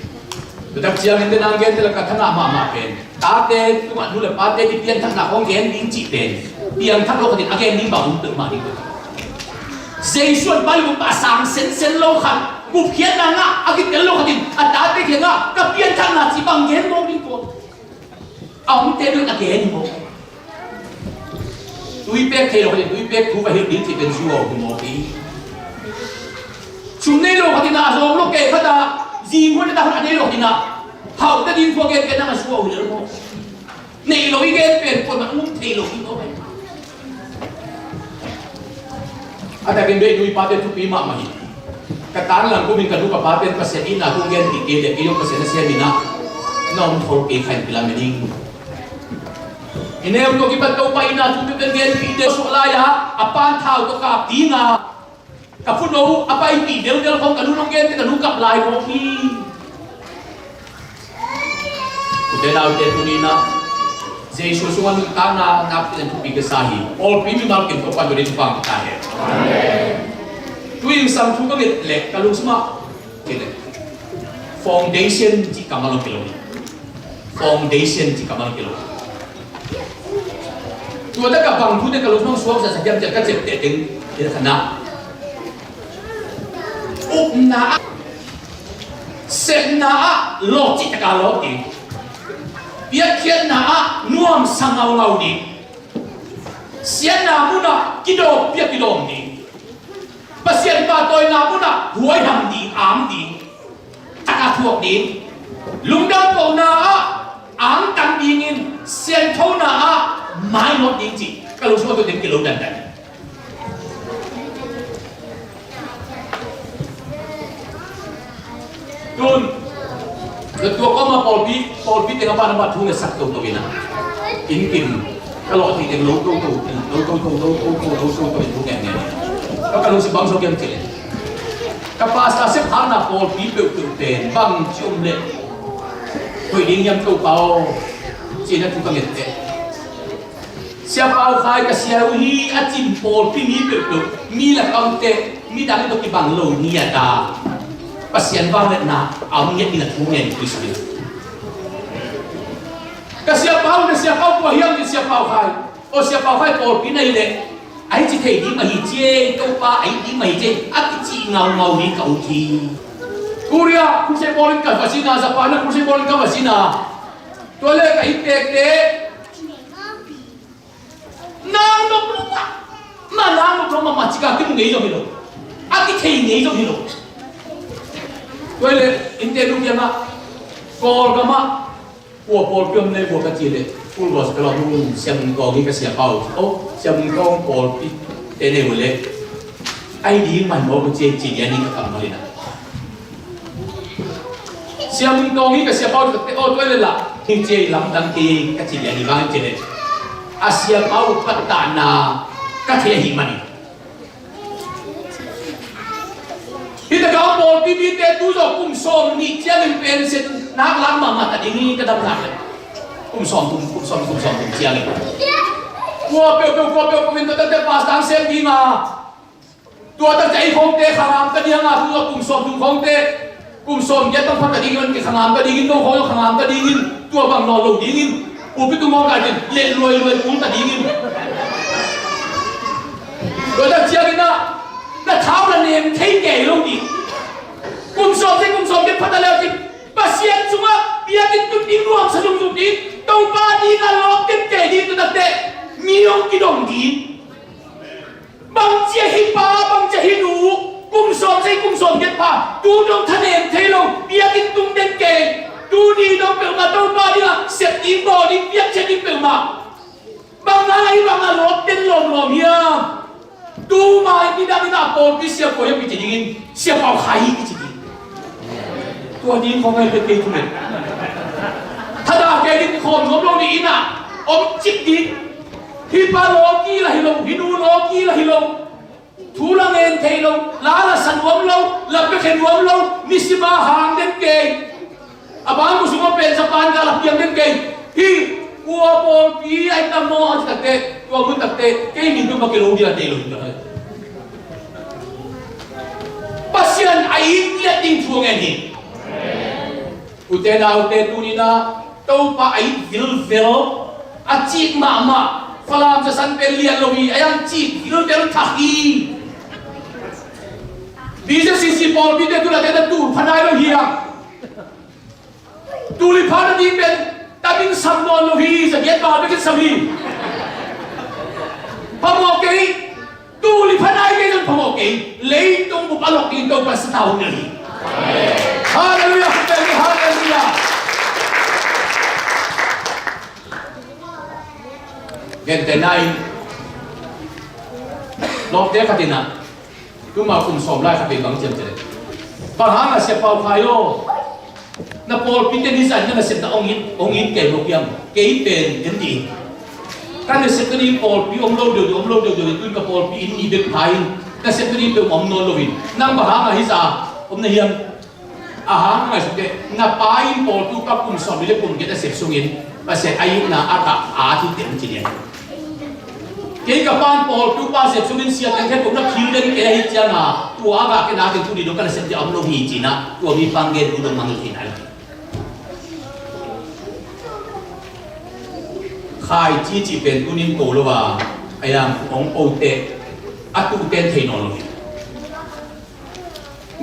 Tua tak ciangin te nang gente lakah thangah mahmah pen tate tungah nu le pate i pianthakna khawng gen ding cih pen piangthak lo khatin a gen ding bang um peuhmah ding. Jesu in Bible bung a sang sensen lo khat gupkhiatna ngah a kitel lo khatin a tate kiangah ka pianthakna cih bang gen mawk ding tua. A omte deuh in a gen hi mawk. Tui pek thei lo khatin tui pek thu va hilh ding cih pen zuau hi mawk hi. Sum nei lo khatin a zawng lo kei khat a zing hun a dah hun a nei lo khatin a hauh ta ding thu a gen pen nang a zuau hi lo mawk. Nei lo i gen pen kuamah um thei lo hi mawk. A takin beh nu i pate thupi mahmah hi. Ka tan lang kumin ka nu ka pate Pasian itna kong genpih kei leh kei zong Pasian a siam in ah na om khol kei kha in kilamen ing. I neu tawh kipat Topa itna thu peuh pen genpih deuh suah lai-a a pan thau tawh kap ding a ka phuno a paipih deudel khong ka nu nong gente ka nu kap lai mawk hi. Ute naute tuni-in ah Jesu sungah nuntakna nakpi in thupi ka sa hi. Pawlpi mimal kim Topa in tua ding thupha hong pia ta hen. Tu-in sam thu ka nget leh ka lungsim ah foundation cih kammal hong kilo hi. Foundation cih kammal hong kilo hi. Tua takah bang thu teh ka lungsim hong suaksak sak hiam cih leh ka cep teh teng hi kha na. Upna ah, sepna ah lawh cihtak a lawh ding. Piakkhiatna ah nuamsa ngaungau ding. Siatna munah kidawm piak kidawm ding. Pasian pahtawina munah huaiham ding, am ding. Taka thuak ding. Lungdam kohna ah angtang dingin sianthona ah mainawt ding cih ka lungsim ah tua teng kilo dandan. Tun ka tuak kawm a pawlpi, pawlpi teng a pan a pan thu ngetsak toto in ah inn kim ka lawh theih teng lo toto, lo toto, lo toto, lo toto in thu ngen ngen. Ka ka lungsim bang zo kiam cih leh ka pastor sep khakna pawlpi peuhpeuh pen bang ci om leh hoih ding hiam Topa aw, ci-in a thu ka nget teh. Sia Pau Khai ka sia uh hi a cin pawlpi mi peuhpeuh mi la kamte midang tawh kibang lo ngiat a Pasian vangliatna a om ngiat ding a thu ngen Khristian. Ka sia Pau, na sia Pau kua hiam? Sia Pau Khai. Aw sia Pau Khai pawlpi na hi leh a hi ci thei ding mah hi ciei, Topa a hi ding mah hi ciei a kici ngaungau hi ka ut hi. Korea crusade bawlin ka va sin a, Japan ah crusade bawlin ka va sin a. Tua leh ka inn pekte Nang nop lo mah, mah nang nop lo mah, mah cika kimu ngei zong hi lo. A kithei ngei zong hi lo. Tua hi leh innte nu kiangah, Kawlgamah kua pawlpi om nei kua ka ci leh, Pulgos ka lawm, Siam Kawng hi ka siapa uh. Oh, Siam Kawng pawlpi te nei uh leh, ai ding man maw ka ci, ci lian in ka kam malinah. Siam Kawng hi ka siapa uh, oh, tua hi leh lah hi ci, lamdang kei ka ci lian in bang ci leh, a siapa uh pattahna ka thei ahih manin. Hih takah pawlpi mite tu zawh kum sawm nih ciangin pension nak lak mahmah ta ding hi ka dam nak leh. Kum sawm kum, kum sawm, kum sawm kum ciangin. Kua peuhpeuh, kua peuhpeuh in tua takte pastor sem ding a. Tua takte ei khawngte khangam ta ding a, tu zawh kum sawm kum khawngte. Kum sawm giat bang pha ta dingin, kei khangam ta dingin, no khawng khangam ta dingin, tua bang nawn lo dingin, pulpit tung khawng kai ding, leh luailuai kul ta dingin. Tua tak ciangin ah, na thau na nem thei kei lo ding. Kum sawm thei, kum sawm giat pha ta leu ding. Pasian sungah biakinn tun ding nuamsa zungzung ding. Topa dingah lawp den kei ding, tua takte mi hong kidong ding. Bangci a hi pa, bangci a hi nu, kum sawm sei, kum sawm giat pha, tu dong thanem thei lo, biakinn tung den kei, tuni dong peuhmah Topa dingah sep ding, bawl ding, piakchet ding peuhmah. Bang a hi, bang a lawp den lawmlawm hiam? Tu mai midang in a pawlpi siapa hiam kici dingin, siapa uh khai hi kici ding. Tua ding khawng ngai pek kei thu le. Thadah kei ding khawm nuam lo ni in a, om cip ding. Hih pa lawki la hi lo, hih nu lawki la hi lo. Thu la ngen thei lo, la la sa nuam lo, la piakhia nuam lo, nisim a hang den kei. A bang mu sungah pen sa pan ka la piang den kei. Hih kua pawlpi ai tam maw a ci takte, tua mun takte, kei min tum bak kei lo dia dei lo hi. Pasian a it ngiat ding thu a ngen hi. Ute naute, tuni-in ah Topa a it vilvel, a cik mahmah, Falam Zasan pen lian lo hi, a yang cik vilvel thak hi. B C C C pawlpite tu late na tul pha nai lo hi a. Tul i pha nading pen tamin sam nawn lo hi, zagiat val bekin sam hi. Phamawh kei, tul i pha nai kei zong phamawh kei. Leitung bup a lok ding Topa sata hong nel hi. Halleluiah, khut beng ni, halleluiah. Gentehna in, lawmte khat in ah, tuma kum sawm lai khat in bang ciam ci leh, bang hang a Sia Pau Khai aw, na pawlpi ten hi zan na nasepna hong it, hong it kei mawk hiam? Kei pen en dih. Ka nasepna ding pawlpi om lo deuhdeuh, om lo deuhdeuh, tu-in ka pawlpi inn nih bek pha in, nasepna ding peuh om nawn lo in, nang bang hang a hi zah om na hiam? A hang ngaihsut teh, na pa in pawlpi upa kum sawmnih le kum giat a sep sungin Pasian a itna a gah a at hi teh hong ci lian. Kei ka pa in pawlpi upa sep sungin sia teng khempeuh na phil den kei ahih ciangin, tua a gah kei na teng tuni dong ka nasep ding a om lo hi ci-in ah, tua mi pa in gen tu dong mang lo hi nai lo. Khaici cih pen tuni in ko lo a, a yang hong ko teh a tuh ten thei nawn lo hi.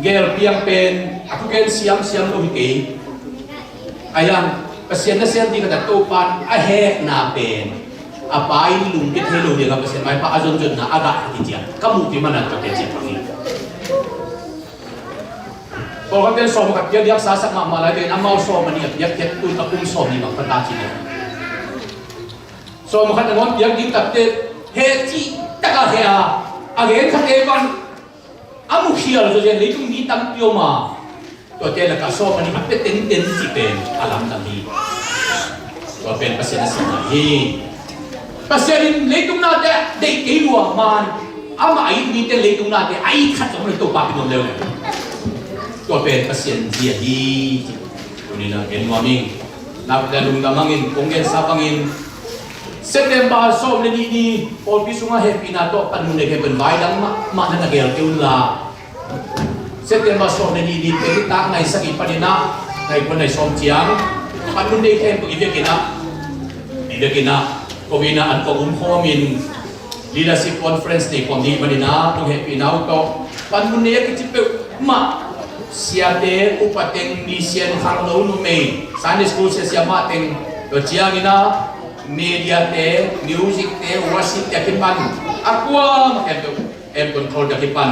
Gelpiang pen a thugen siamsiam lo hi kei. A yang Pasian nasem ding khat a Topa in a hehna pen a pa in lungkia thei lo ding a Pasian maipha a zonzonna a gah hi ciang ka muhpi man a ka pen ciang hi. Pawlkhat pen sawm khat piak diak sa sak mahmah lai pen amau sawm a nih a piak khiat tu a kum sawm nih bang pha ta ci ding. Sawm khat nangawn piak ding takte heh cih tak a heh a, a gen khat e bang a mukhial zawzen leitung mi tampi om a, tuate lakah sawm a nih a pia tenten cih pen a lamdang hi. Tua pen Pasian a siamna hi. Pasian in leitung nate deih kei lua man, amah a it mite leitung nate a it khat zong om lo, Topa pi nuam leuleu. Tua pen Pasian zia hi. Tuni-in ah gen nuam ing. Nakte lungdam hangin kong gensa bangin September sawm le nih ni pawlpi sungah hehpihna tawh panmun nei khempeuh in vai dang mahmah na na gel kei unla, September sawm le nih ni teng i tak nai sagih panin ah nai kua nai sawm ciang panmun nei khempeuh i vekin ah, i vekin ah ko-in ah an kong umkhawmin leadership conference nei khawm ding manin ah nong hehpihna uh tawh panmun nei a kici peuhmah, siate, upa teng, mission, khangno, numei, Sunday school sia, siamah teng, tua ciangin ah Media te, music te, worship te a kipan, a kuama khempeuh, em control te a kipan.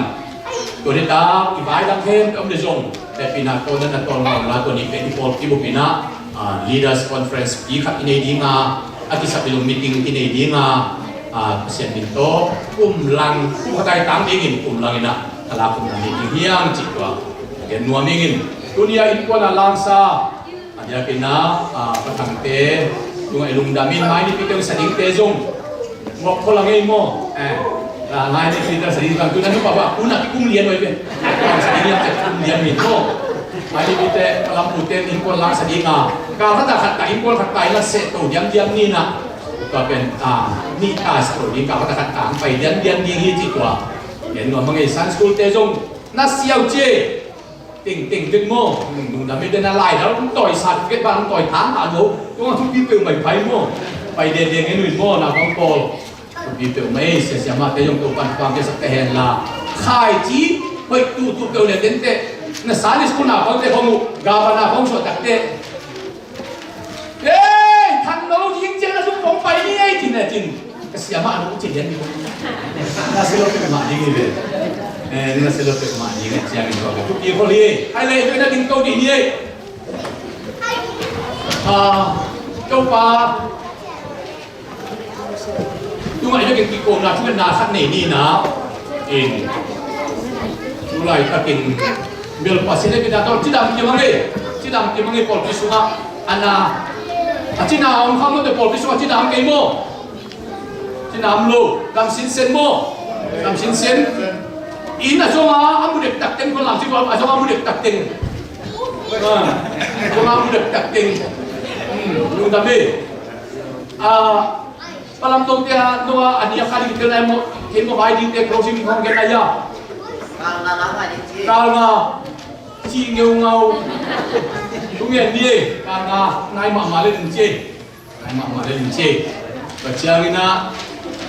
Tua hi ta, i vai dang khempeuh om le zong, hehpihna tawh na na tawl ngau la, tua ni pen i pawl i bup in ah, ah, leaders conference pi khat i nei ding a, a kisap i lung meeting i nei ding a, ah, Pasian min tawh kum lang, kum khat a i tang dingin kum lang in ah, a la kum lang meeting hiam cih tua gen nuam ing in. Tuni a innkuan a langsa, a diakin ah, ah, Pa Thangte tungah i lungdam in, mai nipite sa dingte zong mawk khol a ngei maw? Eh, ah, mai nipite sa ding bang tu na nupa ba, kun a kikum lian uh hi ve. Sa ding lian, kikum lian uh hi maw? Mai nipite, ka lam pute innkuan langsa ding a, kal khat a khat ta, innkuan khat ta in la seh to diamdiam ni na. Tua pen, ah, ni ta sa to ding, kal khat a khat ta pai diamdiam ding hi cih tua. Gen nuam a ngei, Sunday school te zong na siau cia. Tengteng vek maw? Lungdam hi. Tena laidal hong tawi, certificate bang hong tawi, thang a lo. Tua thupi peuhmah pai maw? Pai dede ngen uh hi maw, naupang pawl? Thupi peuhmah hi. Sia siamahte zong Topa'n thupha hong piaksak ta hen la, khaici hoih tuhtuh peuh le tente, na Sunday school naupangte khong uh, governor khong suah takte, "Ei, Thang no ding ciang na zung pong pai ni ei," ci-in a cin. Ka siamah no ci lian ni. Na sia lo peuhmah ding hi ve. Eh, na sia lo peuhmah ding hi ciangin tua ka thupi khol hi. Hai le, tua na ding ko ding hi. Ah, Topa tungah i vekin kikawmna thungetna khat nei ni na. In, tu laitakin Bial Pasian le pina tawh cidam kim a ngei, cidam kim a ngei pawlpi sungah. A na, a cina om kha maw, te pawlpi sungah cina om kei maw? Cina om lo, dam sinsen maw? Dam sinsen. Inn a zong a, a mu dek tak teng, khualam ci khualam, a zong a mu dek tak teng. Ah, a zong a mu dek tak teng. Hmm, lungdam hi. Ah, Pa Lam Tong te a, no a, a ni a kha ding tel nai maw, kei maw vai ding te, closing ding khong gen nai a. Kal nga, kal nga. Ci ngeu ngau. Tung en ni e, kal nga, nai mahmah le ding ci. Nai mahmah le ding ci. Tua ciangin ah,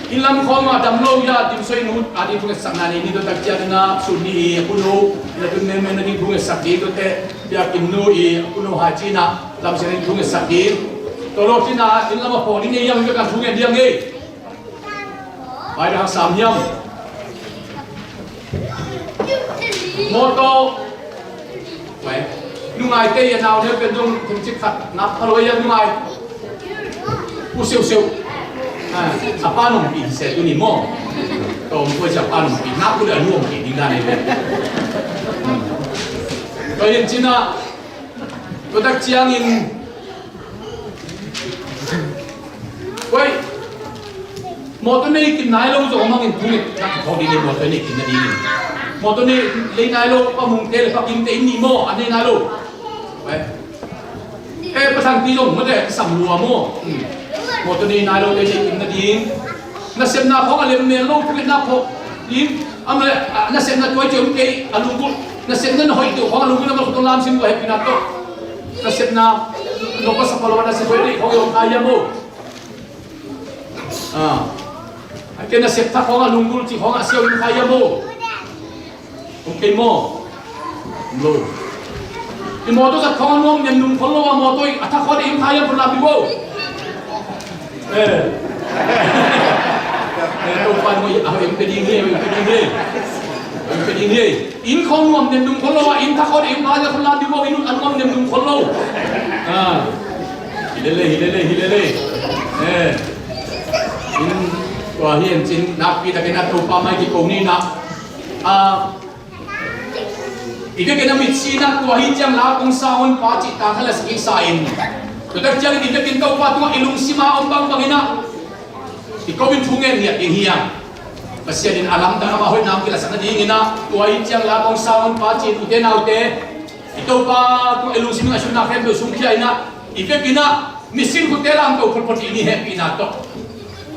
inn lam khawng ah dam lo ya, Dim Soi nu a ding thungetsakna nei ni, tua tak ciangin ah, Sun ni i a kunu, na tun menmen na ding thungetsak ding, tua te, Biakin nu i a kunu hai ci-in ah, lam siang in thungetsak ding. Tua lo ci-in ah, inn lam a phaw ding ei hiam, bek a thungen ding ei. Pai dang sam hiam. Mawtaw. Wai. Nungaite i a nau neu pen zong themcik khat ngak pha lo ei a nungai. U siusiu. Ah, a pa nungpi se tuni maw. Tawm kua sia pa nungpi. Ngak u le a nungpi ding dan ei pen. Tua hi in ci-in ah. Tua tak ciangin, wai, mawtaw nei kim nai lo zong mangin thunget nak thawk ding, mawtaw nei kim na ding. Mawtaw nei, nei nai lo, Pa Mungte le Pa Kimte inn nih maw, a nei nai lo. Wai. Eh, Pa Thangpi zong mawtaw kisam lua maw. Hmm. Mawtaw nei nai lo, nei kim na ding. Nasepna khawng a lem mel lo, thungetna phawk ding. Am le, ah, nasepna tuai ciam kei, a lunggulh. Nasepna na hoih deuh khawng a lunggulh, na mal khutong lam sim kua hehpihna tawh. Nasepna, no pasal palo nasep hoih deuh khawng i om kha hiam maw. Ah. Kei nasep thak khawng a lunggulh cih khawng a siau i om kha hiam maw. Om kei maw? Om lo. I mawtaw zat khawng a nuam niam nung khol lo a, mawtaw i a thak khawng a im kha hiam, khol lam ding vo. Eh. Eh, Topa in maw, a hoih om pe ding hi, hoih om pe ding hi. Hoih om pe ding hi. Inn khawng nuam niam nung khol lo a, inn thak khawng a im kha hiam, khol lam ding vo, inn a nuam niam nung khol lo. Ah. Hi lele, hi lele, hi lele. Eh. Inn tua hi en cin, nakpi takin a Topa mai kiko ni na. Ah. I vekin a mitsi in ah tua hi ciang la kong sa honpa cih tangtha la sa kik sa in. Tua tak ciangin i vekin Topa tungah i lungsim a om bangbang in ah i ko in thu ngen ngiat ding hi hang. Pasian in a lamdang, ama hoihna hong kilatsak nadingin ah tua hi ciang la kong sa honpa cih in, ute naute, i Topa tungah i lungsim in a sutna khempeuh sungkhia in ah i vekin ah Mission khutte lamto photphot dih ni, hehpihna tawh.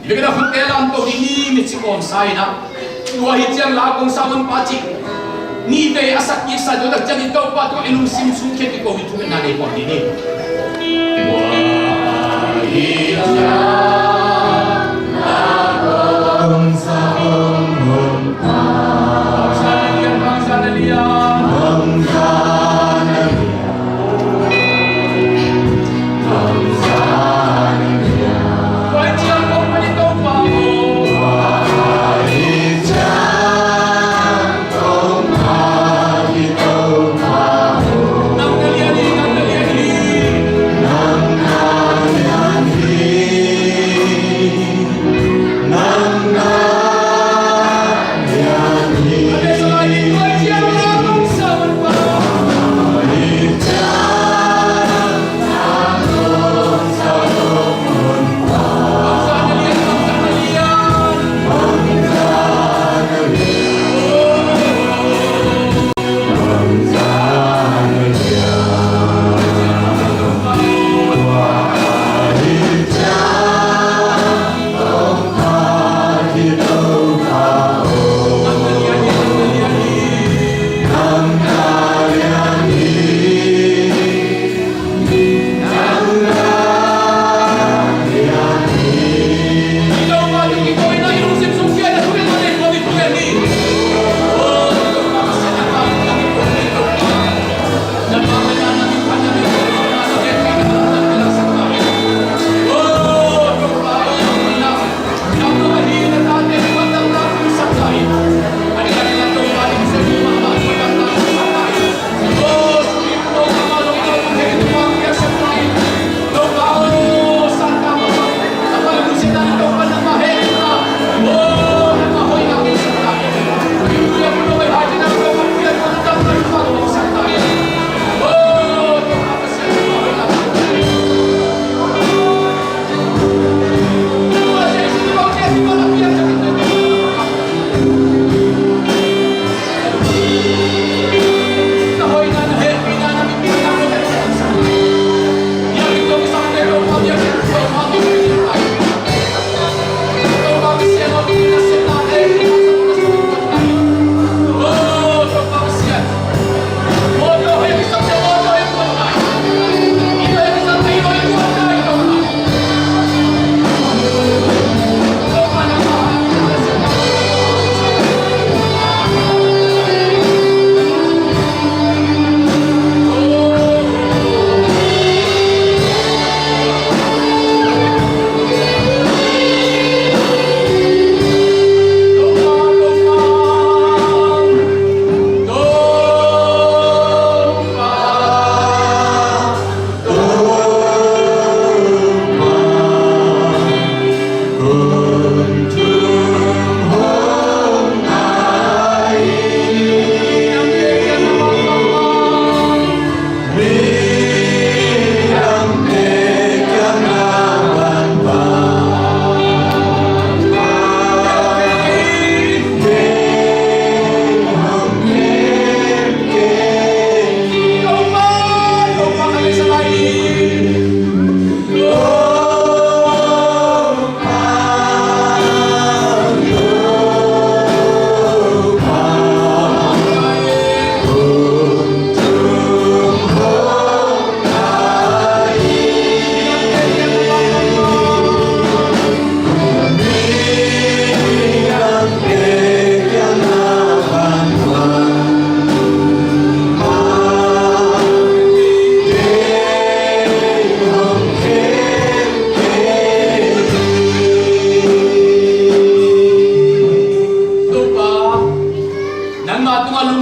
I vekin a khutte lamto dih ni, mitsi kawmsa in ah. Tua hi ciang la kong sa honpa cih nih vei a sak kiksa, tua tak ciangin Topa tungah i lungsim sungkhia kiko in thungetna nei kawm dih ni. Tua hi ciang la kong sa honpa. Bangsa na lian, bangsa na lian.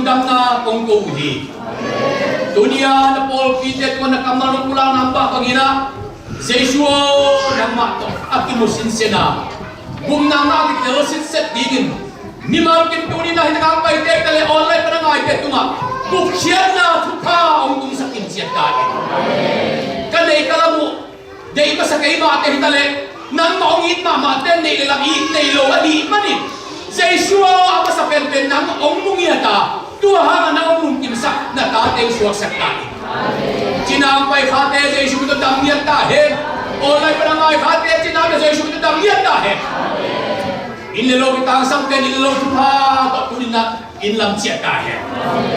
Damna kong ko uh hi. Tuni-a na pawlpite tungah na kammal nong pulakna mah bangin ah, Jesu aw, nangmah tawh a kimu sinsen a, gupna mah a kitel sitset dingin, mimal kim tuni-in ah hih takah paite hi ta leh online pan a ngaite tungah gupkhiatna thupha hong tungsak in ciat ta in. Ka nei ka lam uh deih masa kei mahte hi ta leh, nangmah hong it mahmahte neih le lam it nei lo a dih manin, Jesu aw, a masa penpen nang hong mu ngiat a, tua hangah nang hong lungkimsak na tate hong suaksak ta in. Cina hong pai khate Jesu min tawh dam ngiat ta hen. Online pan a ngai khate cina bia Jesu min tawh dam ngiat ta hen. Inn le lo kitangsangte inn le lo thupha tawh tuni-in ah inn lam ciah ta hen.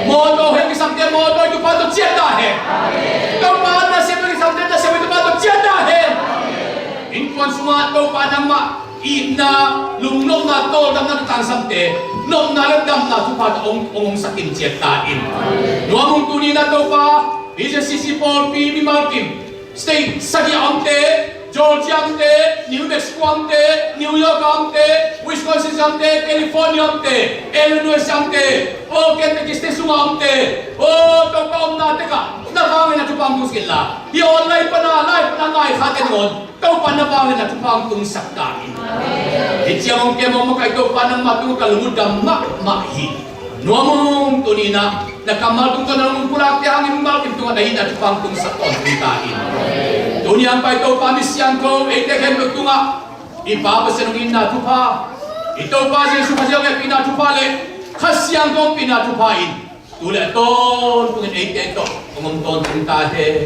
Mawtaw hong kisamte mawtaw thupha tawh ciah ta hen. Topa nasem hong kisamte nasem thupha tawh ciah ta hen. Innkuan sungah Topa nangmah itna, lungnopna, tawldamna tawh tangsamte nopna le damna thupha tawh hong, hong, hong sak in ciat ta in. Nuam ung tuni-in ah Topa, P J C C pawlpi mimal kim state sagih a omte, Georgia omte, New Mexico omte, New York omte, Wisconsin omte, California omte, Illinois omte, aw Kentucky State sungah omte, aw Topa omna tekah na vangliatna thupha hong tungsak inla, hih online pan a live pan a ngai khate nangawn Topa na vangliatna thupha hong tungsak ta in. Hih ciang hong kem hong makaih Topa nangmah tungah ka lung uh dam mahmah hi. Nuam ung tuni-in ah na kammal tungtawn a hong pulakte hangin mimal kim tungah na itna thupha hong tungsak tawntung ta in. Tuni-a hong pai Topa mi siangtho eite khempeuh tungah i Pa Pasian hong itna thupha, i Topa Jesu Khazih hong hehpihna thupha le Kha Siangtho hong hehpihna thupha in tu le a tawntungin eite tawh hong om tawntung ta hen.